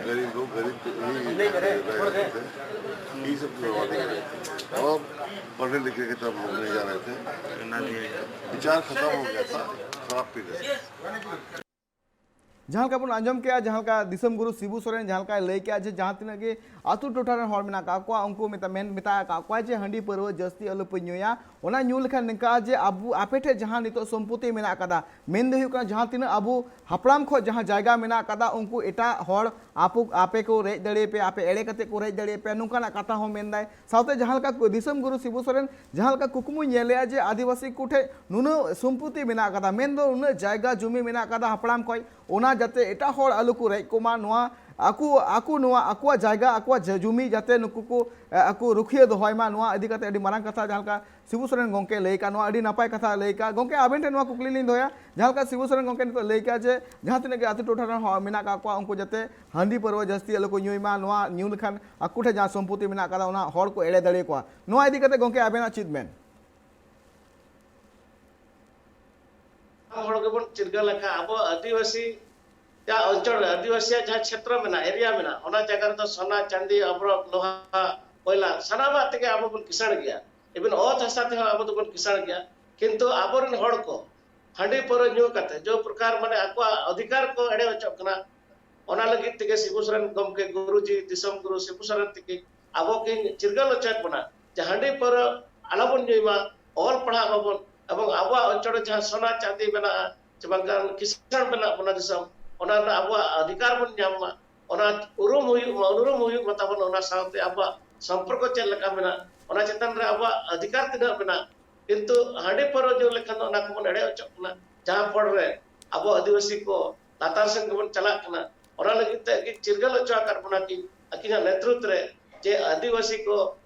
गरीब लोग गरीब ही रह रहे थे, ये सब की बर्बादी हो रही थी और पढ़ने लिखने की तरफ लोग नहीं जा रहे थे। विचार खत्म हो गया था शराब पीने से। ᱡᱟᱦᱟᱸ ᱞᱮᱠᱟ ᱵᱚᱱ ᱟᱸᱡᱚᱢ ᱠᱮᱜᱼᱟ, ᱡᱟᱦᱟᱸ ᱞᱮᱠᱟ ᱫᱤᱥᱚᱢ ᱜᱩᱨᱩ ᱥᱤᱵᱩ ᱥᱚᱨᱮᱱ ᱡᱟᱦᱟᱸ ᱞᱮᱠᱟᱭ ᱞᱟᱹᱭ ᱠᱮᱜᱼᱟ ᱡᱮ ᱡᱟᱦᱟᱸ ᱛᱤᱱᱟᱹᱜ ᱜᱮ ᱟᱹᱛᱩ ᱴᱚᱴᱷᱟ ᱨᱮᱱ ᱦᱚᱲ ᱢᱮᱱᱟᱜ ᱟᱠᱟᱫ ᱠᱚᱣᱟ, ᱩᱱᱠᱩ ᱢᱮᱛᱟ- ᱢᱮᱱ ᱢᱮᱛᱟ ᱟᱠᱟᱫ ᱠᱚᱣᱟ ᱡᱮ ᱦᱟᱺᱰᱤ ᱯᱟᱹᱨᱣᱟᱹ ᱡᱟᱹᱥᱛᱤ ᱟᱞᱚ ᱯᱮ ᱧᱩᱭᱟ᱾ ᱚᱱᱟ ᱧᱩ ᱞᱮᱠᱷᱟᱱ ᱱᱤᱝᱠᱟ ᱡᱮ ᱟᱵᱚ, ᱟᱯᱮ ᱴᱷᱮᱱ ᱡᱟᱦᱟᱸ ᱱᱤᱛᱚᱜ ᱥᱚᱢᱯᱚᱛᱤ ᱢᱮᱱᱟᱜ ᱟᱠᱟᱫᱟ, ᱢᱮᱱ ᱫᱚ ᱦᱩᱭᱩᱜ ᱠᱟᱱᱟ ᱡᱟᱦᱟᱸ ᱛᱤᱱᱟᱹᱜ ᱟᱵᱚ ᱦᱟᱯᱲᱟᱢ ᱠᱷᱚᱱ ᱡᱟᱦᱟᱸ ᱡᱟᱭᱜᱟ ᱢᱮᱱᱟᱜ ᱟᱠᱟᱫᱟ, ᱩᱱᱠᱩ ᱮᱴᱟᱜ ᱦᱚᱲ ᱟᱯᱚ- ᱟᱯᱮ ᱠᱚ ᱨᱮᱡ ᱫᱟᱲᱮᱭᱟᱯᱮᱭᱟ, ᱟᱯᱮ ᱮᱲᱮ ᱠᱟᱛᱮ ᱠᱚ ᱨᱮᱡ ᱫᱟᱲᱮᱭᱟᱯᱮᱭᱟ, ᱱᱚᱝᱠᱟᱱᱟᱜ ᱠᱟᱛᱷᱟ ᱦᱚᱸ ᱢᱮᱱᱫᱟᱭ᱾ ᱥᱟᱶᱛᱮ ᱡᱟᱦᱟᱸ ᱞᱮᱠᱟ ᱠᱚ- ᱫᱤᱥᱚᱢ ᱜᱩᱨᱩ ᱥᱤᱵᱩ ᱥᱚᱨᱮᱱ ᱡᱟᱦᱟᱸ ᱞᱮᱠᱟ ᱠᱩᱠᱢᱩᱭ ᱧᱮᱞ ᱞᱮᱜᱼᱟ ᱡᱮ ᱟᱹᱫᱤᱵᱟᱹᱥᱤ ᱠᱚᱴᱷᱮᱱ ᱱᱩᱱᱟᱹᱜ ᱥᱚᱢᱯᱚᱛᱤ ᱢᱮᱱᱟᱜ ᱟᱠᱟᱫᱟ, ᱢᱮᱱᱫᱚ ᱩᱱᱟᱹᱜ ᱡᱟᱭᱜᱟ ᱡᱩᱢᱤ ᱢᱮᱱᱟᱜ ᱟᱠᱟᱫᱟ ᱦᱟᱯᱲᱟᱢ ᱠᱷᱚᱱ, ᱚᱱᱟ ᱡᱟᱛᱮ ᱮᱴᱟᱜ ᱦᱚᱲ ᱟᱞᱚ ᱠᱚ ᱨᱮᱡ ᱠᱚᱢᱟ, ᱱᱚᱣᱟ ᱟᱠᱚ ᱟᱠᱚ ᱱᱚᱣᱟ ᱟᱠᱚᱣᱟᱜ ᱡᱟᱭᱜᱟ, ᱟᱠᱚᱣᱟᱜ ᱡᱟ- ᱡᱩᱢᱤ ᱡᱟᱛᱮ ᱱᱩᱠᱩ ᱠᱚ ᱮ, ᱟᱠᱚ ᱨᱩᱠᱷᱤᱭᱟᱹ ᱫᱚᱦᱚᱭ ᱢᱟ, ᱱᱚᱣᱟ ᱤᱫᱤ ᱠᱟᱛᱮ ᱟᱹᱰᱤ ᱢᱟᱨᱟᱝ ᱠᱟᱛᱷᱟ ᱡᱟᱦᱟᱸ ᱞᱮᱠᱟ ᱥᱤᱵᱩ ᱥᱚᱨᱮᱱ ᱜᱚᱢᱠᱮ ᱞᱟᱹᱭ ᱠᱟᱜ, ᱱᱚᱣᱟ ᱟᱹᱰᱤ ᱱᱟᱯᱟᱭ ᱠᱟᱛᱷᱟ ᱞᱟᱹᱭ ᱠᱟᱜ᱾ ᱜᱚᱢᱠᱮ, ᱟᱵᱮᱱ ᱴᱷᱮᱱ ᱱᱚᱣᱟ ᱠᱩᱠᱞᱤ ᱞᱤᱧ ᱫᱚᱦᱚᱭᱟ, ᱡᱟᱦᱟᱸ ᱞᱮᱠᱟ ᱥᱤᱵᱩ ᱥᱚᱨᱮᱱ ᱜᱚᱢᱠᱮ ᱱᱤᱛᱚᱜ ᱞᱟᱹᱭ ᱠᱟᱜ ᱡᱮ ᱡᱟᱦᱟᱸ ᱛᱤᱱᱟᱹᱜ ᱜᱮ ᱟᱹᱛᱩ ᱴᱚᱴᱷᱟ ᱨᱮᱱ ᱦᱚᱲ ᱢᱮᱱᱟᱜ ᱟᱠᱟᱫ ᱠᱚᱣᱟ, ᱩᱱᱠᱩ ᱡᱟᱛᱮ ᱦᱟᱺᱰᱤ ᱯᱟᱹᱨᱣᱟᱹ ᱡᱟᱹᱥᱛᱤ ᱟᱞᱚ ᱠᱚ ᱧᱩᱭ ᱢᱟ, ᱱᱚᱣᱟ ᱧᱩ ᱞᱮᱠᱷᱟᱱ ᱟᱠᱚ ᱴᱷᱮᱱ ᱡᱟᱦᱟᱸ ᱥᱚᱢᱯᱚᱛᱤ ᱢᱮᱱᱟᱜ ᱟᱠᱟᱫᱟ ᱚᱱᱟ ᱦᱚᱲ ᱠᱚ ᱮᱲᱮ ᱫᱟᱲᱮ ᱠᱚᱣᱟ᱾ ᱱᱚᱣᱟ ᱤᱫᱤ ᱠᱟᱛᱮ ᱜᱚᱢᱠᱮ ᱟᱵᱮᱱᱟᱜ ᱪᱮᱫ ᱢᱮᱱ? ᱥᱟᱱᱟᱢ ᱦᱚᱲ ᱜᱮᱵᱚᱱ ᱪᱤᱨᱜᱟᱹᱞ ᱟᱠᱟᱫ ᱟᱵᱚ ᱟᱹᱫᱤᱵᱟᱹᱥᱤ ᱡᱟᱦᱟᱸ ᱚᱧᱪᱚᱞ ᱨᱮ ᱟᱹᱫᱤᱵᱟᱹᱥᱤᱭᱟᱜ ᱡᱟᱦᱟᱸ ᱪᱷᱮᱛᱨᱚ ᱢᱮᱱᱟᱜᱼᱟ, ᱮᱨᱤᱭᱟ ᱢᱮᱱᱟᱜᱼᱟ, ᱚᱱᱟ ᱡᱟᱭᱜᱟ ᱨᱮᱫᱚ ᱥᱚᱱᱟ, ᱪᱟᱸᱫᱤ, ᱚᱵᱨᱚᱠ, ᱞᱳᱦᱟ, ᱠᱚᱭᱞᱟ, ᱥᱟᱱᱟᱢᱟᱜ ᱛᱮᱜᱮ ᱟᱵᱚ ᱵᱚᱱ ᱠᱤᱥᱟᱹᱬ ᱜᱮᱭᱟ᱾ ᱤᱵᱷᱮᱱ ᱚᱛ ᱦᱟᱥᱟ ᱛᱮᱦᱚᱸ ᱟᱵᱚ ᱫᱚᱵᱚᱱ ᱠᱤᱥᱟᱹᱬ ᱜᱮᱭᱟ᱾ ᱠᱤᱱᱛᱩ ᱟᱵᱚᱨᱮᱱ ᱦᱚᱲ ᱠᱚ ᱦᱟᱺᱰᱤ ᱯᱟᱹᱣᱨᱟᱹ ᱧᱩ ᱠᱟᱛᱮ ᱡᱚ ᱯᱨᱚᱠᱟᱨ ᱢᱟᱱᱮ ᱟᱠᱚᱣᱟᱜ ᱚᱫᱷᱤᱠᱟᱨ ᱠᱚ ᱮᱲᱮ ᱦᱚᱪᱚᱜ ᱠᱟᱱᱟ᱾ ᱚᱱᱟ ᱞᱟᱹᱜᱤᱫ ᱛᱮᱜᱮ ᱥᱤᱵᱩ ᱥᱚᱨᱮᱱ ᱜᱚᱢᱠᱮ ᱜᱩᱨᱩᱡᱤ, ᱫᱤᱥᱚᱢ ᱜᱩᱨᱩ ᱥᱤᱵᱩ ᱥᱚᱨᱮᱱ ᱛᱤᱠᱤᱱ ᱟᱵᱚ ᱠᱤᱱ ᱪᱤᱨᱜᱟᱹᱞ ᱦᱚᱪᱚᱭᱮᱫ ᱵᱚᱱᱟ ᱡᱮ ᱦᱟᱺᱰᱤ ᱯᱟᱹᱣᱨᱟᱹ ᱟᱞᱚᱵᱚᱱ ᱧᱩᱭ ᱢᱟ, ᱚᱞ ᱯᱟᱲᱦᱟᱜ ᱢᱟᱵᱚᱱ, ᱮᱵᱚᱝ ᱟᱵᱚᱣᱟᱜ ᱚᱧᱪᱚᱞ ᱨᱮ ᱡᱟᱦᱟᱸ ᱥᱚᱱᱟ ᱪᱟᱸᱫᱤ ᱢᱮᱱᱟᱜᱼᱟ ᱥᱮ ᱵᱟᱝᱠᱷᱟᱱ ᱠᱤᱥᱟᱹᱬ ᱢᱮᱱᱟᱜ ᱵᱚᱱᱟ ᱫᱤᱥᱚᱢ, ᱚᱱᱟ ᱨᱮᱱᱟᱜ ᱟᱵᱚᱣᱟᱜ ᱚᱫᱷᱤᱠᱟᱨ ᱵᱚᱱ ᱧᱟᱢ ᱢᱟ, ᱚᱱᱟ ᱩᱨᱩᱢ ᱦᱩᱭᱩᱜ ᱢᱟ, ᱩᱱᱩᱨᱩᱢ ᱦᱩᱭᱩᱜ ᱢᱟ ᱛᱟᱵᱚᱱ, ᱚᱱᱟ ᱥᱟᱶᱛᱮ ᱟᱵᱚᱣᱟᱜ ᱥᱚᱢᱯᱚᱨᱠᱚ ᱪᱮᱫ ᱞᱮᱠᱟ ᱢᱮᱱᱟᱜᱼᱟ, ᱚᱱᱟ ᱪᱮᱛᱟᱱ ᱨᱮ ᱟᱵᱚᱣᱟᱜ ᱚᱫᱷᱤᱠᱟᱨ ᱛᱤᱱᱟᱹᱜ ᱢᱮᱱᱟᱜᱼᱟ᱾ ᱠᱤᱱᱛᱩ ᱦᱟᱺᱰᱤ ᱯᱟᱹᱣᱨᱟᱹ ᱧᱩ ᱞᱮᱠᱷᱟᱱ ᱫᱚ ᱚᱱᱟ ᱠᱚᱵᱚᱱ ᱮᱲᱮ ᱦᱚᱪᱚᱜ ᱠᱟᱱᱟ, ᱡᱟᱦᱟᱸ ᱯᱷᱚᱞ ᱨᱮ ᱟᱵᱚ ᱟᱹᱫᱤᱵᱟᱹᱥᱤ ᱠᱚ ᱞᱟᱛᱟᱨ ᱥᱮᱱ ᱜᱮᱵᱚᱱ ᱪᱟᱞᱟᱜ ᱠᱟᱱᱟ᱾ ᱚᱱᱟ ᱞᱟᱹᱜᱤᱫ ᱛᱮ ᱟᱹᱠᱤᱱ ᱪᱤᱨᱜᱟᱹᱞ ᱦᱚᱪᱚ ᱟᱠᱟᱫ ᱵᱚᱱᱟ ᱠᱤᱱ ᱟᱹᱠᱤᱱᱟᱜ ᱱᱮᱛᱨᱤᱛ ᱨᱮ, ᱡᱮ ᱟᱹᱫᱤᱵᱟᱹᱥᱤ ᱠᱚ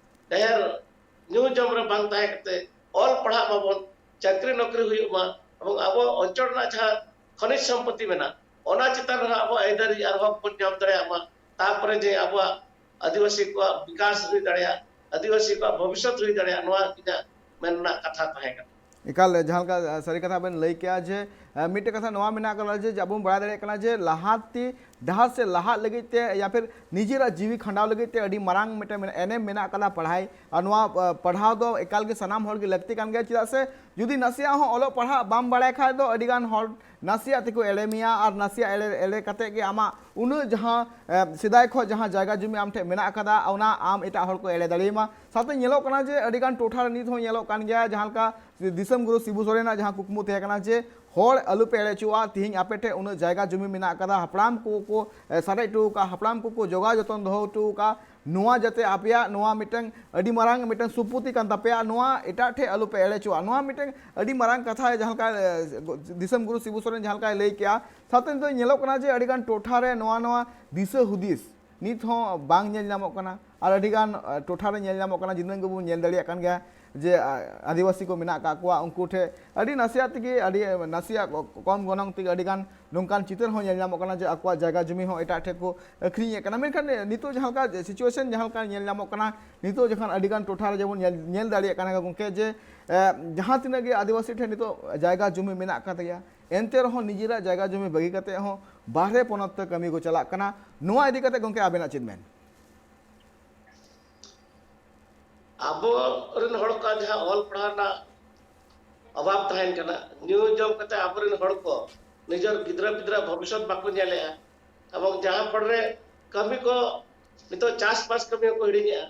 ᱰᱷᱮᱨ ᱧᱩ ᱡᱚᱢ ᱨᱮ ᱵᱟᱝ ᱛᱟᱦᱮᱸ ᱠᱟᱛᱮ ᱚᱞ ᱯᱟᱲᱦᱟᱜ ᱢᱟᱵᱚᱱ, ᱪᱟᱹᱠᱨᱤ ᱱᱚᱠᱨᱤ ᱦᱩᱭᱩᱜ ᱢᱟ, ᱮᱵᱚᱝ ᱟᱵᱚ ᱚᱧᱪᱚᱞ ᱨᱮᱱᱟᱜ ᱡᱟᱦᱟᱸ ᱠᱷᱚᱱᱤᱡᱽ ᱥᱚᱢᱯᱚᱛᱤ ᱢᱮᱱᱟᱜ, ᱚᱱᱟ ᱪᱮᱛᱟᱱ ᱨᱮᱦᱚᱸ ᱟᱵᱚ ᱟᱹᱭᱫᱟᱹᱨᱤ ᱟᱨ ᱦᱚᱠ ᱵᱚᱱ ᱧᱟᱢ ᱫᱟᱲᱮᱭᱟᱜ ᱢᱟ᱾ ᱛᱟᱨᱯᱚᱨᱮ ᱡᱮ ᱟᱵᱚᱣᱟᱜ ᱟᱹᱫᱤᱵᱟᱹᱥᱤ ᱠᱚᱣᱟᱜ ᱵᱤᱠᱟᱥ ᱦᱩᱭ ᱫᱟᱲᱮᱭᱟᱜ, ᱟᱹᱫᱤᱵᱟᱹᱥᱤ ᱠᱚᱣᱟᱜ ᱵᱷᱚᱵᱤᱥᱥᱚᱛ ᱦᱩᱭ ᱫᱟᱲᱮᱭᱟᱜ, ᱱᱚᱣᱟ ᱤᱧᱟᱹᱜ ᱢᱮᱱ ᱨᱮᱱᱟᱜ ᱠᱟᱛᱷᱟ ᱛᱟᱦᱮᱸ ᱠᱟᱱᱟ᱾ ᱮᱠᱟᱞ, ᱡᱟᱦᱟᱸ ᱞᱮᱠᱟ, ᱥᱟᱹᱨᱤ ᱠᱟᱛᱷᱟ ᱵᱮᱱ ᱞᱟᱹᱭ ᱠᱮᱜᱼᱟ ᱡᱮ, ᱮ, ᱢᱤᱫᱴᱮᱱ ᱠᱟᱛᱷᱟ ᱱᱚᱣᱟ ᱢᱮᱱᱟᱜ ᱟᱠᱟᱫᱟ ᱡᱮ, ᱟᱵᱚ ᱵᱚᱱ ᱵᱟᱲᱟᱭ ᱫᱟᱲᱮᱭᱟᱜ ᱠᱟᱱᱟ ᱡᱮ, ᱞᱟᱦᱟᱱᱛᱤ ᱰᱟᱦᱟᱨ ᱥᱮ ᱞᱟᱦᱟᱜ ᱞᱟᱹᱜᱤᱫ ᱛᱮ ᱭᱟ ᱯᱷᱤᱨ ᱱᱤᱡᱮᱨᱟᱜ ᱡᱤᱣᱤ ᱠᱷᱟᱸᱰᱟᱣ ᱞᱟᱹᱜᱤᱫ ᱛᱮ ᱟᱹᱰᱤ ᱢᱟᱨᱟᱝ ᱢᱤᱫᱴᱮᱱ ᱢᱮᱱᱟᱜ, ᱮᱱᱮᱢ ᱢᱮᱱᱟᱜ ᱟᱠᱟᱫᱟ ᱯᱟᱲᱦᱟᱭ᱾ ᱟᱨ ᱱᱚᱣᱟ, ᱮ, ᱯᱟᱲᱦᱟᱣ ᱫᱚ ᱮᱠᱟᱞ ᱜᱮ ᱥᱟᱱᱟᱢ ᱦᱚᱲ ᱜᱮ ᱞᱟᱹᱠᱛᱤ ᱠᱟᱱ ᱜᱮᱭᱟ, ᱪᱮᱫᱟᱜ ᱥᱮ ᱡᱩᱫᱤ ᱱᱟᱥᱮᱭᱟᱜ ᱦᱚᱸ ᱚᱞᱚᱜ ᱯᱟᱲᱦᱟᱜ ᱵᱟᱢ ᱵᱟᱲᱟᱭ ᱠᱷᱟᱡ ᱫᱚ ᱟᱹᱰᱤ ᱜᱟᱱ ᱦᱚᱲ ᱱᱟᱥᱮᱭᱟᱜ ᱛᱮᱠᱚ ᱮᱲᱮ ᱢᱮᱭᱟ, ᱟᱨ ᱱᱟᱥᱮᱭᱟᱜ ᱮᱲᱮ, ᱮᱲᱮ ᱠᱟᱛᱮ ᱜᱮ ᱟᱢᱟᱜ ᱩᱱᱟᱹᱜ ᱡᱟᱦᱟᱸ, ᱮ, ᱥᱮᱫᱟᱭ ᱠᱷᱚᱱ ᱡᱟᱦᱟᱸ ᱡᱟᱭᱜᱟ ᱡᱩᱢᱤ ᱟᱢ ᱴᱷᱮᱱ ᱢᱮᱱᱟᱜ ᱟᱠᱟᱫᱟ, ᱚᱱᱟ ᱟᱢ ᱮᱴᱟᱜ ᱦᱚᱲ ᱠᱚ ᱮᱲᱮ ᱫᱟᱲᱮᱭᱟᱢᱟ᱾ ᱥᱟᱶᱛᱮ ᱧᱮᱞᱚᱜ ᱠᱟᱱᱟ ᱡᱮ ᱟᱹᱰᱤ ᱜᱟᱱ ᱴᱚᱴᱷᱟ ᱨᱮ ᱱᱤᱛ ᱦᱚᱸ ᱧᱮᱞᱚᱜ ᱠᱟᱱ ᱜᱮᱭᱟ, ᱡᱟᱦᱟᱸ ᱞᱮᱠᱟ ᱫᱤᱥᱚᱢ ᱜᱩᱨᱩ ᱥᱤᱵᱩ ᱥᱚᱨᱮᱱᱟᱜ ᱡᱟᱦᱟᱸ ᱠᱩᱠᱢᱩ ᱛᱟᱦᱮᱸ ᱠᱟᱱᱟ ᱡᱮ ᱦᱚᱲ ᱟᱞᱚᱯᱮ ᱮᱲᱮ ᱦᱚᱪᱚᱣᱟᱜᱼᱟ, ᱛᱤᱦᱤᱧ ᱟᱯᱮ ᱴᱷᱮᱱ ᱩᱱᱟᱹᱜ ᱡᱟᱭᱜᱟ ᱡᱩᱢᱤ ᱢᱮᱱᱟᱜ ᱟᱠᱟᱫᱟ, ᱦᱟᱯᱲᱟᱢ ᱠᱚ ᱠᱚ, ᱮ, ᱥᱟᱨᱮᱡ ᱦᱚᱴᱚ ᱟᱠᱟᱫ, ᱦᱟᱯᱲᱟᱢ ᱠᱚᱠᱚ ᱡᱚᱜᱟᱣ ᱡᱚᱛᱚᱱ ᱫᱚᱦᱚ ᱦᱚᱴᱚ ᱟᱠᱟᱫ, ᱱᱚᱣᱟ ᱡᱟᱛᱮ ᱟᱯᱮᱭᱟᱜ ᱱᱚᱣᱟ ᱢᱤᱫᱴᱟᱝ ᱟᱹᱰᱤ ᱢᱟᱨᱟᱝ ᱢᱤᱫᱴᱟᱝ ᱥᱚᱢᱯᱚᱛᱤ ᱠᱟᱱ ᱛᱟᱯᱮᱭᱟ, ᱱᱚᱣᱟ ᱮᱴᱟᱜ ᱴᱷᱮᱱ ᱟᱞᱚᱯᱮ ᱮᱲᱮ ᱦᱚᱪᱚᱣᱟᱜᱼᱟ᱾ ᱱᱚᱣᱟ ᱢᱤᱫᱴᱟᱝ ᱟᱹᱰᱤ ᱢᱟᱨᱟᱝ ᱠᱟᱛᱷᱟ, ᱡᱟᱦᱟᱸ ᱞᱮᱠᱟ, ᱮ, ᱫᱤᱥᱚᱢ ᱜᱩᱨᱩ ᱥᱤᱵᱩ ᱥᱚᱨᱮᱱ ᱡᱟᱦᱟᱸ ᱞᱮᱠᱟᱭ ᱞᱟᱹᱭ ᱠᱮᱜᱼᱟ᱾ ᱥᱟᱶᱛᱮ ᱱᱤᱛᱚᱜ ᱧᱮᱞᱚᱜ ᱠᱟᱱᱟ ᱡᱮ ᱟᱹᱰᱤ ᱜᱟᱱ ᱴᱚᱴᱷᱟ ᱨᱮ ᱱᱚᱣᱟ, ᱱᱚᱣᱟ ᱫᱤᱥᱟᱹ ᱦᱩᱫᱤᱥ ᱱᱤᱛ ᱦᱚᱸ ᱵᱟᱝ ᱧᱮᱞ ᱧᱟᱢᱚᱜ ᱠᱟᱱᱟ᱾ ᱟᱨ ᱟᱹᱰᱤ ᱜᱟᱱ, ᱮ, ᱴᱚᱴᱷᱟ ᱨᱮ ᱧᱮᱞ ᱧᱟᱢᱚᱜ ᱠᱟᱱᱟ, ᱫᱤᱱᱟᱹᱢ ᱜᱮᱵᱚᱱ ᱧᱮᱞ ᱫᱟᱲᱮᱭᱟᱜ ᱠᱟᱱ ᱜᱮᱭᱟ ᱡᱮ, ᱟ, ᱟᱹᱫᱤᱵᱟᱹᱥᱤ ᱠᱚ ᱢᱮᱱᱟᱜ ᱟᱠᱟᱫ ᱠᱚᱣᱟ, ᱩᱱᱠᱩ ᱴᱷᱮᱱ ᱟᱹᱰᱤ ᱱᱟᱥᱮᱭᱟᱜ ᱛᱮᱜᱮ, ᱟᱹᱰᱤ ᱱᱟᱥᱮᱭᱟᱜ ᱠᱚ-, ᱠᱚᱢ ᱜᱚᱱᱚᱝ ᱛᱮᱜᱮ ᱟᱹᱰᱤ ᱜᱟᱱ ᱱᱚᱝᱠᱟᱱ ᱪᱤᱛᱟᱹᱨ ᱦᱚᱸ ᱧᱮᱞ ᱧᱟᱢᱚᱜ ᱠᱟᱱᱟ ᱡᱮ ᱟᱠᱚᱣᱟᱜ ᱡᱟᱭᱜᱟ ᱡᱩᱢᱤ ᱦᱚᱸ ᱮᱴᱟᱜ ᱴᱷᱮᱱ ᱠᱚ ᱟᱹᱠᱷᱨᱤᱧᱮᱫ ᱠᱟᱱᱟ᱾ ᱢᱮᱱᱠᱷᱟᱱ ᱱᱤᱛᱚᱜ ᱡᱟᱦᱟᱸ ᱞᱮᱠᱟ situation ᱡᱟᱦᱟᱸ ᱞᱮᱠᱟ ᱧᱮᱞ ᱧᱟᱢᱚᱜ ᱠᱟᱱᱟ, ᱱᱤᱛᱚᱜ ᱡᱚᱠᱷᱚᱱ ᱟᱹᱰᱤ ᱜᱟᱱ ᱴᱚᱴᱷᱟ ᱨᱮ ᱡᱮᱢᱚᱱ ᱧᱮᱞ, ᱧᱮᱞ ᱫᱟᱲᱮᱭᱟᱜ ᱠᱟᱱᱟ ᱜᱚᱢᱠᱮ ᱡᱮ, ᱮ, ᱡᱟᱦᱟᱸ ᱛᱤᱱᱟᱹᱜ ᱜᱮ ᱟᱹᱫᱤᱵᱟᱹᱥᱤ ᱴᱷᱮᱱ ᱱᱤᱛᱚᱜ ᱡᱟᱭᱜᱟ ᱡᱩᱢᱤ ᱢᱮᱱᱟᱜ ᱟᱠᱟᱫ ᱜᱮᱭᱟ, ᱮᱱᱛᱮ ᱨᱮᱦᱚᱸ ᱱᱤᱡᱮᱨᱟᱜ ᱡᱟᱭᱜᱟ ᱡᱩᱢᱤ ᱵᱟᱹᱜᱤ ᱠᱟᱛᱮ ᱦᱚᱸ ᱵᱟᱦᱨᱮ ᱯᱚᱱᱚᱛ ᱛᱮ ᱠᱟᱹᱢᱤ ᱠᱚ ᱪᱟᱞᱟᱜ ᱠᱟᱱᱟ᱾ ᱱᱚᱣᱟ ᱤᱫᱤ ᱠᱟᱛᱮ ᱜᱚᱢᱠᱮ ᱟᱵᱮᱱᱟᱜ ᱪᱮᱫ ᱢᱮᱱ? ᱟᱵᱚ ᱨᱮᱱ ᱦᱚᱲ ᱠᱚᱣᱟᱜ ᱡᱟᱦᱟᱸ ᱚᱞ ᱯᱟᱲᱦᱟᱣ ᱨᱮᱱᱟᱜ ᱚᱵᱷᱟᱵ ᱛᱟᱦᱮᱱ ᱠᱟᱱᱟ, ᱧᱩ ᱡᱚᱢ ᱠᱟᱛᱮ ᱟᱵᱚᱨᱮᱱ ᱦᱚᱲ ᱠᱚ ᱱᱤᱡᱮᱨ ᱜᱤᱫᱽᱨᱟᱹ ᱯᱤᱫᱽᱨᱟᱹ ᱵᱷᱚᱵᱤᱥᱥᱚᱛ ᱵᱟᱠᱚ ᱧᱮᱞᱮᱜᱼᱟ, ᱮᱵᱚᱝ ᱡᱟᱦᱟᱸ ᱯᱚᱨ ᱨᱮ ᱠᱟᱹᱢᱤ ᱠᱚ ᱱᱤᱛᱚᱜ ᱪᱟᱥᱵᱟᱥ ᱠᱟᱹᱢᱤ ᱦᱚᱸᱠᱚ ᱦᱤᱲᱤᱧᱮᱜᱼᱟ,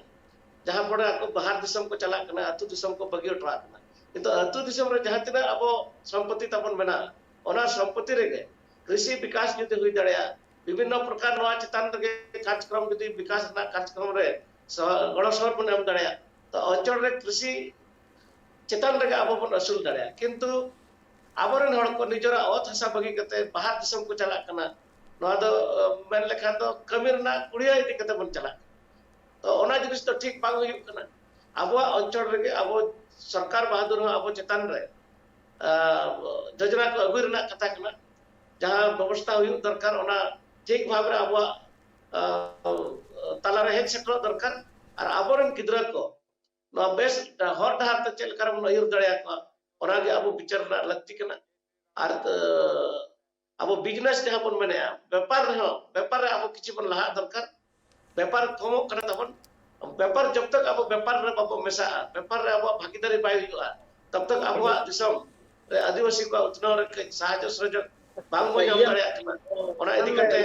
ᱡᱟᱦᱟᱸ ᱯᱚᱨ ᱨᱮ ᱟᱠᱚ ᱵᱟᱦᱟᱨ ᱫᱤᱥᱚᱢ ᱠᱚ ᱪᱟᱞᱟᱜ ᱠᱟᱱᱟ, ᱟᱹᱛᱩ ᱫᱤᱥᱚᱢ ᱠᱚ ᱵᱟᱹᱜᱤ ᱦᱚᱴᱚᱣᱟᱜ ᱠᱟᱱᱟ᱾ ᱱᱤᱛᱚᱜ ᱟᱹᱛᱩ ᱫᱤᱥᱚᱢ ᱨᱮ ᱡᱟᱦᱟᱸ ᱛᱤᱱᱟᱹᱜ ᱟᱵᱚ ᱥᱚᱢᱯᱚᱛᱤ ᱛᱟᱵᱚᱱ ᱢᱮᱱᱟᱜᱼᱟ, ᱚᱱᱟ ᱥᱚᱢᱯᱚᱛᱤ ᱨᱮᱜᱮ ᱠᱨᱤᱥᱤ ᱵᱤᱠᱟᱥ ᱡᱩᱫᱤ ᱦᱩᱭ ᱫᱟᱲᱮᱭᱟᱜᱼᱟ, ᱵᱤᱵᱷᱤᱱᱱᱚ ᱯᱨᱚᱠᱟᱨ ᱱᱚᱣᱟ ᱪᱮᱛᱟᱱ ᱨᱮᱜᱮ ᱠᱟᱨᱡᱚᱠᱨᱚᱢ ᱡᱩᱫᱤ ᱵᱤᱠᱟᱥ ᱨᱮᱱᱟᱜ ᱠᱟᱨᱡᱚᱠᱨᱚᱢ ᱨᱮ ᱥᱚ-, ᱜᱚᱲᱚ ᱥᱚᱦᱚᱫ ᱵᱚᱱ ᱮᱢ ᱫᱟᱲᱮᱭᱟᱜᱼᱟ, ᱛᱚ ᱚᱧᱪᱚᱞ ᱨᱮ ᱠᱨᱤᱥᱤ ᱪᱮᱛᱟᱱ ᱨᱮᱜᱮ ᱟᱵᱚ ᱵᱚᱱ ᱟᱹᱥᱩᱞ ᱫᱟᱲᱮᱭᱟᱜᱼᱟ᱾ ᱠᱤᱱᱛᱩ ᱟᱵᱚᱨᱮᱱ ᱦᱚᱲ ᱠᱚ ᱱᱤᱡᱮᱨᱟᱜ ᱚᱛ ᱦᱟᱥᱟ ᱵᱟᱹᱜᱤ ᱠᱟᱛᱮ ᱵᱟᱦᱟᱨ ᱫᱤᱥᱚᱢ ᱠᱚ ᱪᱟᱞᱟᱜ ᱠᱟᱱᱟ᱾ ᱱᱚᱣᱟ ᱫᱚ, ᱟᱸ, ᱢᱮᱱ ᱞᱮᱠᱷᱟᱱ ᱫᱚ ᱠᱟᱹᱢᱤ ᱨᱮᱱᱟᱜ ᱠᱩᱲᱤᱭᱟᱹ ᱤᱫᱤ ᱠᱟᱛᱮ ᱵᱚᱱ ᱪᱟᱞᱟᱜ ᱠᱟᱱᱟ᱾ ᱛᱚ ᱚᱱᱟ ᱡᱤᱱᱤᱥ ᱫᱚ ᱴᱷᱤᱠ ᱵᱟᱝ ᱦᱩᱭᱩᱜ ᱠᱟᱱᱟ᱾ ᱟᱵᱚᱣᱟᱜ ᱚᱧᱪᱚᱞ ᱨᱮᱜᱮ ᱟᱵᱚ ᱥᱚᱨᱠᱟᱨ ᱵᱟᱦᱟᱫᱩᱨ ᱦᱚᱸ ᱟᱵᱚ ᱪᱮᱛᱟᱱ ᱨᱮ, ᱟᱸ, ᱡᱳᱡᱚᱱᱟ ᱠᱚ ᱟᱹᱜᱩᱭ ᱨᱮᱱᱟᱜ ᱠᱟᱛᱷᱟ ᱠᱟᱱᱟ᱾ ᱡᱟᱦᱟᱸ ᱵᱮᱵᱚᱥᱛᱷᱟ ᱦᱩᱭᱩᱜ ᱫᱚᱨᱠᱟᱨ, ᱚᱱᱟ ᱴᱷᱤᱠ ᱵᱷᱟᱵᱽ ᱨᱮ ᱟᱵᱚᱣᱟᱜ, ᱟᱸ, ᱛᱟᱞᱟᱨᱮ ᱦᱮᱡ ᱥᱮᱴᱮᱨᱚᱜ ᱫᱚᱨᱠᱟᱨ᱾ ᱟᱨ ᱟᱵᱚᱨᱮᱱ ᱜᱤᱫᱽᱨᱟᱹ ᱠᱚ ᱱᱚᱣᱟ ᱵᱮᱥ ᱦᱚᱨ ᱰᱟᱦᱟᱨ ᱛᱮ ᱪᱮᱫ ᱞᱮᱠᱟ ᱨᱮᱵᱚᱱ ᱟᱹᱭᱩᱨ ᱫᱟᱲᱮᱭᱟᱠᱚᱣᱟ, ᱚᱱᱟᱜᱮ ᱟᱵᱚ ᱵᱤᱪᱟᱹᱨ ᱨᱮᱱᱟᱜ ᱞᱟᱹᱠᱛᱤ ᱠᱟᱱᱟ᱾ ᱟᱨ, ᱟᱸ, ᱟᱵᱚ ᱵᱤᱡᱽᱱᱮᱥ ᱡᱟᱦᱟᱸ ᱵᱚᱱ ᱢᱮᱱᱮᱜᱼᱟ, ᱵᱮᱯᱟᱨ ᱨᱮᱦᱚᱸ, ᱵᱮᱯᱟᱨ ᱨᱮ ᱟᱵᱚ ᱠᱤᱪᱷᱩ ᱵᱚᱱ ᱞᱟᱦᱟᱜ ᱫᱚᱨᱠᱟᱨ᱾ ᱵᱮᱯᱟᱨ ᱠᱚᱢᱚᱜ ᱠᱟᱱᱟ ᱛᱟᱵᱚᱱ᱾ ᱵᱮᱯᱟᱨ ᱡᱚᱵ ᱛᱚᱠ ᱟᱵᱚ ᱵᱮᱯᱟᱨ ᱨᱮ ᱵᱟᱵᱚ ᱢᱮᱥᱟᱜᱼᱟ, ᱵᱮᱯᱟᱨ ᱨᱮ ᱟᱵᱚᱣᱟᱜ ᱵᱷᱟᱜᱤᱫᱟᱨᱤ ᱵᱟᱭ ᱦᱩᱭᱩᱜᱼᱟ, ᱛᱚᱵ ᱛᱚᱠ ᱟᱵᱚᱣᱟᱜ ᱫᱤᱥᱚᱢ ᱨᱮ ᱟᱹᱫᱤᱵᱟᱹᱥᱤ ᱠᱚᱣᱟᱜ ᱩᱛᱱᱟᱹᱣ ᱨᱮ ᱠᱟᱹᱡ ᱥᱟᱦᱟᱡᱽᱡᱚ ᱥᱚᱦᱚᱡᱳᱜᱽ ᱵᱟᱝ ᱵᱚᱱ ᱧᱟᱢ ᱫᱟᱲᱮᱭᱟᱜ ᱠᱟᱱᱟ᱾ ᱚᱱᱟ ᱤᱫᱤ ᱠᱟᱛᱮ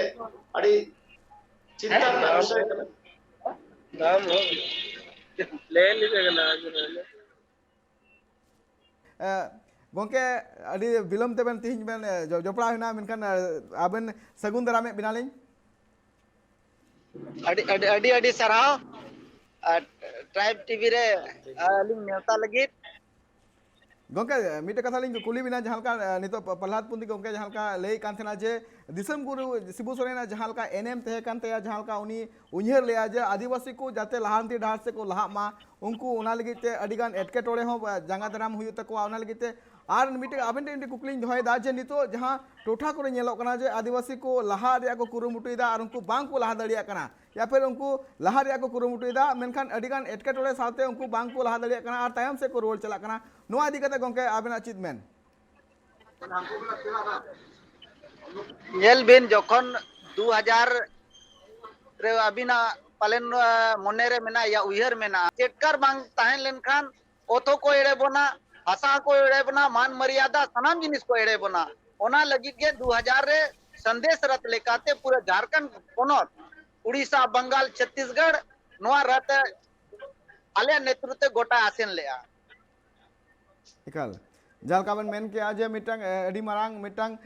ᱟᱹᱰᱤ ᱪᱤᱱᱛᱟ ᱨᱮᱱᱟᱜ ᱵᱤᱥᱚᱭ ᱠᱟᱱᱟ᱾ ᱫᱟᱢ ᱦᱚᱸ ᱞᱟᱹᱭ ᱞᱮᱠᱟ ᱠᱟᱱᱟ᱾ ᱮ, ᱜᱚᱢᱠᱮ, ᱟᱹᱰᱤ ᱵᱤᱞᱚᱢ ᱛᱮᱵᱮᱱ ᱛᱮᱦᱮᱧ ᱵᱮᱱ, ᱮ, ᱡᱚ-, ᱡᱚᱯᱲᱟᱣ ᱮᱱᱟ, ᱢᱮᱱᱠᱷᱟᱱ, ᱮ, ᱟᱵᱮᱱ ᱥᱟᱹᱜᱩᱱ ᱫᱟᱨᱟᱢᱮᱫ ᱵᱮᱱᱟᱞᱤᱧ᱾ ᱟᱹᱰᱤ, ᱟᱹᱰᱤ, ᱟᱹᱰᱤ, ᱟᱹᱰᱤ ᱥᱟᱨᱦᱟᱣ, ᱟᱨ ᱴᱨᱟᱭᱤᱵᱽ ᱴᱤᱵᱷᱤ ᱨᱮ ᱟᱹᱞᱤᱧ ᱱᱮᱣᱛᱟ ᱞᱟᱹᱜᱤᱫ᱾ ᱜᱚᱢᱠᱮ, ᱢᱤᱫᱴᱮᱡ ᱠᱟᱛᱷᱟ ᱞᱤᱧ ᱠᱩᱞᱤ ᱵᱮᱱᱟ, ᱡᱟᱦᱟᱸ ᱞᱮᱠᱟ, ᱮ, ᱱᱤᱛᱚᱜ ᱯᱨᱚᱦᱞᱟᱫ ᱯᱚᱱᱰᱤᱛ ᱜᱚᱢᱠᱮ ᱡᱟᱦᱟᱸ ᱞᱮᱠᱟ ᱞᱟᱹᱭ ᱠᱟᱱ ᱛᱟᱦᱮᱱᱟ ᱡᱮ ᱫᱤᱥᱚᱢ ᱜᱩᱨᱩ ᱥᱤᱵᱩ ᱥᱚᱨᱮᱱᱟᱜ ᱡᱟᱦᱟᱸ ᱞᱮᱠᱟ ᱮᱱᱮᱢ ᱛᱟᱦᱮᱸ ᱠᱟᱱ ᱛᱟᱭᱟ, ᱡᱟᱦᱟᱸ ᱞᱮᱠᱟ ᱩᱱᱤ ᱩᱭᱦᱟᱹᱨ ᱞᱮᱜᱼᱟ ᱡᱮ ᱟᱹᱫᱤᱵᱟᱹᱥᱤ ᱠᱚ ᱡᱟᱛᱮ ᱞᱟᱦᱟᱱᱛᱤ ᱰᱟᱦᱟᱨ ᱥᱮᱫ ᱠᱚ ᱞᱟᱦᱟᱜ ᱢᱟ, ᱩᱱᱠᱩ ᱚᱱᱟ ᱞᱟᱹᱜᱤᱫ ᱛᱮ ᱟᱹᱰᱤ ᱜᱟᱱ ᱮᱴᱠᱮᱴᱚᱬᱮ ᱦᱚᱸ, ᱟ, ᱡᱟᱸᱜᱟ ᱫᱟᱨᱟᱢ ᱦᱩᱭᱩᱜ ᱛᱟᱠᱚᱣᱟ᱾ ᱚᱱᱟ ᱞᱟᱹᱜᱤᱫ ᱛᱮ ᱟᱨ ᱢᱤᱫᱴᱮᱡ ᱟᱵᱮᱱ ᱴᱷᱮᱱ ᱢᱤᱫᱴᱮᱡ ᱠᱩᱠᱞᱤᱧ ᱫᱚᱦᱚᱭᱮᱫᱟ ᱡᱮ ᱱᱤᱛᱚᱜ ᱡᱟᱦᱟᱸ ᱴᱚᱴᱷᱟ ᱠᱚᱨᱮ ᱧᱮᱞᱚᱜ ᱠᱟᱱᱟ ᱡᱮ ᱟᱹᱫᱤᱵᱟᱹᱥᱤ ᱠᱚ ᱞᱟᱦᱟᱜ ᱨᱮᱭᱟᱜ ᱠᱚ ᱠᱩᱨᱩᱢᱩᱴᱩᱭᱮᱫᱟ ᱟᱨ ᱩᱱᱠᱩ ᱵᱟᱝ ᱠᱚ ᱞᱟᱦᱟ ᱫᱟᱲᱮᱭᱟᱜ ᱠᱟᱱᱟ, ᱭᱟ ᱯᱷᱤᱨ ᱩᱱᱠᱩ ᱞᱟᱦᱟ ᱨᱮᱭᱟᱜ ᱠᱚ ᱠᱩᱨᱩᱢᱩᱴᱩᱭᱮᱫᱟ, ᱢᱮᱱᱠᱷᱟᱱ ᱟᱹᱰᱤ ᱜᱟᱱ ᱮᱴᱠᱮᱴᱚᱬᱮ ᱥᱟᱶᱛᱮ ᱩᱱᱠᱩ ᱵᱟᱝ ᱠᱚ ᱞᱟᱦᱟ ᱫᱟᱲᱮᱭᱟᱜ ᱠᱟᱱᱟ ᱟᱨ ᱛᱟᱭᱚᱢ ᱥᱮᱫ ᱠᱚ ᱨᱩᱣᱟᱹᱲ ᱪᱟᱞᱟᱜ ᱠᱟᱱᱟ᱾ ᱱᱚᱣᱟ ᱤᱫᱤ ᱠᱟᱛᱮ ᱜᱚᱢᱠᱮ ᱟᱵᱮᱱᱟᱜ ᱪᱮᱫ ᱢᱮᱱ? ᱧᱮᱞ ᱵᱤᱱ, ᱡᱚᱠᱷᱚᱱ ᱫᱩ ᱦᱟᱡᱟᱨ ᱨᱮ ᱟᱹᱵᱤᱱᱟᱜ ᱯᱟᱞᱮᱱ ᱢᱚᱱᱮᱨᱮ ᱢᱮᱱᱟᱜᱼᱟ, ᱩᱭᱦᱟᱹᱨ ᱢᱮᱱᱟᱜᱼᱟ᱾ ᱪᱮᱫᱠᱟᱨ ᱵᱟᱝ ᱛᱟᱦᱮᱸ ᱞᱮᱱᱠᱷᱟᱱ ᱚᱛ ᱦᱚᱸᱠᱚ ᱮᱲᱮ ᱵᱚᱱᱟ, ᱦᱟᱥᱟ ᱦᱚᱸᱠᱚ ᱮᱲᱮ ᱵᱚᱱᱟ, ᱢᱟᱱ ᱢᱚᱨᱭᱟᱫᱟ ᱥᱟᱱᱟᱢ ᱡᱤᱱᱤᱥ ᱠᱚ ᱮᱲᱮ ᱵᱚᱱᱟ᱾ ᱚᱱᱟ ᱞᱟᱹᱜᱤᱫ ᱜᱮ ᱫᱩ ᱦᱟᱡᱟᱨ ᱨᱮ ᱥᱟᱸᱫᱮᱥ ᱨᱟᱛ ᱞᱮᱠᱟᱛᱮ ᱯᱩᱨᱟᱹ ᱡᱷᱟᱲᱠᱷᱚᱸᱰ ᱯᱚᱱᱚᱛ, ᱩᱲᱤᱥᱥᱟ, ᱵᱟᱝᱜᱟᱞ, ᱪᱷᱚᱛᱤᱥᱜᱚᱲ ᱱᱚᱣᱟ ᱨᱟᱛ ᱟᱞᱮᱭᱟᱜ ᱱᱮᱛᱨᱤᱛᱵ ᱛᱮ ᱜᱚᱴᱟ ᱟᱥᱮᱱ ᱞᱮᱜᱼᱟ᱾ ᱮᱠᱟᱞ᱾ ᱡᱟᱦᱟᱸ ᱞᱮᱠᱟ ᱵᱮᱱ ᱢᱮᱱ ᱠᱮᱜᱼᱟ ᱡᱮ ᱢᱤᱫᱴᱟᱝ ᱟᱹᱰᱤ ᱢᱟᱨᱟᱝ ᱢᱤᱫᱴᱟᱝ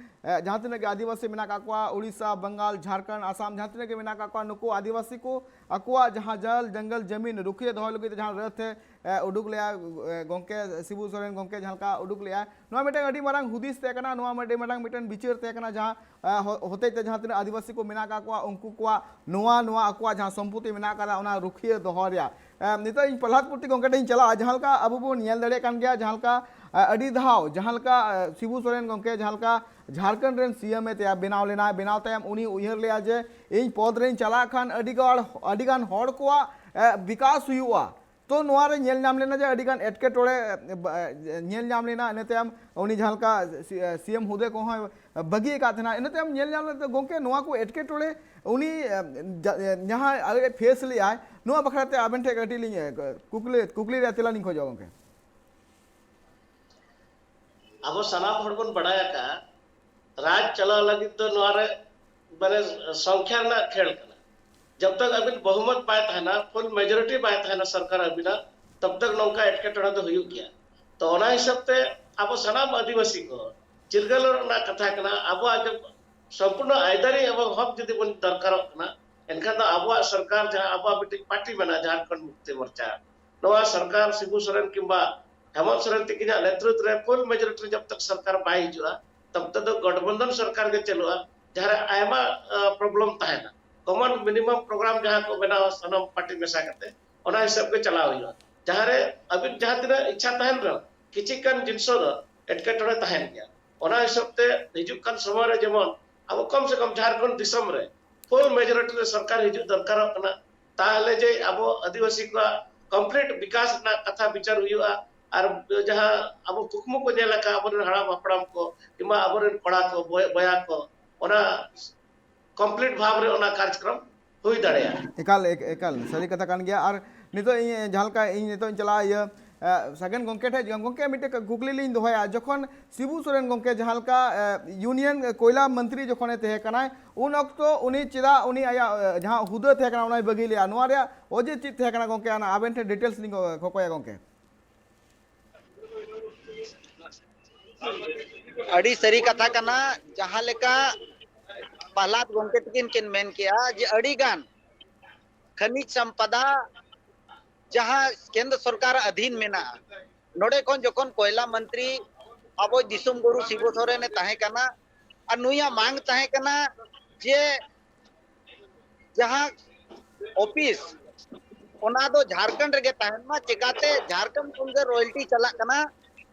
ᱡᱟᱦᱟᱸ ᱛᱤᱱᱟᱹᱜ ᱜᱮ ᱟᱹᱫᱤᱵᱟᱹᱥᱤ ᱢᱮᱱᱟᱜ ᱟᱠᱟᱫ ᱠᱚᱣᱟ, ᱩᱲᱤᱥᱥᱟ, ᱵᱟᱝᱜᱟᱞ, ᱡᱷᱟᱲᱠᱷᱚᱸᱰ, ᱟᱥᱟᱢ, ᱡᱟᱦᱟᱸ ᱛᱤᱱᱟᱹᱜ ᱜᱮ ᱢᱮᱱᱟᱜ ᱟᱠᱟᱫ ᱠᱚᱣᱟ, ᱱᱩᱠᱩ ᱟᱹᱫᱤᱵᱟᱹᱥᱤ ᱠᱚ ᱟᱠᱚᱣᱟᱜ ᱡᱟᱦᱟᱸ ᱡᱟᱞ ᱡᱚᱝᱜᱚᱞ ᱡᱟᱢᱤᱱ ᱨᱩᱠᱷᱤᱭᱟᱹ ᱫᱚᱦᱚᱭ ᱞᱟᱹᱜᱤᱫ ᱛᱮ ᱡᱟᱦᱟᱸ ᱨᱟᱹᱛ ᱮ ᱩᱰᱩᱠ ᱞᱮᱜᱼᱟ ᱜᱚᱢᱠᱮ ᱥᱤᱵᱩ ᱥᱚᱨᱮᱱ ᱜᱚᱢᱠᱮ ᱡᱟᱦᱟᱸ ᱞᱮᱠᱟ ᱩᱰᱩᱠ ᱞᱮᱜᱼᱟ, ᱱᱚᱣᱟ ᱢᱤᱫᱴᱟᱝ ᱟᱹᱰᱤ ᱢᱟᱨᱟᱝ ᱦᱩᱫᱤᱥ ᱛᱟᱦᱮᱸ ᱠᱟᱱᱟ, ᱱᱚᱣᱟ ᱟᱹᱰᱤ ᱢᱟᱨᱟᱝ ᱢᱤᱫᱴᱟᱝ ᱵᱤᱪᱟᱹᱨ ᱛᱟᱦᱮᱸ ᱠᱟᱱᱟ, ᱡᱟᱦᱟᱸ ᱦᱚᱛᱮᱡ ᱛᱮ ᱡᱟᱦᱟᱸ ᱛᱤᱱᱟᱹᱜ ᱟᱹᱫᱤᱵᱟᱹᱥᱤ ᱠᱚ ᱢᱮᱱᱟᱜ ᱟᱠᱟᱫ ᱠᱚᱣᱟ ᱩᱱᱠᱩ ᱠᱚᱣᱟᱜ ᱱᱚᱣᱟ ᱱᱚᱣᱟ ᱟᱠᱚᱣᱟᱜ ᱡᱟᱦᱟᱸ ᱥᱚᱢᱯᱚᱛᱤ ᱢᱮᱱᱟᱜ ᱟᱠᱟᱫᱟ ᱚᱱᱟ ᱨᱩᱠᱷᱤᱭᱟᱹ ᱫᱚᱦᱚ ᱨᱮᱭᱟᱜ᱾ ᱱᱤᱛᱚᱜ ᱤᱧ ᱯᱨᱚᱦᱞᱟᱫ ᱯᱩᱨᱛᱤ ᱜᱚᱢᱠᱮ ᱴᱷᱮᱱ ᱤᱧ ᱪᱟᱞᱟᱜᱼᱟ᱾ ᱡᱟᱦᱟᱸ ᱞᱮᱠᱟ ᱟᱵᱚ ᱵᱚᱱ ᱧᱮᱞ ᱫᱟᱲᱮᱭᱟᱜ ᱠᱟᱱ ᱜᱮᱭᱟ, ᱡᱟᱦᱟᱸ ᱞᱮᱠᱟ ᱟᱹᱰᱤ ᱫᱷᱟᱣ ᱡᱟᱦᱟᱸ ᱞᱮᱠᱟ ᱥᱤᱵᱩ ᱥᱚᱨᱮᱱ ᱜᱚᱢᱠᱮ ᱡᱟᱦᱟᱸ ᱞᱮᱠᱟ ᱡᱷᱟᱲᱠᱷᱚᱸᱰ ᱨᱮᱱ ᱥᱤ ᱮᱢ ᱮ ᱛᱮᱭᱟᱨ ᱵᱮᱱᱟᱣ ᱞᱮᱱᱟᱭ, ᱵᱮᱱᱟᱣ ᱛᱟᱭᱚᱢ ᱩᱱᱤ ᱩᱭᱦᱟᱹᱨ ᱞᱮᱜᱼᱟ ᱡᱮ ᱤᱧ ᱯᱚᱫᱽ ᱨᱮᱧ ᱪᱟᱞᱟᱜ ᱠᱷᱟᱱ ᱟᱹᱰᱤ ᱜᱟᱱ ᱟᱹᱰᱤ ᱜᱟᱱ ᱦᱚᱲ ᱠᱚᱣᱟᱜ ᱵᱤᱠᱟᱥ ᱦᱩᱭᱩᱜᱼᱟ᱾ ᱛᱚ ᱱᱚᱣᱟ ᱨᱮ ᱧᱮᱞ ᱧᱟᱢ ᱞᱮᱱᱟ ᱡᱮ ᱟᱹᱰᱤ ᱜᱟᱱ ᱮᱴᱠᱮᱴᱚᱬᱮ ᱧᱮᱞ ᱧᱟᱢ ᱞᱮᱱᱟ᱾ ᱤᱱᱟᱹ ᱛᱟᱭᱚᱢ ᱩᱱᱤ ᱡᱟᱦᱟᱸ ᱞᱮᱠᱟ ᱥᱤ ᱮᱢ ᱦᱩᱫᱟᱹ ᱠᱚᱦᱚᱸ ᱵᱟᱹᱜᱤ ᱟᱠᱟᱫ ᱛᱟᱦᱮᱱᱟ᱾ ᱤᱱᱟᱹ ᱛᱟᱭᱚᱢ ᱧᱮᱞ ᱧᱟᱢ ᱞᱮᱱᱟ ᱜᱚᱢᱠᱮ ᱱᱚᱣᱟ ᱠᱚ ᱮᱴᱠᱮᱴᱚᱬᱮ ᱩᱱᱤ ᱡᱟᱦᱟᱸ ᱟᱡ ᱯᱷᱮᱥ ᱞᱮᱫᱟᱭ, ᱱᱚᱣᱟ ᱵᱟᱠᱷᱨᱟ ᱛᱮ ᱟᱵᱮᱱ ᱴᱷᱮᱱ ᱠᱟᱹᱴᱤᱡ ᱞᱤᱧ ᱠᱩᱠᱞᱤ ᱠᱩᱠᱞᱤ ᱨᱮᱭᱟᱜ ᱛᱮᱞᱟ ᱞᱤᱧ ᱠᱷᱚᱡᱚᱜᱼᱟ ᱜᱚᱢᱠᱮ᱾ ᱟᱵᱚ ᱥᱟᱱᱟᱢ ᱦᱚᱲ ᱵᱚᱱ ᱵᱟᱲᱟᱭ ᱟᱠᱟᱫᱼᱟ, ᱨᱟᱡᱽ ᱪᱟᱞᱟᱣ ᱞᱟᱹᱜᱤᱫ ᱫᱚ ᱱᱚᱣᱟ ᱨᱮ ᱢᱟᱱᱮ ᱥᱚᱝᱠᱷᱭᱟ ᱨᱮᱱᱟᱜ ᱠᱷᱮᱞ ᱠᱟᱱᱟ᱾ ᱡᱟᱵ ᱛᱟᱠ ᱟᱹᱵᱤᱱ ᱵᱚᱦᱩᱢᱚᱛ ᱵᱟᱭ ᱛᱟᱦᱮᱱᱟ, ᱯᱷᱩᱞ ᱢᱮᱡᱚᱨᱤᱴᱤ ᱵᱟᱭ ᱛᱟᱦᱮᱱᱟ ᱥᱚᱨᱠᱟᱨ ᱟᱹᱵᱤᱱᱟᱜ, ᱛᱟᱵ ᱛᱟᱠ ᱱᱚᱝᱠᱟ ᱮᱴᱠᱮᱴᱚᱬᱮ ᱫᱚ ᱦᱩᱭᱩᱜ ᱜᱮᱭᱟ᱾ ᱛᱚ ᱚᱱᱟ ᱦᱤᱥᱟᱹᱵ ᱛᱮ ᱟᱵᱚ ᱥᱟᱱᱟᱢ ᱟᱹᱫᱤᱵᱟᱹᱥᱤ ᱠᱚ ᱪᱤᱨᱜᱟᱹᱞ ᱨᱮᱱᱟᱜ ᱠᱟᱛᱷᱟ ᱠᱟᱱᱟ, ᱟᱵᱚᱣᱟᱜ ᱡᱚᱵ ᱥᱚᱢᱯᱩᱨᱱᱚ ᱟᱹᱭᱫᱟᱹᱨᱤ ᱮᱵᱚᱝ ᱦᱚᱠ ᱡᱩᱫᱤ ᱵᱚᱱ ᱫᱚᱨᱠᱟᱨᱚᱜ ᱠᱟᱱᱟ, ᱮᱱᱠᱷᱟᱱ ᱫᱚ ᱟᱵᱚᱣᱟᱜ ᱥᱚᱨᱠᱟᱨ ᱡᱟᱦᱟᱸ ᱟᱵᱚᱣᱟᱜ ᱢᱤᱫᱴᱤᱡ ᱯᱟᱨᱴᱤ ᱢᱮᱱᱟᱜᱼᱟ ᱡᱷᱟᱲᱠᱷᱚᱸᱰ ᱢᱩᱠᱛᱤ ᱢᱳᱨᱪᱟ, ᱱᱚᱣᱟ ᱥᱚᱨᱠᱟᱨ ᱥᱤᱵᱩ ᱥᱚᱨᱮᱱ ᱠᱤᱝᱵᱟ ᱦᱮᱢᱚᱱᱛ ᱥᱚᱨᱮᱱ ᱛᱤᱠᱤᱱᱟᱜ ᱱᱮᱛᱨᱤᱛᱵ ᱨᱮ ᱯᱷᱩᱞ ᱢᱮᱡᱚᱨᱤᱴᱤ ᱨᱮ ᱡᱚᱵ ᱛᱟᱠ ᱥᱚᱨᱠᱟᱨ ᱵᱟᱭ ᱦᱤᱡᱩᱜᱼᱟ, ᱛᱚᱵ ᱛᱟᱠ ᱫᱚ ᱜᱚᱴᱵᱚᱱᱫᱷᱚᱱ ᱥᱚᱨᱠᱟᱨ ᱜᱮ ᱪᱟᱹᱞᱩᱜᱼᱟ, ᱡᱟᱦᱟᱸ ᱨᱮ ᱟᱭᱢᱟ ᱯᱨᱚᱵᱞᱮᱢ ᱛᱟᱦᱮᱱᱟ᱾ ᱠᱚᱢᱚᱱ ᱢᱤᱱᱤᱢᱟᱢ ᱯᱨᱳᱜᱨᱟᱢ ᱡᱟᱦᱟᱸ ᱠᱚ ᱵᱮᱱᱟᱣᱟ ᱥᱟᱱᱟᱢ ᱯᱟᱨᱴᱤ ᱢᱮᱥᱟ ᱠᱟᱛᱮ, ᱚᱱᱟ ᱦᱤᱥᱟᱹᱵ ᱜᱮ ᱪᱟᱞᱟᱣ ᱦᱩᱭᱩᱜᱼᱟ᱾ ᱡᱟᱦᱟᱸ ᱨᱮ ᱟᱹᱵᱤᱱ ᱡᱟᱦᱟᱸ ᱛᱤᱱᱟᱹᱜ ᱤᱪᱪᱷᱟ ᱛᱟᱦᱮᱱ ᱨᱮᱦᱚᱸ ᱠᱤᱪᱷᱤ ᱜᱟᱱ ᱡᱤᱱᱤᱥ ᱨᱮ ᱮᱴᱠᱮᱴᱚᱬᱮ ᱛᱟᱦᱮᱱ ᱜᱮᱭᱟ᱾ ᱚᱱᱟ ᱦᱤᱥᱟᱹᱵ ᱛᱮ ᱦᱤᱡᱩᱜ ᱠᱟᱱ ᱥᱚᱢᱚᱭ ᱨᱮ ᱡᱮᱢᱚᱱ ᱟᱵᱚ ᱠᱚᱢ ᱥᱮ ᱠᱚᱢ ᱡᱷᱟᱲᱠᱷᱚᱸᱰ ᱫᱤᱥᱚᱢ ᱨᱮ ᱯᱷᱩᱞ ᱢᱮᱡᱚᱨᱤᱴᱤ ᱨᱮ ᱥᱚᱨᱠᱟᱨ ᱦᱤᱡᱩᱜ ᱫᱚᱨᱠᱟᱨᱚᱜ ᱠᱟᱱᱟ᱾ ᱛᱟᱦᱚᱞᱮ ᱡᱮ ᱟᱵᱚ ᱟᱹᱫᱤᱵᱟᱹᱥᱤ ᱠᱚᱣᱟᱜ ᱠᱚᱢᱯᱞᱤᱴ ᱵᱤᱠᱟᱥ ᱨᱮᱱᱟᱜ ᱠᱟᱛᱷᱟ ᱵᱤᱪᱟᱨ ᱦᱩᱭᱩᱜᱼᱟ᱾ ᱟᱨ ᱡᱟᱦᱟᱸ ᱟᱵᱚ ᱠᱩᱠᱢᱩ ᱠᱚ ᱧᱮᱞ ᱟᱠᱟᱫ ᱟᱵᱚᱨᱮᱱ ᱦᱟᱲᱟᱢ ᱦᱟᱯᱲᱟᱢ ᱠᱚ ᱠᱤᱝᱵᱟ ᱟᱵᱚᱨᱮᱱ ᱠᱚᱲᱟ ᱠᱚ ᱵᱚᱭ- ᱵᱚᱭᱦᱟ ᱠᱚ, ᱚᱱᱟ ᱠᱚᱢᱯᱞᱤᱴ ᱵᱷᱟᱵᱽ ᱨᱮ ᱚᱱᱟ ᱠᱟᱨᱡᱚᱠᱨᱚᱢ ᱦᱩᱭ ᱫᱟᱲᱮᱭᱟᱜᱼᱟ᱾ ᱮᱠᱟᱞ ᱮᱠ- ᱮᱠᱟᱞ ᱥᱟᱹᱨᱤ ᱠᱟᱛᱷᱟ ᱠᱟᱱ ᱜᱮᱭᱟ᱾ ᱟᱨ ᱱᱤᱛᱚᱜ ᱤᱧ ᱡᱟᱦᱟᱸ ᱞᱮᱠᱟ ᱤᱧ ᱱᱤᱛᱚᱜ ᱤᱧ ᱪᱟᱞᱟᱜᱼᱟ ᱤᱭᱟᱹ ᱮ, ᱥᱟᱜᱮᱱ ᱜᱚᱢᱠᱮ ᱴᱷᱮᱱ᱾ ᱜᱚᱢᱠᱮ, ᱢᱤᱫᱴᱮᱡ ᱠᱩᱠᱞᱤ ᱞᱤᱧ ᱫᱚᱦᱚᱭᱟ, ᱡᱚᱠᱷᱚᱱ ᱥᱤᱵᱩ ᱥᱚᱨᱮᱱ ᱜᱚᱢᱠᱮ ᱡᱟᱦᱟᱸ ᱞᱮᱠᱟ ᱮ, ᱤᱭᱩᱱᱤᱭᱚᱱ ᱠᱚᱭᱞᱟ ᱢᱚᱱᱛᱨᱤ ᱡᱚᱠᱷᱚᱱᱮ ᱛᱟᱦᱮᱸ ᱠᱟᱱᱟᱭ, ᱩᱱ ᱚᱠᱛᱚ ᱩᱱᱤ ᱪᱮᱫᱟᱜ ᱩᱱᱤ ᱟᱭᱟᱜ ᱮ, ᱡᱟᱦᱟᱸ ᱦᱩᱫᱟᱹ ᱛᱟᱦᱮᱸ ᱠᱟᱱᱟ ᱚᱱᱟᱭ ᱵᱟᱹᱜᱤ ᱞᱮᱜᱼᱟ? ᱱᱚᱣᱟ ᱨᱮᱭᱟᱜ ᱚᱡᱮ ᱪᱮᱫ ᱛᱟᱦᱮᱸ ᱠᱟᱱᱟ ᱜᱚᱢᱠᱮ? ᱚᱱᱟ ᱟᱵᱮᱱ ᱴᱷᱮᱱ ᱰᱤᱴᱮᱞᱥ ᱞᱤᱧ ᱠᱚ- ᱠᱷᱚᱠᱚᱭᱟ ᱜᱚᱢᱠᱮ᱾ ᱟᱹᱰᱤ ᱥᱟᱹᱨᱤ ᱠᱟᱛᱷᱟ ᱠᱟᱱᱟ᱾ ᱡᱟᱦᱟᱸ ᱞᱮᱠᱟ ᱯᱟᱦᱞᱟᱫ ᱜᱚᱢᱠᱮ ᱛᱟᱹᱠᱤᱱ ᱠᱤᱱ ᱢᱮᱱ ᱠᱮᱜᱼᱟ ᱡᱮ ᱟᱹᱰᱤ ᱜᱟᱱ ᱠᱷᱟᱱᱤᱡᱽ ᱥᱚᱢᱯᱚᱫᱟ ᱡᱟᱦᱟᱸ ᱠᱮᱱᱫᱨᱚ ᱥᱚᱨᱠᱟᱨ ᱟᱫᱷᱤᱱ ᱢᱮᱱᱟᱜᱼᱟ, ᱱᱚᱰᱮ ᱠᱷᱚᱱ ᱡᱚᱠᱷᱚᱱ ᱠᱚᱭᱞᱟ ᱢᱚᱱᱛᱨᱤ ᱟᱵᱚ ᱫᱤᱥᱚᱢ ᱜᱩᱨᱩ ᱥᱤᱵᱩ ᱥᱚᱨᱮᱱ ᱮ ᱛᱟᱦᱮᱸ ᱠᱟᱱᱟ ᱟᱨ ᱱᱩᱭᱟᱜ ᱢᱟᱝ ᱛᱟᱦᱮᱸ ᱠᱟᱱᱟ ᱡᱮ ᱡᱟᱦᱟᱸ ᱚᱯᱷᱤᱥ ᱚᱱᱟ ᱫᱚ ᱡᱷᱟᱲᱠᱷᱚᱸᱰ ᱨᱮᱜᱮ ᱛᱟᱦᱮᱱ ᱢᱟ, ᱪᱮᱠᱟᱛᱮ ᱡᱷᱟᱲᱠᱷᱚᱸᱰ ᱠᱷᱚᱱ ᱜᱮ ᱨᱚᱭᱮᱞᱴᱤ ᱪᱟᱞᱟᱜ ᱠᱟᱱᱟ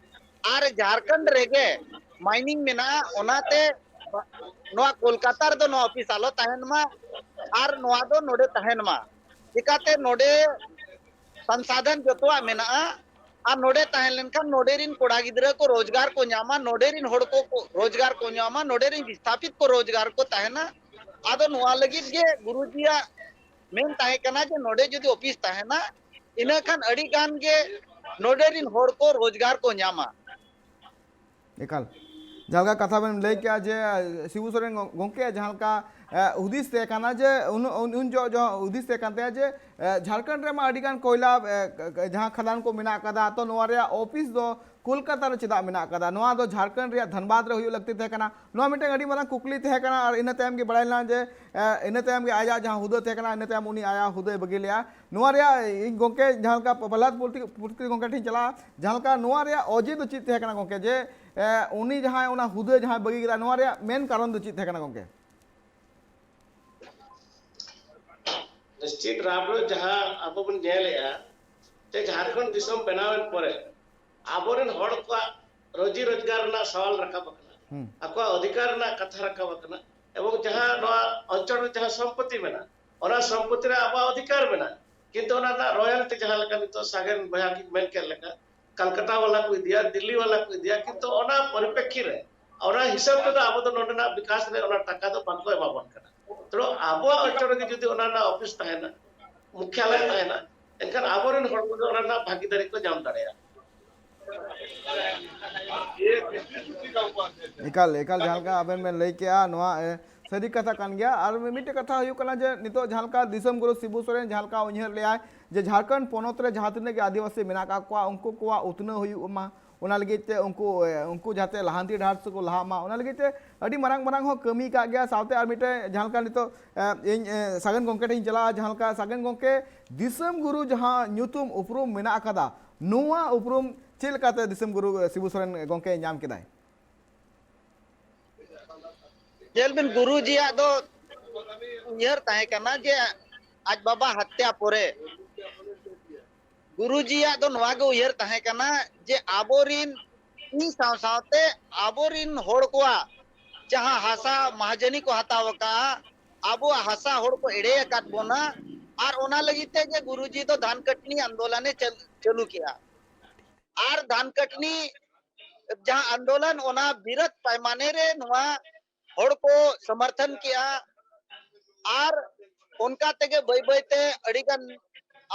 ᱟᱨ ᱡᱷᱟᱲᱠᱷᱚᱸᱰ ᱨᱮᱜᱮ ᱢᱟᱭᱱᱤᱝ ᱢᱮᱱᱟᱜᱼᱟ, ᱚᱱᱟᱛᱮ ᱱᱚᱣᱟ ᱠᱳᱞᱠᱟᱛᱟ ᱨᱮᱫᱚ ᱱᱚᱣᱟ ᱚᱯᱷᱤᱥ ᱟᱞᱚ ᱛᱟᱦᱮᱱ ᱢᱟ ᱟᱨ ᱱᱚᱣᱟ ᱫᱚ ᱱᱚᱰᱮ ᱛᱟᱦᱮᱱ ᱢᱟ᱾ ᱪᱮᱠᱟᱛᱮ ᱱᱚᱰᱮ ᱥᱚᱝᱥᱟᱫᱷᱚᱱ ᱡᱚᱛᱚᱣᱟᱜ ᱢᱮᱱᱟᱜᱼᱟ ᱟᱨ ᱱᱚᱰᱮ ᱛᱟᱦᱮᱸ ᱞᱮᱱᱠᱷᱟᱱ ᱱᱚᱰᱮ ᱨᱤᱱ ᱠᱚᱲᱟ ᱜᱤᱫᱽᱨᱟᱹ ᱠᱚ ᱨᱳᱡᱽᱜᱟᱨ ᱠᱚ ᱧᱟᱢᱟ, ᱱᱚᱰᱮ ᱨᱤᱱ ᱦᱚᱲ ᱠᱚ ᱠᱚ ᱨᱳᱡᱽᱜᱟᱨ ᱠᱚ ᱧᱟᱢᱟ, ᱱᱚᱰᱮ ᱨᱤᱱ ᱵᱤᱥᱛᱷᱟᱯᱤᱛ ᱠᱚ ᱨᱳᱡᱽᱜᱟᱨ ᱠᱚ ᱛᱟᱦᱮᱱᱟ᱾ ᱟᱫᱚ ᱱᱚᱣᱟ ᱞᱟᱹᱜᱤᱫ ᱜᱮ ᱜᱩᱨᱩᱡᱤᱭᱟᱜ ᱢᱮᱱ ᱛᱟᱦᱮᱸ ᱠᱟᱱᱟ ᱡᱮ ᱱᱚᱰᱮ ᱡᱩᱫᱤ ᱚᱯᱷᱤᱥ ᱛᱟᱦᱮᱱᱟ, ᱤᱱᱟᱹ ᱠᱷᱟᱱ ᱟᱹᱰᱤ ᱜᱟᱱ ᱜᱮ ᱱᱚᱰᱮ ᱨᱤᱱ ᱦᱚᱲ ᱠᱚ ᱨᱳᱡᱽᱜᱟᱨ ᱠᱚ ᱧᱟᱢᱟ᱾ ᱮᱠᱟᱞ, ᱡᱟᱦᱟᱸ ᱞᱮᱠᱟ ᱠᱟᱛᱷᱟ ᱵᱮᱱ ᱞᱟᱹᱭ ᱠᱮᱜᱼᱟ ᱡᱮ ᱥᱤᱵᱩ ᱥᱚᱨᱮᱱ ᱜᱚ- ᱜᱚᱢᱠᱮ ᱡᱟᱦᱟᱸ ᱞᱮᱠᱟ ᱮ, ᱦᱩᱫᱤᱥ ᱛᱟᱦᱮᱸ ᱠᱟᱱᱟ ᱡᱮ ᱩᱱ ᱩᱱ ᱩᱱ ᱡᱚᱦᱚᱜ ᱡᱚᱦᱚᱜ ᱦᱩᱫᱤᱥ ᱛᱟᱦᱮᱸ ᱠᱟᱱ ᱛᱟᱭᱟ ᱡᱮ ᱮ, ᱡᱷᱟᱲᱠᱷᱚᱸᱰ ᱨᱮᱢᱟ ᱟᱹᱰᱤ ᱜᱟᱱ ᱠᱚᱭᱞᱟ ᱮ, ᱡᱟᱦᱟᱸ ᱠᱷᱟᱫᱟᱱ ᱠᱚ ᱢᱮᱱᱟᱜ ᱟᱠᱟᱫᱟ, ᱛᱚ ᱱᱚᱣᱟ ᱨᱮᱭᱟᱜ ᱚᱯᱷᱤᱥ ᱫᱚ ᱠᱳᱞᱠᱟᱛᱟ ᱨᱮ ᱪᱮᱫᱟᱜ ᱢᱮᱱᱟᱜ ᱟᱠᱟᱫᱟ? ᱱᱚᱣᱟ ᱫᱚ ᱡᱷᱟᱲᱠᱷᱚᱸᱰ ᱨᱮᱭᱟᱜ ᱫᱷᱟᱱᱵᱟᱫᱽ ᱨᱮ ᱦᱩᱭᱩᱜ ᱞᱟᱹᱠᱛᱤ ᱛᱟᱦᱮᱸ ᱠᱟᱱᱟ᱾ ᱱᱚᱣᱟ ᱢᱤᱫᱴᱟᱝ ᱟᱹᱰᱤ ᱢᱟᱨᱟᱝ ᱠᱩᱠᱞᱤ ᱛᱟᱦᱮᱸ ᱠᱟᱱᱟ ᱟᱨ ᱤᱱᱟᱹ ᱛᱟᱭᱚᱢ ᱜᱮ ᱵᱟᱲᱟᱭ ᱞᱮᱱᱟ ᱡᱮ ᱮ, ᱤᱱᱟᱹ ᱛᱟᱭᱚᱢ ᱜᱮ ᱟᱭᱟᱜ ᱡᱟᱦᱟᱸ ᱦᱩᱫᱟᱹ ᱛᱟᱦᱮᱸ ᱠᱟᱱᱟ ᱤᱱᱟᱹ ᱛᱟᱭᱚᱢ ᱩᱱᱤ ᱟᱭᱟᱜ ᱦᱩᱫᱟᱹᱭ ᱵᱟᱹᱜᱤ ᱞᱮᱜᱼᱟ᱾ ᱱᱚᱣᱟ ᱨᱮᱭᱟᱜ ᱤᱧ ᱜᱚᱢᱠᱮ ᱡᱟᱦᱟᱸ ᱞᱮᱠᱟ ᱯᱨᱚᱦᱞᱟᱫ ᱯᱩᱞᱛᱤ- ᱯᱩᱞᱛᱤ ᱜᱚᱢᱠᱮ ᱴᱷᱮᱱ ᱤᱧ ᱪᱟᱞᱟᱜᱼᱟ, ᱡᱟᱦᱟᱸ ᱞᱮᱠᱟ ᱱᱚᱣᱟ ᱨᱮᱭᱟᱜ ᱚᱡᱮ ᱫᱚ ᱪᱮᱫ ᱛᱟᱦᱮᱸ ᱠᱟᱱᱟ ᱜᱚᱢᱠᱮ ᱡᱮ ᱮ, ᱩᱱᱤ ᱡᱟᱦᱟᱸᱭ ᱚᱱᱟ ᱦᱩᱫᱟᱹ ᱡᱟᱦᱟᱸᱭ ᱵᱟᱹᱜᱤ ᱠᱮᱫᱟ, ᱱᱚᱣᱟ ᱨᱮᱭᱟᱜ ᱢᱮᱱ ᱠᱟᱨᱚᱱ ᱫᱚ ᱪᱮᱫ ᱛᱟᱦᱮᱸ ᱠᱟᱱᱟ ᱜᱚᱢᱠᱮ? ᱱᱤᱥᱪᱤᱛ ᱨᱟᱢ ᱨᱮ ᱡᱟᱦᱟᱸ ᱟᱵᱚ ᱵᱚᱱ ᱧᱮᱞᱮᱜᱼᱟ ᱡᱮ ᱡᱷᱟᱲᱠᱷᱚᱸᱰ ᱫᱤᱥᱚᱢ ᱵᱮᱱᱟᱣᱮᱱ ᱯᱚᱨᱮ ᱟᱵᱚᱨᱮᱱ ᱦᱚᱲ ᱠᱚᱣᱟᱜ ᱨᱳᱡᱤ ᱨᱳᱡᱽᱜᱟᱨ ᱨᱮᱱᱟᱜ ᱥᱟᱣᱟᱞ ᱨᱟᱠᱟᱵ ᱟᱠᱟᱱᱟ᱾ ᱦᱩᱸ᱾ ᱟᱠᱚᱣᱟᱜ ᱚᱫᱷᱤᱠᱟᱨ ᱨᱮᱱᱟᱜ ᱠᱟᱛᱷᱟ ᱨᱟᱠᱟᱵ ᱟᱠᱟᱱᱟ᱾ ᱮᱵᱚᱝ ᱡᱟᱦᱟᱸ ᱱᱚᱣᱟ ᱚᱧᱪᱚᱞ ᱨᱮ ᱡᱟᱦᱟᱸ ᱥᱚᱢᱯᱚᱛᱤ ᱢᱮᱱᱟᱜᱼᱟ, ᱚᱱᱟ ᱥᱚᱢᱯᱚᱛᱤ ᱨᱮ ᱟᱵᱚᱣᱟᱜ ᱚᱫᱷᱤᱠᱟᱨ ᱢᱮᱱᱟᱜᱼᱟ, ᱠᱤᱱᱛᱩ ᱚᱱᱟ ᱨᱮᱱᱟᱜ ᱨᱚᱭᱟᱞᱴᱤ ᱡᱟᱦᱟᱸ ᱞᱮᱠᱟ ᱱᱤᱛᱚᱜ ᱥᱟᱜᱮᱱ ᱵᱚᱭᱦᱟ ᱠᱤᱱ ᱢᱮᱱ ᱠᱮᱫ ᱞᱮᱠᱟ, ᱠᱟᱞᱠᱟᱴᱟ ᱵᱟᱞᱟ ᱠᱚ ᱤᱫᱤᱭᱟ, ᱫᱤᱞᱞᱤ ᱵᱟᱞᱟ ᱠᱚ ᱤᱫᱤᱭᱟ, ᱠᱤᱱᱛᱩ ᱚᱱᱟ ᱯᱚᱨᱤᱯᱮᱠᱠᱷᱤ ᱨᱮ ᱚᱱᱟ ᱦᱤᱥᱟᱹᱵ ᱛᱮᱫᱚ ᱟᱵᱚ ᱫᱚ ᱱᱚᱰᱮᱱᱟᱜ ᱵᱤᱠᱟᱥ ᱨᱮ ᱚᱱᱟ ᱴᱟᱠᱟ ᱫᱚ ᱵᱟᱝᱠᱚ ᱮᱢᱟ ᱵᱚᱱ ᱠᱟᱱᱟ᱾ ᱛᱚ ᱟᱵᱚᱣᱟᱜ ᱚᱧᱪᱚᱞ ᱨᱮᱜᱮ ᱡᱩᱫᱤ ᱚᱱᱟ ᱨᱮᱱᱟᱜ ᱚᱯᱷᱤᱥ ᱛᱟᱦᱮᱱᱟ, ᱢᱩᱠᱷᱭᱟᱞᱚᱭ ᱛᱟᱦᱮᱱᱟ, ᱮᱱᱠᱷᱟᱱ ᱟᱵᱚᱨᱮᱱ ᱦᱚᱲ ᱠᱚᱜᱮ ᱚᱱᱟ ᱨᱮᱱᱟᱜ ᱵᱷᱟᱜᱤᱫᱟᱨᱤ ᱠᱚ ᱧᱟᱢ ᱫᱟᱲᱮᱭᱟᱜᱼᱟ᱾ ᱮᱠᱟᱞ ᱮᱠᱟᱞ ᱡᱟᱦᱟᱸ ᱞᱮᱠᱟ ᱟᱵᱮᱱ ᱵᱮᱱ ᱞᱟᱹᱭ ᱠᱮᱜᱼᱟ, ᱱᱚᱣᱟ ᱮ, ᱥᱟᱹᱨᱤ ᱠᱟᱛᱷᱟ ᱠᱟᱱ ᱜᱮᱭᱟ᱾ ᱟᱨ ᱢᱤᱫᱴᱮᱡ ᱠᱟᱛᱷᱟ ᱦᱩᱭᱩᱜ ᱠᱟᱱᱟ ᱡᱮ ᱱᱤᱛᱚᱜ ᱡᱟᱦᱟᱸ ᱞᱮᱠᱟ ᱫᱤᱥᱚᱢ ᱜᱩᱨᱩ ᱥᱤᱵᱩ ᱥᱚᱨᱮᱱ ᱡᱟᱦᱟᱸ ᱞᱮᱠᱟ ᱩᱭᱦᱟᱹᱨ ᱞᱮᱜᱼᱟᱭ ᱡᱮ ᱡᱷᱟᱲᱠᱷᱚᱸᱰ ᱯᱚᱱᱚᱛ ᱨᱮ ᱡᱟᱦᱟᱸ ᱛᱤᱱᱟᱹᱜ ᱜᱮ ᱟᱹᱫᱤᱵᱟᱹᱥᱤ ᱢᱮᱱᱟᱜ ᱟᱠᱟᱫ ᱠᱚᱣᱟ ᱩᱱᱠᱩ ᱠᱚᱣᱟᱜ ᱩᱛᱱᱟᱹᱣ ᱦᱩᱭᱩᱜ ᱢᱟ, ᱚᱱᱟ ᱞᱟᱹᱜᱤᱫ ᱛᱮ ᱩᱱᱠᱩ ᱮ, ᱩᱱᱠᱩ ᱡᱟᱛᱮ ᱞᱟᱦᱟᱱᱛᱤ ᱰᱟᱦᱟᱨ ᱥᱮᱫ ᱠᱚ ᱞᱟᱦᱟᱜ ᱢᱟ, ᱚᱱᱟ ᱞᱟᱹᱜᱤᱫ ᱛᱮ ᱟᱹᱰᱤ ᱢᱟᱨᱟᱝ ᱢᱟᱨᱟᱝ ᱦᱚᱸ ᱠᱟᱹᱢᱤ ᱠᱟᱜ ᱜᱮᱭᱟ᱾ ᱥᱟᱶᱛᱮ ᱟᱨ ᱢᱤᱫᱴᱮᱡ ᱡᱟᱦᱟᱸ ᱞᱮᱠᱟ ᱱᱤᱛᱚᱜ ᱮ, ᱤᱧ ᱮ, ᱥᱟᱜᱮᱱ ᱜᱚᱢᱠᱮ ᱴᱷᱮᱱ ᱤᱧ ᱪᱟᱞᱟᱜᱼᱟ, ᱡᱟᱦᱟᱸ ᱞᱮᱠᱟ ᱥᱟᱜᱮᱱ ᱜᱚᱢᱠᱮ ᱫᱤᱥᱚᱢ ᱜᱩᱨᱩ ᱡᱟᱦᱟᱸ ᱧᱩᱛᱩᱢ ᱩᱯᱨᱩᱢ ᱢᱮᱱᱟᱜ ᱟᱠᱟᱫᱟ, ᱱᱚᱣᱟ ᱩᱯᱨᱩᱢ ᱪᱮᱫ ᱞᱮᱠᱟᱛᱮ ᱫᱤᱥᱚᱢ ᱜᱩᱨᱩ ᱥᱤᱵᱩ ᱥᱚᱨᱮᱱ ᱜᱚᱢᱠᱮ ᱧᱟᱢ ᱠᱮᱫᱟᱭ? ᱧᱮᱞ ᱵᱤᱱ, ᱜᱩᱨᱩᱡᱤᱭᱟᱜ ᱫᱚ ᱩᱭᱦᱟᱹᱨ ᱛᱟᱦᱮᱸ ᱠᱟᱱᱟ ᱡᱮ ᱟᱡ ᱵᱟᱵᱟ ᱦᱟᱛᱭᱟ ᱯᱚᱨᱮ ᱜᱩᱨᱩᱡᱤᱭᱟᱜ ᱫᱚ ᱱᱚᱣᱟ ᱜᱮ ᱩᱭᱦᱟᱹᱨ ᱛᱟᱦᱮᱸ ᱠᱟᱱᱟ ᱡᱮ ᱟᱵᱚᱨᱤᱱ, ᱤᱧ ᱥᱟᱶ ᱥᱟᱶᱛᱮ ᱟᱵᱚᱨᱤᱱ ᱦᱚᱲ ᱠᱚᱣᱟᱜ ᱡᱟᱦᱟᱸ ᱦᱟᱥᱟ ᱢᱟᱦᱟᱡᱟᱱᱤ ᱠᱚ ᱦᱟᱛᱟᱣ ᱟᱠᱟᱫᱼᱟ, ᱟᱵᱚᱣᱟᱜ ᱦᱟᱥᱟ ᱦᱚᱲ ᱠᱚ ᱮᱲᱮ ᱟᱠᱟᱫ ᱵᱚᱱᱟ᱾ ᱟᱨ ᱚᱱᱟ ᱞᱟᱹᱜᱤᱫ ᱛᱮ ᱜᱮ ᱜᱩᱨᱩᱡᱤ ᱫᱚ ᱫᱷᱟᱱ ᱠᱟᱹᱴᱱᱤ ᱟᱱᱫᱳᱞᱚᱱᱮ ᱪᱟᱹᱞ- ᱪᱟᱹᱞᱩ ᱠᱮᱜᱼᱟ᱾ ᱟᱨ ᱫᱷᱟᱱ ᱠᱟᱹᱴᱱᱤ ᱡᱟᱦᱟᱸ ᱟᱱᱫᱳᱞᱚᱱ, ᱚᱱᱟ ᱵᱤᱨᱟᱴ ᱯᱟᱭᱢᱟᱱᱮ ᱨᱮ ᱱᱚᱣᱟ ᱦᱚᱲ ᱠᱚ ᱥᱚᱢᱚᱨᱛᱷᱚᱱ ᱠᱮᱜᱼᱟ᱾ ᱟᱨ ᱚᱱᱠᱟ ᱛᱮᱜᱮ ᱵᱟᱹᱭ ᱵᱟᱹᱭ ᱛᱮ ᱟᱹᱰᱤ ᱜᱟᱱ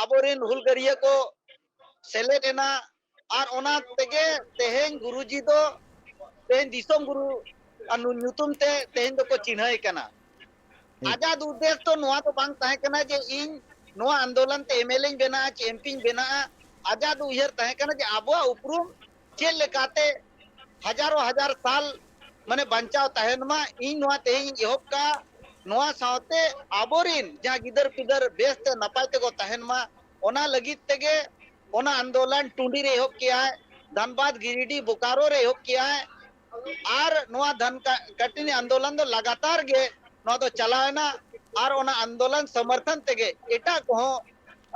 ᱟᱵᱚᱨᱮᱱ ᱦᱩᱞᱜᱟᱹᱨᱤᱭᱟᱹ ᱠᱚ ᱥᱮᱞᱮᱫ ᱮᱱᱟ᱾ ᱟᱨ ᱚᱱᱟ ᱛᱮᱜᱮ ᱛᱮᱦᱮᱧ ᱜᱩᱨᱩᱡᱤ ᱫᱚ ᱛᱮᱦᱮᱧ ᱫᱤᱥᱚᱢ ᱜᱩᱨᱩ ᱟᱨ ᱧᱩᱛᱩᱢ ᱛᱮ ᱛᱮᱦᱮᱧ ᱫᱚᱠᱚ ᱪᱤᱱᱦᱟᱹᱭ ᱠᱟᱱᱟ᱾ ᱟᱡᱟᱜ ᱩᱫᱽᱫᱮᱥ ᱫᱚ ᱱᱚᱣᱟ ᱫᱚ ᱵᱟᱝ ᱛᱟᱦᱮᱸ ᱠᱟᱱᱟ ᱡᱮ ᱤᱧ ᱱᱚᱣᱟ ᱟᱱᱫᱳᱞᱚᱱ ᱛᱮ ᱮᱢᱮᱞᱮᱧ ᱵᱮᱱᱟᱜᱼᱟ ᱪᱮ ᱮᱢᱯᱤᱧ ᱵᱮᱱᱟᱜᱼᱟ᱾ ᱟᱡᱟᱜ ᱫᱚ ᱩᱭᱦᱟᱹᱨ ᱛᱟᱦᱮᱸ ᱠᱟᱱᱟ ᱡᱮ ᱟᱵᱚᱣᱟᱜ ᱩᱯᱨᱩᱢ ᱪᱮᱫ ᱞᱮᱠᱟᱛᱮ ᱦᱟᱡᱟᱨᱚ ᱦᱟᱡᱟᱨ ᱥᱟᱞ ᱢᱟᱱᱮ ᱵᱟᱧᱪᱟᱣ ᱛᱟᱦᱮᱱ ᱢᱟ, ᱤᱧ ᱱᱚᱣᱟ ᱛᱮᱦᱮᱧ ᱤᱧ ᱮᱦᱚᱵ ᱠᱟᱜᱼᱟ᱾ ᱱᱚᱣᱟ ᱥᱟᱶᱛᱮ ᱟᱵᱚᱨᱤᱱ ᱡᱟᱦᱟᱸ ᱜᱤᱫᱟᱹᱨ ᱯᱤᱫᱟᱹᱨ ᱵᱮᱥᱛᱮ ᱱᱟᱯᱟᱭ ᱛᱮᱠᱚ ᱛᱟᱦᱮᱱ ᱢᱟ, ᱚᱱᱟ ᱞᱟᱹᱜᱤᱫ ᱛᱮᱜᱮ ᱚᱱᱟ ᱟᱱᱫᱳᱞᱚᱱ ᱴᱩᱸᱰᱤ ᱨᱮ ᱮᱦᱚᱵ ᱠᱮᱜᱼᱟᱭ, ᱫᱷᱟᱱᱵᱟᱫᱽ, ᱜᱤᱨᱤᱰᱤ, ᱵᱳᱠᱟᱨᱳ ᱨᱮ ᱮᱦᱚᱵ ᱠᱮᱜᱼᱟᱭ᱾ ᱟᱨ ᱱᱚᱣᱟ ᱫᱷᱟᱱ ᱠᱟ- ᱠᱟᱴᱱᱤ ᱟᱱᱫᱳᱞᱚᱱ ᱫᱚ ᱞᱟᱜᱟᱛᱟᱨ ᱜᱮ ᱱᱚᱣᱟ ᱫᱚ ᱪᱟᱞᱟᱣ ᱮᱱᱟ᱾ ᱟᱨ ᱚᱱᱟ ᱟᱱᱫᱳᱞᱚᱱ ᱥᱚᱢᱚᱨᱛᱷᱚᱱ ᱛᱮᱜᱮ ᱮᱴᱟᱜ ᱠᱚᱦᱚᱸ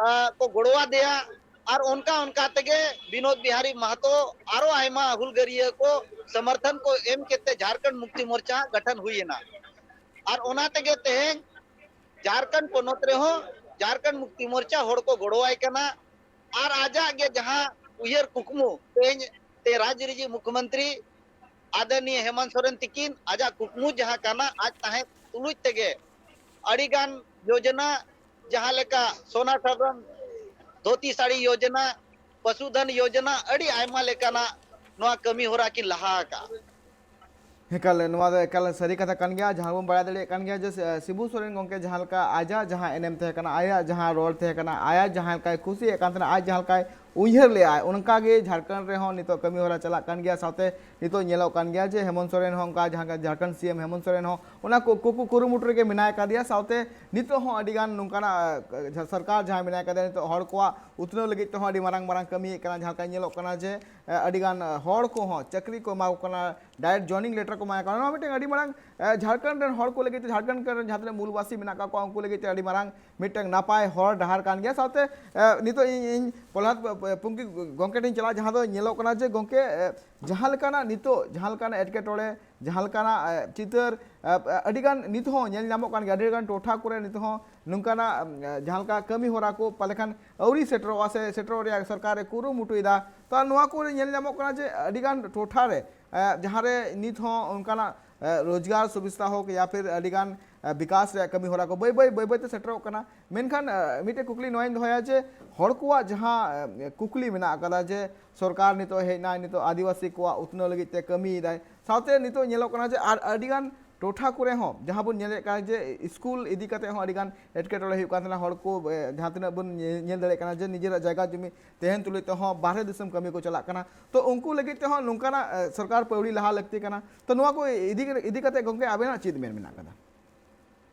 ᱟ, ᱠᱚ ᱜᱚᱲᱚᱣᱟᱫᱮᱭᱟ᱾ ᱟᱨ ᱚᱱᱠᱟ ᱚᱱᱠᱟ ᱛᱮᱜᱮ ᱵᱤᱱᱳᱫ ᱵᱤᱦᱟᱨᱤ ᱢᱟᱦᱟᱛᱚ ᱟᱨᱚ ᱟᱭᱢᱟ ᱦᱩᱞᱜᱟᱹᱨᱤᱭᱟᱹ ᱠᱚ ᱥᱚᱢᱚᱨᱛᱷᱚᱱ ᱠᱚ ᱮᱢ ᱠᱮᱫ ᱛᱮ ᱡᱷᱟᱲᱠᱷᱚᱸᱰ ᱢᱩᱠᱛᱤ ᱢᱳᱨᱪᱟ ᱜᱚᱴᱷᱚᱱ ᱦᱩᱭ ᱮᱱᱟ᱾ ᱟᱨ ᱚᱱᱟ ᱛᱮᱜᱮ ᱛᱮᱦᱮᱧ ᱡᱷᱟᱲᱠᱷᱚᱸᱰ ᱯᱚᱱᱚᱛ ᱨᱮᱦᱚᱸ ᱡᱷᱟᱲᱠᱷᱚᱸᱰ ᱢᱩᱠᱛᱤ ᱢᱳᱨᱪᱟ ᱦᱚᱲ ᱠᱚ ᱜᱚᱲᱚᱣᱟᱭ ᱠᱟᱱᱟ᱾ ᱟᱨ ᱟᱡᱟᱜ ᱜᱮ ᱡᱟᱦᱟᱸ ᱩᱭᱦᱟᱹᱨ ᱠᱩᱠᱢᱩ ᱛᱮᱦᱮᱧ ᱛᱮ ᱨᱟᱡᱽ ᱨᱤᱡᱤ ᱢᱩᱠᱷᱭᱚᱢᱚᱱᱛᱨᱤ ᱟᱫᱚᱨᱱᱤᱭᱚ ᱦᱮᱢᱚᱱᱛ ᱥᱚᱨᱮᱱ ᱛᱤᱠᱤᱱ ᱟᱡᱟᱜ ᱠᱩᱠᱢᱩ ᱡᱟᱦᱟᱸ ᱠᱟᱱᱟ, ᱟᱡ ᱛᱟᱦᱮᱸ ᱛᱩᱞᱩᱡ ᱛᱮᱜᱮ ᱟᱹᱰᱤ ᱜᱟᱱ ᱭᱳᱡᱚᱱᱟ, ᱡᱟᱦᱟᱸ ᱞᱮᱠᱟ ᱥᱚᱱᱟ ᱥᱟᱫᱚᱱ ᱫᱷᱩᱛᱤ ᱥᱟᱹᱲᱤ ᱭᱳᱡᱚᱱᱟ, ᱯᱚᱥᱩᱫᱷᱚᱱ ᱭᱳᱡᱚᱱᱟ, ᱟᱹᱰᱤ ᱟᱭᱢᱟ ᱞᱮᱠᱟᱱᱟᱜ ᱱᱚᱣᱟ ᱠᱟᱹᱢᱤ ᱦᱚᱨᱟ ᱠᱤᱱ ᱞᱟᱦᱟ ᱟᱠᱟᱫᱼᱟ᱾ ᱮᱠᱟᱞ, ᱱᱚᱣᱟ ᱫᱚ ᱮᱠᱟᱞ ᱥᱟᱹᱨᱤ ᱠᱟᱛᱷᱟ ᱠᱟᱱ ᱜᱮᱭᱟ᱾ ᱡᱟᱦᱟᱸ ᱵᱚᱱ ᱵᱟᱲᱟᱭ ᱫᱟᱲᱮᱭᱟᱜ ᱠᱟᱱ ᱜᱮᱭᱟ ᱡᱮ, ᱥᱤᱵᱩ ᱥᱚᱨᱮᱱ ᱜᱚᱢᱠᱮ ᱡᱟᱦᱟᱸ ᱞᱮᱠᱟ ᱟᱡᱟᱜ ᱡᱟᱦᱟᱸ ᱮᱱᱮᱢ ᱛᱟᱦᱮᱸ ᱠᱟᱱᱟ, ᱟᱭᱟᱜ ᱡᱟᱦᱟᱸ ᱨᱚᱲ ᱛᱟᱦᱮᱸ ᱠᱟᱱᱟ, ᱟᱡ ᱡᱟᱦᱟᱸ ᱞᱮᱠᱟᱭ ᱠᱩᱥᱤᱭᱟᱜ ᱠᱟᱱ ᱛᱟᱦᱮᱱᱟ, ᱟᱡ ᱡᱟᱦᱟᱸ ᱞᱮᱠᱟᱭ ᱩᱭᱦᱟᱹᱨ ᱞᱮᱜᱼᱟᱭ, ᱚᱱᱠᱟ ᱜᱮ ᱡᱷᱟᱲᱠᱷᱚᱸᱰ ᱨᱮᱦᱚᱸ ᱱᱤᱛᱚᱜ ᱠᱟᱹᱢᱤ ᱦᱚᱨᱟ ᱪᱟᱞᱟᱜ ᱠᱟᱱ ᱜᱮᱭᱟ᱾ ᱥᱟᱶᱛᱮ ᱱᱤᱛᱚᱜ ᱧᱮᱞᱚᱜ ᱠᱟᱱ ᱜᱮᱭᱟ ᱡᱮ ᱦᱮᱢᱚᱱᱛ ᱥᱚᱨᱮᱱ ᱦᱚᱸ ᱚᱱᱠᱟ, ᱡᱟᱦᱟᱸ ᱡᱷᱟᱲᱠᱷᱚᱸᱰ ᱥᱤ ᱮᱢ ᱦᱮᱢᱚᱱᱛ ᱥᱚᱨᱮᱱ ᱦᱚᱸ ᱚᱱᱟ ᱠᱚ ᱠᱩ-, ᱠᱩ-, ᱠᱩᱨᱩᱢᱩᱴᱩ ᱨᱮᱜᱮ ᱢᱮᱱᱟᱭ ᱟᱠᱟᱫᱮᱭᱟ᱾ ᱥᱟᱶᱛᱮ ᱱᱤᱛᱚᱜ ᱦᱚᱸ ᱟᱹᱰᱤ ᱜᱟᱱ ᱱᱚᱝᱠᱟᱱᱟᱜ, ᱮ, ᱥᱚᱨᱠᱟᱨ ᱡᱟᱦᱟᱸᱭ ᱢᱮᱱᱟᱭ ᱟᱠᱟᱫᱮᱭᱟ, ᱱᱤᱛᱚᱜ ᱦᱚᱲ ᱠᱚᱣᱟᱜ ᱩᱛᱱᱟᱹᱣ ᱞᱟᱹᱜᱤᱫ ᱛᱮᱦᱚᱸ ᱟᱹᱰᱤ ᱢᱟᱨᱟᱝ ᱢᱟᱨᱟᱝ ᱠᱟᱹᱢᱤᱭᱮᱫ ᱠᱟᱱᱟ᱾ ᱡᱟᱦᱟᱸ ᱞᱮᱠᱟ ᱧᱮᱞᱚᱜ ᱠᱟᱱᱟ ᱡᱮ, ᱮ, ᱟᱹᱰᱤ ᱜᱟᱱ, ᱮ, ᱦᱚᱲ ᱠᱚᱦᱚᱸ ᱪᱟᱹᱠᱨᱤ ᱠᱚ ᱮᱢᱟ ᱠᱚ ᱠᱟᱱᱟ, direct joining letter ᱠᱚ ᱮᱢᱟ ᱠᱚ ᱠᱟᱱᱟ᱾ ᱱᱚᱣᱟ ᱢᱤᱫᱴᱮᱱ ᱟᱹᱰᱤ ᱢᱟᱨᱟᱝ, ᱮ, ᱡᱷᱟᱲᱠᱷᱚᱸᱰ ᱨᱮᱱ ᱦᱚᱲ ᱠᱚ ᱞᱟᱹᱜᱤᱫ ᱛᱮ, ᱡᱷᱟᱲᱠᱷᱚᱸᱰ ᱨᱮᱱ ᱡᱟᱦᱟᱸ ᱛᱤᱱᱟᱹᱜ ᱢᱩᱞᱵᱟᱥᱤ ᱢᱮᱱᱟᱜ ᱟᱠᱟᱫ ᱠᱚᱣᱟ, ᱩᱱᱠᱩ ᱞᱟᱹᱜᱤᱫ ᱛᱮ ᱟᱹᱰᱤ ᱢᱟᱨᱟᱝ ᱢᱤᱫᱴᱟᱝ ᱱᱟᱯᱟᱭ ᱦᱚᱨ ᱰᱟᱦᱟᱨ ᱠᱟᱱ ᱜᱮᱭᱟ᱾ ᱥᱟᱶᱛᱮ, ᱮ, ᱱᱤᱛᱚᱜ ᱤᱧ, ᱤᱧ ᱯᱨᱚᱦᱞᱟᱫ, ᱮ, ᱯᱩᱝᱠᱤ ᱜᱚᱢᱠᱮ ᱴᱷᱮᱱ ᱪᱟᱞᱟᱜᱼᱟ, ᱡᱟᱦᱟᱸ ᱫᱚ ᱧᱮᱞᱚᱜ ᱠᱟᱱᱟ ᱡᱮ ᱜᱚᱢᱠᱮ, ᱮ, ᱡᱟᱦᱟᱸ ᱞᱮᱠᱟᱱᱟᱜ ᱱᱤᱛᱚᱜ ᱡᱟᱦᱟᱸ ᱞᱮᱠᱟᱱᱟᱜ ᱮᱴᱠᱮᱴᱚᱬᱮ, ᱡᱟᱦᱟᱸ ᱞᱮᱠᱟᱱᱟᱜ, ᱮ, ᱪᱤᱛᱟᱹᱨ, ᱮ, ᱟᱹᱰᱤ ᱜᱟᱱ ᱱᱤᱛ ᱦᱚᱸ ᱧᱮᱞ ᱧᱟᱢᱚᱜ ᱠᱟᱱ ᱜᱮᱭᱟ, ᱟᱹᱰᱤ ᱜᱟᱱ ᱴᱚᱴᱷᱟ ᱠᱚᱨᱮ ᱱᱤᱛ ᱦᱚᱸ ᱱᱚᱝᱠᱟᱱᱟᱜ, ᱮ, ᱡᱟᱦᱟᱸ ᱞᱮᱠᱟ ᱠᱟᱹᱢᱤ ᱦᱚᱨᱟ ᱠᱚ ᱯᱟᱞᱮ ᱠᱷᱟᱱ ᱟᱹᱣᱨᱤ ᱥᱮᱴᱮᱨᱚᱜᱼᱟ ᱥᱮ ᱥᱮᱴᱮᱨᱚᱜ ᱨᱮᱭᱟᱜ ᱥᱚᱨᱠᱟᱨ ᱮ ᱠᱩᱨᱩᱢᱩᱴᱩᱭᱮᱫᱟ᱾ ᱛᱚ ᱱᱚᱣᱟ ᱠᱚᱨᱮ ᱧᱮᱞ ᱧᱟᱢᱚᱜ ᱠᱟᱱᱟ ᱡᱮ ᱟᱹᱰᱤ ᱜᱟᱱ ᱴᱚᱴᱷᱟ ᱨᱮ, ᱮ, ᱡᱟᱦᱟᱸ ᱨᱮ ᱱᱤᱛ ᱦᱚᱸ ᱚᱱᱠᱟᱱᱟᱜ, ᱮ, ᱨᱳᱡᱽᱜᱟᱨ ᱥᱩᱵᱤᱥᱛᱟ ᱦᱳᱠ ᱭᱟ ᱯᱷᱤᱨ ᱟᱹᱰᱤ ᱜᱟᱱ, ᱮ, ᱵᱤᱠᱟᱥ ᱨᱮᱭᱟᱜ ᱠᱟᱹᱢᱤ ᱦᱚᱨᱟ ᱠᱚ ᱵᱟᱹᱭ ᱵᱟᱹᱭ, ᱵᱟᱹᱭ ᱵᱟᱹᱭ ᱛᱮ ᱥᱮᱴᱮᱨᱚᱜ ᱠᱟᱱᱟ᱾ ᱢᱮᱱᱠᱷᱟᱱ, ᱮ, ᱢᱤᱫᱴᱮᱱ ᱠᱩᱠᱞᱤ ᱱᱚᱣᱟᱧ ᱫᱚᱦᱚᱭᱟ ᱡᱮ ᱦᱚᱲ ᱠᱚᱣᱟᱜ ᱡᱟᱦᱟᱸ, ᱮ, ᱠᱩᱠᱞᱤ ᱢᱮᱱᱟᱜ ᱟᱠᱟᱫᱟ ᱡᱮ ᱥᱚᱨᱠᱟᱨ ᱱᱤᱛᱚᱜ ᱦᱮᱡ ᱮᱱᱟᱭ, ᱱᱤᱛᱚᱜ ᱟᱹᱫᱤᱵᱟᱹᱥᱤ ᱠᱚᱣᱟᱜ ᱩᱛᱱᱟᱹᱣ ᱞᱟᱹᱜᱤᱫ ᱛᱮ ᱠᱟᱹᱢᱤᱭᱮᱫᱟᱭ, ᱥᱟᱶᱛᱮ ᱱᱤᱛᱚᱜ ᱧᱮᱞᱚᱜ ᱠᱟᱱᱟ ᱡᱮ ᱟᱨ ᱟᱹᱰᱤ ᱜᱟᱱ ᱴᱚᱴᱷᱟ ᱠᱚᱨᱮ ᱦᱚᱸ ᱡᱟᱦᱟᱸ ᱵᱚᱱ ᱧᱮᱞᱮᱫ ᱠᱟᱱᱟ ᱡᱮ ᱤᱥᱠᱩᱞ ᱤᱫᱤ ᱠᱟᱛᱮ ᱦᱚᱸ ᱟᱹᱰᱤ ᱜᱟᱱ ᱮᱴᱠᱮᱴᱚᱬᱮ ᱦᱩᱭᱩᱜ ᱠᱟᱱ ᱛᱟᱦᱮᱱᱟ᱾ ᱦᱚᱲ ᱠᱚ, ᱮ, ᱡᱟᱦᱟᱸ ᱛᱤᱱᱟᱹᱜ ᱵᱚᱱ ᱧᱮ-, ᱧᱮᱞ ᱫᱟᱲᱮᱭᱟᱜ ᱠᱟᱱᱟ ᱡᱮ ᱱᱤᱡᱮᱨᱟᱜ ᱡᱟᱭᱜᱟ ᱡᱩᱢᱤ ᱛᱟᱦᱮᱱ ᱛᱩᱞᱩᱡ ᱛᱮᱦᱚᱸ ᱵᱟᱦᱨᱮ ᱫᱤᱥᱚᱢ ᱠᱟᱹᱢᱤ ᱠᱚ ᱪᱟᱞᱟᱜ ᱠᱟᱱᱟ᱾ ᱛᱚ ᱩᱱᱠᱩ ᱞᱟᱹᱜᱤᱫ ᱛᱮᱦᱚᱸ ᱱᱚᱝᱠᱟᱱᱟᱜ, ᱮ, ᱥᱚᱨᱠᱟᱨ ᱯᱟᱹᱣᱲᱤ ᱞᱟᱦᱟ ᱞᱟᱹᱠᱛᱤ ᱠᱟᱱᱟ᱾ ᱛᱚ ᱱᱚᱣᱟ ᱠᱚ ᱤᱫᱤ, ᱤᱫᱤ ᱠᱟᱛᱮ ᱜᱚᱢᱠᱮ ᱟᱵᱮᱱᱟᱜ ᱪᱮᱫ ᱢᱮᱱ ᱢᱮᱱᱟᱜ ᱟᱠᱟᱫᱟ?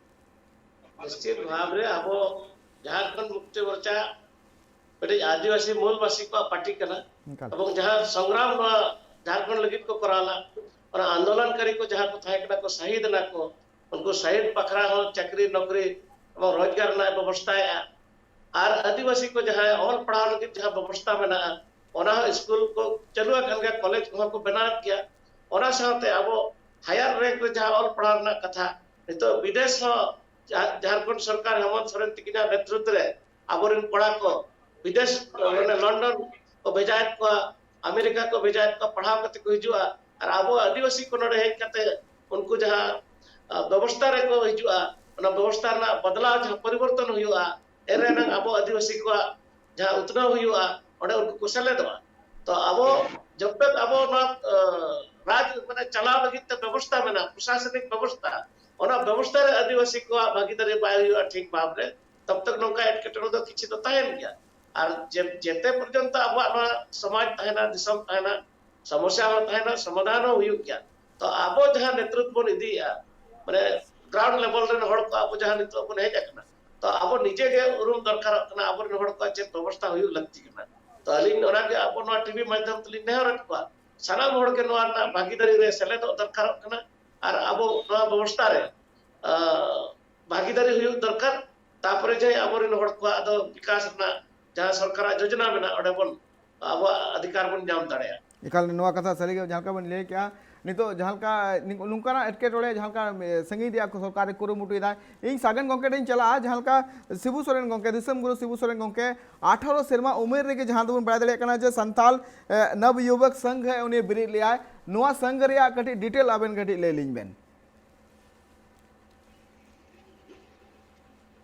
ᱱᱤᱥᱪᱤᱛ ᱵᱷᱟᱵᱽ ᱨᱮ ᱟᱵᱚ ᱡᱷᱟᱲᱠᱷᱚᱸᱰ ᱢᱩᱠᱛᱤ ᱢᱳᱨᱪᱟ ᱢᱤᱫᱴᱤᱡ ᱟᱹᱫᱤᱵᱟᱹᱥᱤ ᱢᱩᱞᱵᱟᱹᱥᱤ ᱠᱚᱣᱟᱜ ᱯᱟᱨᱴᱤ ᱠᱟᱱᱟ᱾ ᱮᱠᱟᱞ᱾ ᱮᱵᱚᱝ ᱡᱟᱦᱟᱸ ᱥᱚᱝᱜᱨᱟᱢ ᱱᱚᱣᱟ ᱡᱷᱟᱲᱠᱷᱚᱸᱰ ᱞᱟᱹᱜᱤᱫ ᱠᱚ ᱠᱚᱨᱟᱣ ᱞᱮᱫ, ᱚᱱᱟ ᱟᱱᱫᱳᱞᱚᱱᱠᱟᱨᱤ ᱠᱚ ᱡᱟᱦᱟᱸ ᱠᱚ ᱛᱟᱦᱮᱸ ᱠᱟᱱᱟ ᱠᱚ, ᱥᱟᱹᱦᱤᱫ ᱮᱱᱟ ᱠᱚ, ᱩᱱᱠᱩ ᱥᱟᱹᱦᱤᱫ ᱵᱟᱠᱷᱨᱟ ᱦᱚᱸ ᱪᱟᱹᱠᱨᱤ ᱱᱚᱠᱨᱤ ᱮᱵᱚᱝ ᱨᱳᱡᱽᱜᱟᱨ ᱨᱮᱱᱟᱜ ᱵᱮᱵᱚᱥᱛᱷᱟᱭᱮᱫᱼᱟ᱾ ᱟᱨ ᱟᱹᱫᱤᱵᱟᱹᱥᱤ ᱠᱚ ᱡᱟᱦᱟᱸᱭ ᱚᱞ ᱯᱟᱲᱦᱟᱣ ᱞᱟᱹᱜᱤᱫ ᱡᱟᱦᱟᱸ ᱵᱮᱵᱚᱥᱛᱷᱟ ᱢᱮᱱᱟᱜᱼᱟ, ᱚᱱᱟ ᱦᱚᱸ ᱥᱠᱩᱞ ᱠᱚ ᱪᱟᱹᱞᱩ ᱟᱠᱟᱱ ᱜᱮᱭᱟ, ᱠᱚᱞᱮᱡᱽ ᱠᱚᱦᱚᱸ ᱠᱚ ᱵᱮᱱᱟᱣᱮᱫ ᱜᱮᱭᱟ᱾ ᱚᱱᱟ ᱥᱟᱶᱛᱮ ᱟᱵᱚ ᱦᱟᱭᱟᱨ ᱨᱮᱝᱠ ᱨᱮ ᱡᱟᱦᱟᱸ ᱚᱞ ᱯᱟᱲᱦᱟᱣ ᱨᱮᱱᱟᱜ ᱠᱟᱛᱷᱟ, ᱱᱤᱛᱚᱜ ᱵᱤᱫᱮᱥ ᱦᱚᱸ ᱡᱷᱟ-, ᱡᱷᱟᱲᱠᱷᱚᱸᱰ ᱥᱚᱨᱠᱟᱨ ᱦᱮᱢᱚᱱᱛ ᱥᱚᱨᱮᱱ ᱛᱤᱠᱤᱱᱟᱜ ᱱᱮᱛᱨᱤᱛᱵ ᱨᱮ ᱟᱵᱚᱨᱮᱱ ᱠᱚᱲᱟ ᱠᱚ ᱵᱤᱫᱮᱥ, ᱢᱟᱱᱮ ᱞᱚᱱᱰᱚᱱ ᱠᱚ ᱵᱷᱮᱡᱟᱭᱮᱫ ᱠᱚᱣᱟ, ᱟᱢᱮᱨᱤᱠᱟ ᱠᱚ ᱵᱷᱮᱡᱟᱭᱮᱫ ᱠᱚᱣᱟ, ᱯᱟᱲᱦᱟᱣ ᱠᱟᱛᱮ ᱠᱚ ᱦᱤᱡᱩᱜᱼᱟ᱾ ᱟᱨ ᱟᱵᱚ ᱟᱹᱫᱤᱵᱟᱹᱥᱤ ᱠᱚ ᱱᱚᱰᱮ ᱦᱮᱡ ᱠᱟᱛᱮ ᱩᱱᱠᱩ ᱡᱟᱦᱟᱸ, ᱟ, ᱵᱮᱵᱚᱥᱛᱷᱟ ᱨᱮᱠᱚ ᱦᱤᱡᱩᱜᱼᱟ, ᱚᱱᱟ ᱵᱮᱵᱚᱥᱛᱷᱟ ᱨᱮᱱᱟᱜ ᱵᱚᱫᱞᱟᱣ, ᱡᱟᱦᱟᱸ ᱯᱚᱨᱤᱵᱚᱨᱛᱚᱱ ᱦᱩᱭᱩᱜᱼᱟ, ᱮᱱ ᱨᱮᱱᱟᱝ ᱟᱵᱚ ᱟᱹᱫᱤᱵᱟᱹᱥᱤ ᱠᱚᱣᱟᱜ ᱡᱟᱦᱟᱸ ᱩᱛᱱᱟᱹᱣ ᱦᱩᱭᱩᱜᱼᱟ, ᱚᱸᱰᱮ ᱩᱱᱠᱩ ᱠᱚ ᱥᱮᱞᱮᱫᱚᱜᱼᱟ᱾ ᱛᱚ ᱟᱵᱚ ᱡᱚᱵ ᱛᱚᱠ ᱟᱵᱚ ᱱᱚᱣᱟ, ᱮ, ᱨᱟᱡᱽ ᱢᱟᱱᱮ ᱪᱟᱞᱟᱣ ᱞᱟᱹᱜᱤᱫ ᱛᱮ ᱵᱮᱵᱚᱥᱛᱷᱟ ᱢᱮᱱᱟᱜᱼᱟ, ᱯᱨᱚᱥᱟᱥᱚᱱᱤᱠ ᱵᱮᱵᱚᱥᱛᱷᱟ, ᱚᱱᱟ ᱵᱮᱵᱚᱥᱛᱷᱟ ᱨᱮ ᱟᱹᱫᱤᱵᱟᱹᱥᱤ ᱠᱚᱣᱟᱜ ᱵᱷᱟᱹᱜᱤᱫᱟᱨᱤ ᱵᱟᱭ ᱦᱩᱭᱩᱜᱼᱟ ᱴᱷᱤᱠ ᱵᱷᱟᱵᱽ ᱨᱮ, ᱛᱚᱵ ᱛᱚᱠ ᱱᱚᱝᱠᱟ ᱮᱴᱠᱮᱴᱚᱬᱮ ᱫᱚ ᱠᱤᱪᱷᱩ ᱫᱚ ᱛᱟᱦᱮᱱ ᱜᱮᱭᱟ᱾ ᱟᱨ ᱡᱮ-, ᱡᱮᱛᱮ ᱯᱚᱨᱡᱚᱱᱛᱚ ᱟᱵᱚᱣᱟᱜ ᱱᱚᱣᱟ ᱥᱚᱢᱟᱡᱽ ᱛᱟᱦᱮᱱᱟ, ᱫᱤᱥᱚᱢ ᱛᱟᱦᱮᱱᱟ, ᱥᱚᱢᱚᱥᱥᱟ ᱦᱚᱸ ᱛᱟᱦᱮᱱᱟ, ᱥᱚᱢᱟᱫᱷᱟᱱ ᱦᱚᱸ ᱦᱩᱭᱩᱜ ᱜᱮᱭᱟ᱾ ᱛᱚ ᱟᱵᱚ ᱡᱟᱦᱟᱸ ᱱᱮᱛᱨᱤᱛᱵ ᱵᱚᱱ ᱤᱫᱤᱭᱮᱫᱼᱟ, ᱢᱟᱱᱮ ground level ᱨᱮᱱ ᱦᱚᱲ ᱠᱚ ᱟᱵᱚ ᱡᱟᱦᱟᱸ ᱱᱤᱛᱚᱜ ᱵᱚᱱ ᱦᱮᱡ ᱟᱠᱟᱱᱟ, ᱛᱚ ᱟᱵᱚ ᱱᱤᱡᱮ ᱜᱮ ᱩᱨᱩᱢ ᱫᱚᱨᱠᱟᱨᱚᱜ ᱠᱟᱱᱟ, ᱟᱵᱚᱨᱮᱱ ᱦᱚᱲ ᱠᱚᱣᱟᱜ ᱪᱮᱫ ᱵᱮᱵᱚᱥᱛᱷᱟ ᱦᱩᱭᱩᱜ ᱞᱟᱹᱠᱛᱤ ᱠᱟᱱᱟ᱾ ᱛᱚ ᱟᱹᱞᱤᱧ ᱚᱱᱟᱜᱮ ᱟᱵᱚ ᱱᱚᱣᱟ ᱴᱤᱵᱷᱤ ᱢᱟᱫᱽᱫᱷᱚᱢ ᱛᱮᱞᱤᱧ ᱱᱮᱦᱚᱨᱮᱫ ᱠᱚᱣᱟ, ᱥᱟᱱᱟᱢ ᱦᱚᱲ ᱜᱮ ᱱᱚᱣᱟ ᱨᱮᱱᱟᱜ ᱵᱷᱟᱹᱜᱤᱫᱟᱨᱤ ᱨᱮ ᱥᱮᱞᱮᱫᱚᱜ ᱫᱚᱨᱠᱟᱨᱚᱜ ᱠᱟᱱᱟ᱾ ᱟᱨ ᱟᱵᱚ ᱱᱚᱣᱟ ᱵᱮᱵᱚᱥᱛᱷᱟ ᱨᱮ, ᱟᱸ, ᱵᱷᱟᱹᱜᱤᱫᱟᱨᱤ ᱦᱩᱭᱩᱜ ᱫᱚᱨᱠᱟᱨ᱾ ᱛᱟᱯᱚᱨᱮ ᱡᱮ ᱟᱵᱚᱨᱮᱱ ᱦᱚᱲ ᱠᱚᱣᱟᱜ ᱫᱚ ᱵᱤᱠᱟᱥ ᱨᱮᱱᱟᱜ ᱡᱟᱦᱟᱸ ᱥᱚᱨᱠᱟᱨᱟᱜ ᱡᱳᱡᱚᱱᱟ ᱢᱮᱱᱟᱜᱼᱟ, ᱚᱸᱰᱮ ᱵᱚᱱ ᱟᱵᱚᱣᱟᱜ ᱚᱫᱷᱤᱠᱟᱨ ᱵᱚᱱ ᱧᱟᱢ ᱫᱟᱲᱮᱭᱟᱜᱼᱟ᱾ ᱮᱠᱟᱞ, ᱱᱚᱣᱟ ᱠᱟᱛᱷᱟ ᱥᱟᱹᱨᱤᱜᱮ ᱡᱟᱦᱟᱸ ᱞᱮᱠᱟ ᱵᱚᱱ ᱞᱟᱹᱭ ᱠᱮᱜᱼᱟ, ᱱᱤᱛᱚᱜ ᱡᱟᱦᱟᱸ ᱞᱮᱠᱟ ᱱᱤᱝ-, ᱱᱚᱝᱠᱟᱱᱟᱜ ᱮᱴᱠᱮᱴᱚᱬᱮ ᱡᱟᱦᱟᱸ ᱞᱮᱠᱟ, ᱮ, ᱥᱟᱺᱜᱤᱧ ᱨᱮᱭᱟᱜ ᱠᱚ ᱥᱚᱨᱠᱟᱨ ᱮ ᱠᱩᱨᱩᱢᱩᱴᱩᱭᱮᱫᱟᱭ᱾ ᱤᱧ ᱥᱟᱜᱮᱱ ᱜᱚᱢᱠᱮ ᱴᱷᱮᱱ ᱤᱧ ᱪᱟᱞᱟᱜᱼᱟ, ᱡᱟᱦᱟᱸ ᱞᱮᱠᱟ ᱥᱤᱵᱩ ᱥᱚᱨᱮᱱ ᱜᱚᱢᱠᱮ, ᱫᱤᱥᱚᱢ ᱜᱩᱨᱩ ᱥᱤᱵᱩ ᱥᱚᱨᱮᱱ ᱜᱚᱢᱠᱮ ᱟᱴᱷᱟᱨᱚ ᱥᱮᱨᱢᱟ ᱩᱢᱮᱨ ᱨᱮᱜᱮ ᱡᱟᱦᱟᱸ ᱫᱚᱵᱚᱱ ᱵᱟᱲᱟᱭ ᱫᱟᱲᱮᱭᱟᱜ ᱠᱟᱱᱟ ᱡᱮ ᱥᱟᱱᱛᱟᱞ, ᱮ, ᱱᱚᱵ ᱭᱩᱵᱚᱠ ᱥᱚᱝᱜᱷ ᱩᱱᱤ ᱵᱮᱨᱮᱫ ᱞᱮᱜᱼᱟᱭ᱾ ᱱᱚᱣᱟ ᱥᱚᱝᱜᱷ ᱨᱮᱭᱟᱜ ᱠᱟᱹᱴᱤᱡ ᱰᱤᱴᱮᱞ ᱟᱵᱮᱱ ᱠᱟᱹᱴᱤᱡ ᱞᱟᱹᱭ ᱞᱤᱧ ᱵᱮᱱ᱾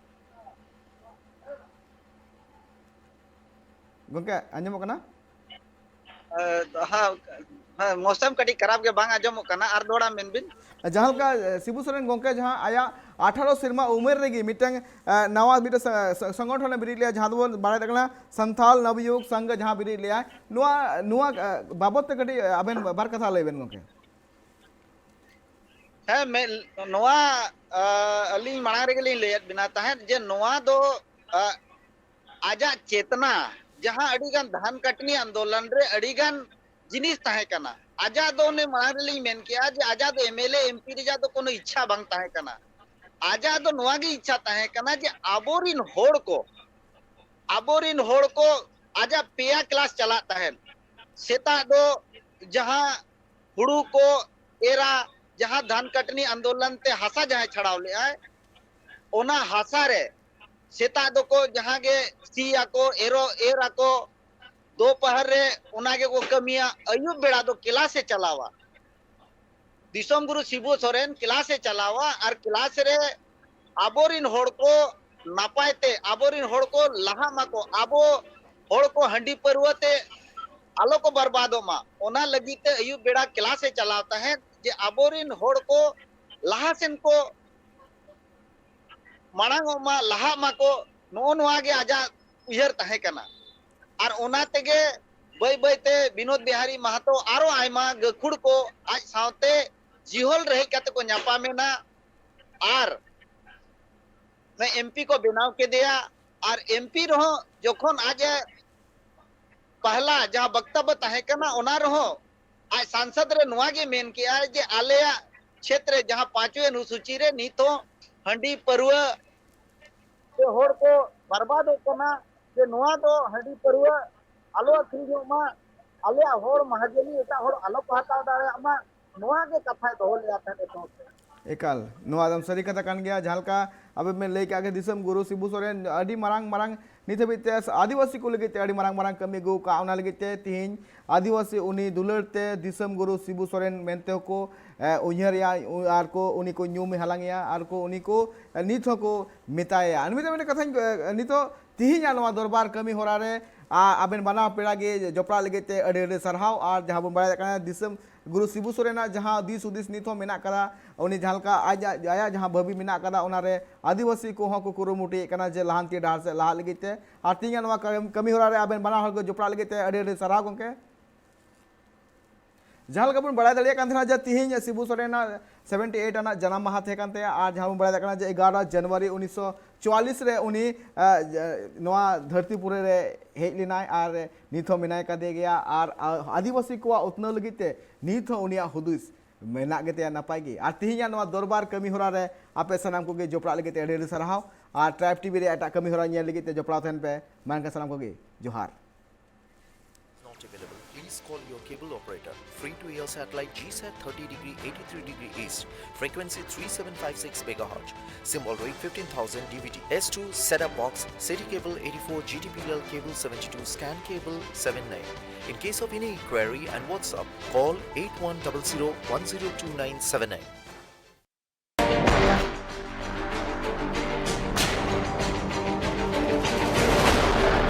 ᱜᱚᱢᱠᱮ, ᱟᱸᱡᱚᱢᱚᱜ ᱠᱟᱱᱟ? ᱮ, ᱦᱮᱸ, ᱦᱮᱸ, ᱢᱳᱥᱟᱢ ᱠᱟᱹᱴᱤᱡ ᱠᱷᱟᱨᱟᱯ ᱜᱮ, ᱵᱟᱝ ᱟᱸᱡᱚᱢᱚᱜ ᱠᱟᱱᱟ, ᱟᱨ ᱫᱚᱦᱲᱟ ᱢᱮᱱ ᱵᱤᱱ᱾ ᱡᱟᱦᱟᱸ ᱞᱮᱠᱟ, ᱮ, ᱥᱤᱵᱩ ᱥᱚᱨᱮᱱ ᱜᱚᱢᱠᱮ ᱡᱟᱦᱟᱸ ᱟᱭᱟᱜ ᱟᱴᱷᱟᱨᱚ ᱥᱮᱨᱢᱟ ᱩᱢᱮᱨ ᱨᱮᱜᱮ ᱢᱤᱫᱴᱟᱝ, ᱮ, ᱱᱟᱣᱟ ᱢᱤᱫᱴᱟᱝ ᱥᱟ-, ᱥᱟ-, ᱥᱚᱝᱜᱚᱴᱷᱚᱱ ᱮ ᱵᱮᱨᱮᱫ ᱞᱮᱜᱼᱟ, ᱡᱟᱦᱟᱸ ᱫᱚᱵᱚᱱ ᱵᱟᱲᱟᱭ ᱫᱟᱲᱮᱭᱟᱜ ᱠᱟᱱᱟ ᱥᱟᱱᱛᱟᱞ ᱱᱚᱵᱭᱩᱜᱽ ᱥᱚᱝᱜᱷ, ᱡᱟᱦᱟᱸ ᱵᱮᱨᱮᱫ ᱞᱮᱜᱼᱟᱭ, ᱱᱚᱣᱟ, ᱱᱚᱣᱟ, ᱮ, ᱵᱟᱵᱚᱫ ᱛᱮ ᱠᱟᱹᱴᱤᱡ, ᱮ, ᱟᱵᱮᱱ ᱵᱟᱨ ᱠᱟᱛᱷᱟ ᱞᱟᱹᱭ ᱵᱮᱱ ᱜᱚᱢᱠᱮ᱾ ᱦᱮᱸ, ᱢᱮ-, ᱱᱚᱣᱟ, ᱟ, ᱟᱹᱞᱤᱧ ᱢᱟᱲᱟᱝ ᱨᱮᱜᱮ ᱞᱤᱧ ᱞᱟᱹᱭᱟᱫ ᱵᱤᱱᱟ ᱛᱟᱦᱮᱸᱫ ᱡᱮ ᱱᱚᱣᱟ ᱫᱚ, ᱟ, ᱟᱡᱟᱜ ᱪᱮᱛᱱᱟ, ᱡᱟᱦᱟᱸ ᱟᱹᱰᱤᱜᱟᱱ ᱫᱷᱟᱱ ᱠᱟᱴᱱᱤ ᱟᱱᱫᱳᱞᱚᱱ ᱨᱮ ᱟᱹᱰᱤᱜᱟᱱ ᱡᱤᱱᱤᱥ ᱛᱟᱦᱮᱸ ᱠᱟᱱᱟ᱾ ᱟᱡᱟᱜ ᱫᱚ ᱚᱱᱮ ᱢᱟᱲᱟᱝ ᱨᱮᱞᱤᱧ ᱢᱮᱱ ᱠᱮᱜᱼᱟ ᱡᱮ ᱟᱡᱟᱜ ᱫᱚ M L A, M P ᱨᱮᱭᱟᱜ ᱫᱚ ᱠᱳᱱᱳ ᱤᱪᱪᱷᱟ ᱵᱟᱝ ᱛᱟᱦᱮᱸ ᱠᱟᱱᱟ᱾ ᱟᱡᱟᱜ ᱫᱚ ᱱᱚᱣᱟ ᱜᱮ ᱤᱪᱪᱷᱟ ᱛᱟᱦᱮᱸ ᱠᱟᱱᱟ ᱡᱮ ᱟᱵᱚᱨᱤᱱ ᱦᱚᱲ ᱠᱚ, ᱟᱵᱚᱨᱤᱱ ᱦᱚᱲ ᱠᱚ, ᱟᱡᱟᱜ ᱯᱮᱭᱟ ᱠᱞᱟᱥ ᱪᱟᱞᱟᱜ ᱛᱟᱦᱮᱸᱱ᱾ ᱥᱮᱛᱟᱜ ᱫᱚ ᱡᱟᱦᱟᱸ ᱦᱩᱲᱩ ᱠᱚ ᱮᱨᱟ, ᱡᱟᱦᱟᱸ ᱫᱷᱟᱱ ᱠᱟᱴᱱᱤ ᱟᱱᱫᱳᱞᱚᱱ ᱛᱮ ᱦᱟᱥᱟ ᱡᱟᱦᱟᱸᱭ ᱪᱷᱟᱲᱟᱣ ᱞᱮᱜᱼᱟᱭ, ᱚᱱᱟ ᱦᱟᱥᱟ ᱨᱮ ᱥᱮᱛᱟᱜ ᱫᱚᱠᱚ ᱡᱟᱦᱟᱸ ᱜᱮ ᱥᱤᱭᱟᱠᱚ, ᱮᱨᱚ-, ᱮᱨ ᱟᱠᱚ, ᱫᱳᱯᱟᱦᱟᱨ ᱨᱮ ᱚᱱᱟ ᱜᱮᱠᱚ ᱠᱟᱹᱢᱤᱭᱟ, ᱟᱹᱭᱩᱵ ᱵᱮᱲᱟ ᱫᱚ ᱠᱞᱟᱥ ᱮ ᱪᱟᱞᱟᱣᱟ᱾ ᱫᱤᱥᱚᱢ ᱜᱩᱨᱩ ᱥᱤᱵᱩ ᱥᱚᱨᱮᱱ ᱠᱞᱟᱥ ᱮ ᱪᱟᱞᱟᱣᱟ ᱟᱨ ᱠᱞᱟᱥ ᱨᱮ ᱟᱵᱚᱨᱤᱱ ᱦᱚᱲ ᱠᱚ ᱱᱟᱯᱟᱭ ᱛᱮ, ᱟᱵᱚᱨᱤᱱ ᱦᱚᱲ ᱠᱚ ᱞᱟᱦᱟᱜ ᱢᱟᱠᱚ, ᱟᱵᱚ ᱦᱚᱲ ᱠᱚ ᱦᱟᱺᱰᱤ ᱯᱟᱹᱨᱣᱟᱹ ᱛᱮ ᱟᱞᱚ ᱠᱚ ᱵᱟᱨᱵᱟᱫᱚᱜ ᱢᱟ, ᱚᱱᱟ ᱞᱟᱹᱜᱤᱫ ᱛᱮ ᱟᱹᱭᱩᱵ ᱵᱮᱲᱟ ᱠᱞᱟᱥ ᱮ ᱪᱟᱞᱟᱣ ᱛᱟᱦᱮᱸᱫ, ᱡᱮ ᱟᱵᱚᱨᱤᱱ ᱦᱚᱲ ᱠᱚ ᱞᱟᱦᱟ ᱥᱮᱱ ᱠᱚ ᱢᱟᱲᱟᱝ ᱚᱜ ᱢᱟ, ᱞᱟᱦᱟᱜ ᱢᱟᱠᱚ, ᱱᱚᱜᱼᱚ ᱱᱚᱣᱟ ᱜᱮ ᱟᱡᱟᱜ ᱩᱭᱦᱟᱹᱨ ᱛᱟᱦᱮᱸ ᱠᱟᱱᱟ᱾ ᱟᱨ ᱚᱱᱟ ᱛᱮᱜᱮ ᱵᱟᱹᱭ ᱵᱟᱹᱭ ᱛᱮ ᱵᱤᱱᱳᱫ ᱵᱤᱦᱟᱨᱤ ᱢᱟᱦᱟᱛᱚ ᱟᱨᱚ ᱟᱭᱢᱟ ᱜᱟᱹᱠᱷᱩᱲ ᱠᱚ ᱟᱡ ᱥᱟᱶᱛᱮ ᱡᱤᱦᱚᱞ ᱨᱮ ᱦᱮᱡ ᱠᱟᱛᱮ ᱠᱚ ᱧᱟᱯᱟᱢᱮᱱᱟ᱾ ᱟᱨ ᱮᱢᱯᱤ ᱠᱚ ᱵᱮᱱᱟᱣ ᱠᱮᱫᱮᱭᱟ᱾ ᱟᱨ ᱮᱢᱯᱤ ᱨᱮᱦᱚᱸ ᱡᱚᱠᱷᱚᱱ ᱟᱡ ᱮ ᱯᱟᱦᱞᱟ ᱡᱟᱦᱟᱸ ᱵᱚᱠᱛᱚᱵᱵᱚ ᱛᱟᱦᱮᱸ ᱠᱟᱱᱟ, ᱚᱱᱟ ᱨᱮᱦᱚᱸ ᱟᱡ ᱥᱟᱝᱥᱚᱫ ᱨᱮ ᱱᱚᱣᱟ ᱜᱮ ᱢᱮᱱ ᱠᱮᱜᱼᱟ ᱡᱮ ᱟᱞᱮᱭᱟᱜ ᱠᱷᱮᱛ ᱨᱮ ᱡᱟᱦᱟᱸ ᱯᱟᱸᱪᱣᱮ ᱚᱱᱩᱥᱩᱪᱤ ᱨᱮ ᱱᱤᱛ ᱦᱚᱸ ᱦᱟᱺᱰᱤ ᱯᱟᱹᱨᱣᱟᱹ ᱛᱮ ᱦᱚᱲ ᱠᱚ ᱵᱟᱨᱵᱟᱫᱚᱜ ᱠᱟᱱᱟ, ᱡᱮ ᱱᱚᱣᱟ ᱫᱚ ᱦᱟᱺᱰᱤ ᱯᱟᱹᱨᱣᱟᱹ ᱟᱞᱚ ᱟᱹᱠᱷᱨᱤᱧᱚᱜ ᱢᱟ, ᱟᱞᱮᱭᱟᱜ ᱦᱚᱲ ᱢᱟᱦᱟᱡᱚᱱᱤ ᱮᱴᱟᱜ ᱦᱚᱲ ᱟᱞᱚ ᱠᱚ ᱦᱟᱛᱟᱣ ᱫᱟᱲᱮᱭᱟᱜ ᱢᱟ, ᱱᱚᱣᱟ ᱜᱮ ᱠᱟᱛᱷᱟᱭ ᱫᱚᱦᱚ ᱞᱮᱫᱼᱟ ᱛᱟᱦᱮᱸᱫ ᱮᱛᱚᱦᱚᱵ ᱨᱮ᱾ ᱮᱠᱟᱞ, ᱱᱚᱣᱟ ᱫᱚ ᱥᱟᱹᱨᱤ ᱠᱟᱛᱷᱟ ᱠᱟᱱ ᱜᱮᱭᱟ᱾ ᱡᱟᱦᱟᱸ ᱞᱮᱠᱟ ᱟᱵᱮᱱ ᱵᱮᱱ ᱞᱟᱹᱭ ᱠᱮᱜᱼᱟ ᱡᱮ ᱫᱤᱥᱚᱢ ᱜᱩᱨᱩ ᱥᱤᱵᱩ ᱥᱚᱨᱮᱱ ᱟᱹᱰᱤ ᱢᱟᱨᱟᱝ ᱢᱟᱨᱟᱝ ᱱᱤᱛ ᱦᱟᱹᱵᱤᱡ ᱛᱮ ᱟᱹᱫᱤᱵᱟᱹᱥᱤ ᱠᱚ ᱞᱟᱹᱜᱤᱫ ᱛᱮ ᱟᱹᱰᱤ ᱢᱟᱨᱟᱝ ᱢᱟᱨᱟᱝ ᱠᱟᱹᱢᱤ ᱟᱹᱜᱩ ᱟᱠᱟᱫᱼᱟ, ᱚᱱᱟ ᱞᱟᱹᱜᱤᱫ ᱛᱮ ᱛᱤᱦᱤᱧ ᱟᱹᱫᱤᱵᱟᱹᱥᱤ ᱩᱱᱤ ᱫᱩᱞᱟᱹᱲ ᱛᱮ ᱫᱤᱥᱚᱢ ᱜᱩᱨᱩ ᱥᱤᱵᱩ ᱥᱚᱨᱮᱱ ᱢᱮᱱᱛᱮ ᱦᱚᱸᱠᱚ, ᱮ, ᱩᱭᱦᱟᱹᱨᱮᱭᱟ, ᱩ-, ᱟᱨ ᱠᱚ ᱩᱱᱤ ᱠᱚ ᱧᱩᱢ ᱦᱟᱞᱟᱝᱮᱭᱟ, ᱟᱨ ᱠᱚ ᱩᱱᱤ ᱠᱚ, ᱮ, ᱱᱤᱛ ᱦᱚᱸᱠᱚ ᱢᱮᱛᱟᱭᱟ᱾ ᱟᱨ ᱢᱤᱫᱴᱟᱝ, ᱢᱤᱫᱴᱟᱝ ᱠᱟᱛᱷᱟᱧ, ᱮ, ᱱᱤᱛᱚᱜ ᱛᱤᱦᱤᱧᱟᱜ ᱱᱚᱣᱟ ᱫᱚᱨᱵᱟᱨ ᱠᱟᱹᱢᱤ ᱦᱚᱨᱟ ᱨᱮ, ᱟ, ᱟᱵᱮᱱ ᱵᱟᱱᱟᱨ ᱯᱮᱲᱟ ᱜᱮ ᱡᱚᱯᱲᱟᱜ ᱞᱟᱹᱜᱤᱫ ᱛᱮ ᱟᱹᱰᱤ ᱟᱹᱰᱤ ᱥᱟᱨᱦᱟᱣ᱾ ᱟᱨ ᱡᱟᱦᱟᱸ ᱵᱚᱱ ᱵᱟᱲᱟᱭ ᱫᱟᱲᱮᱭᱟᱜ ᱠᱟᱱᱟ, ᱫᱤᱥᱚᱢ ᱜᱩᱨᱩ ᱥᱤᱵᱩ ᱥᱚᱨᱮᱱᱟᱜ ᱡᱟᱦᱟᱸ ᱫᱤᱥ ᱦᱩᱫᱤᱥ ᱱᱤᱛ ᱦᱚᱸ ᱢᱮᱱᱟᱜ ᱠᱟᱫᱟ, ᱩᱱᱤ ᱡᱟᱦᱟᱸ ᱞᱮᱠᱟ ᱟᱡ, ᱟᱡ, ᱟᱭᱟᱜ ᱡᱟᱦᱟᱸ ᱵᱷᱟᱹᱵᱤ ᱢᱮᱱᱟᱜ ᱠᱟᱫᱟ, ᱚᱱᱟᱨᱮ ᱟᱹᱫᱤᱵᱟᱹᱥᱤ ᱠᱚᱦᱚᱸ ᱠᱚ ᱠᱩᱨᱩᱢᱩᱴᱩᱭᱮᱫ ᱠᱟᱱᱟ ᱡᱮ ᱞᱟᱦᱟᱱᱛᱤ ᱰᱟᱦᱟᱨ ᱥᱮᱫ ᱞᱟᱦᱟᱜ ᱞᱟᱹᱜᱤᱫ ᱛᱮ᱾ ᱟᱨ ᱛᱮᱦᱮᱧᱟᱜ ᱱᱚᱣᱟ ᱠᱟᱹᱢ-, ᱠᱟᱹᱢᱤ ᱦᱚᱨᱟ ᱨᱮ ᱟᱵᱮᱱ ᱵᱟᱱᱟ ᱦᱚᱲ ᱠᱚ ᱡᱚᱯᱲᱟᱜ ᱞᱟᱹᱜᱤᱫ ᱛᱮ ᱟᱹᱰᱤ ᱟᱹᱰᱤ ᱥᱟᱨᱦᱟᱣ ᱜᱚᱢᱠᱮ᱾ ᱡᱟᱦᱟᱸ ᱞᱮᱠᱟ ᱵᱚᱱ ᱵᱟᱲᱟᱭ ᱫᱟᱲᱮᱭᱟᱜ ᱠᱟᱱ ᱛᱟᱦᱮᱱᱟ ᱡᱮ ᱛᱤᱦᱤᱧ ᱥᱤᱵᱩ ᱥᱚᱨᱮᱱᱟᱜ seventy eight ᱟᱱᱟᱜ ᱡᱟᱱᱟᱢ ᱢᱟᱦᱟ ᱛᱟᱦᱮᱸ ᱠᱟᱱ ᱛᱟᱭᱟ, ᱟᱨ ᱡᱟᱦᱟᱸ ᱵᱚᱱ ᱵᱟᱲᱟᱭ ᱫᱟᱲᱮᱭᱟᱜ ᱠᱟᱱᱟ ᱡᱮ ᱮᱜᱟᱨᱚ ᱡᱟᱱᱩᱣᱟᱨᱤ ᱩᱱᱤᱥᱥᱚ ᱪᱩᱣᱟᱞᱤᱥ ᱨᱮ ᱩᱱᱤ, ᱟ, ᱡᱟ-, ᱱᱚᱣᱟ ᱫᱷᱟᱹᱨᱛᱤ ᱯᱩᱨᱤ ᱨᱮ ᱦᱮᱡ ᱞᱮᱱᱟᱭ ᱟᱨ ᱱᱤᱛ ᱦᱚᱸ ᱢᱮᱱᱟᱭ ᱠᱟᱫᱮ ᱜᱮᱭᱟ᱾ ᱟᱨ, ᱟ, ᱟᱹᱫᱤᱵᱟᱹᱥᱤ ᱠᱚᱣᱟᱜ ᱩᱛᱱᱟᱹᱣ ᱞᱟᱹᱜᱤᱫ ᱛᱮ ᱱᱤᱛ ᱦᱚᱸ ᱩᱱᱤᱭᱟᱜ ᱦᱩᱫᱤᱥ ᱢᱮᱱᱟᱜ ᱜᱮᱛᱟᱭᱟ ᱱᱟᱯᱟᱭ ᱜᱮ᱾ ᱟᱨ ᱛᱤᱦᱤᱧᱟᱜ ᱱᱚᱣᱟ ᱫᱚᱨᱵᱟᱨ ᱠᱟᱹᱢᱤ ᱦᱚᱨᱟ ᱨᱮ ᱟᱯᱮ ᱥᱟᱱᱟᱢ ᱠᱚᱜᱮ ᱡᱚᱯᱲᱟᱜ ᱞᱟᱹᱜᱤᱫ ᱛᱮ ᱟᱹᱰᱤ ᱟᱹᱰᱤ ᱥᱟᱨᱦᱟᱣ᱾ ᱟᱨ Tribe TV ᱨᱮ ᱮᱴᱟᱜ ᱠᱟᱹᱢᱤ ᱦᱚᱨᱟ ᱧᱮᱞ ᱞᱟᱹᱜᱤᱫ ᱛᱮ ᱡᱚᱯᱲᱟᱣ ᱛᱟᱦᱮᱱ ᱯᱮ᱾ ᱢᱟ ᱮᱱᱠᱷᱟᱱ ᱥᱟᱱᱟᱢ ᱠᱚᱜᱮ ᱡᱚᱦᱟᱨ᱾ Not available. Please call your cable operator. Free to air satellite G sat thirty degree eighty-three degree east. Frequency three seven five six megahertz. Symbol rate fifteen thousand D V D. S two setup box. City cable eighty-four, G T P L cable seventy-two, scan cable seven nine. In case of any inquiry and WhatsApp, call eight one double zero one zero two nine seven nine.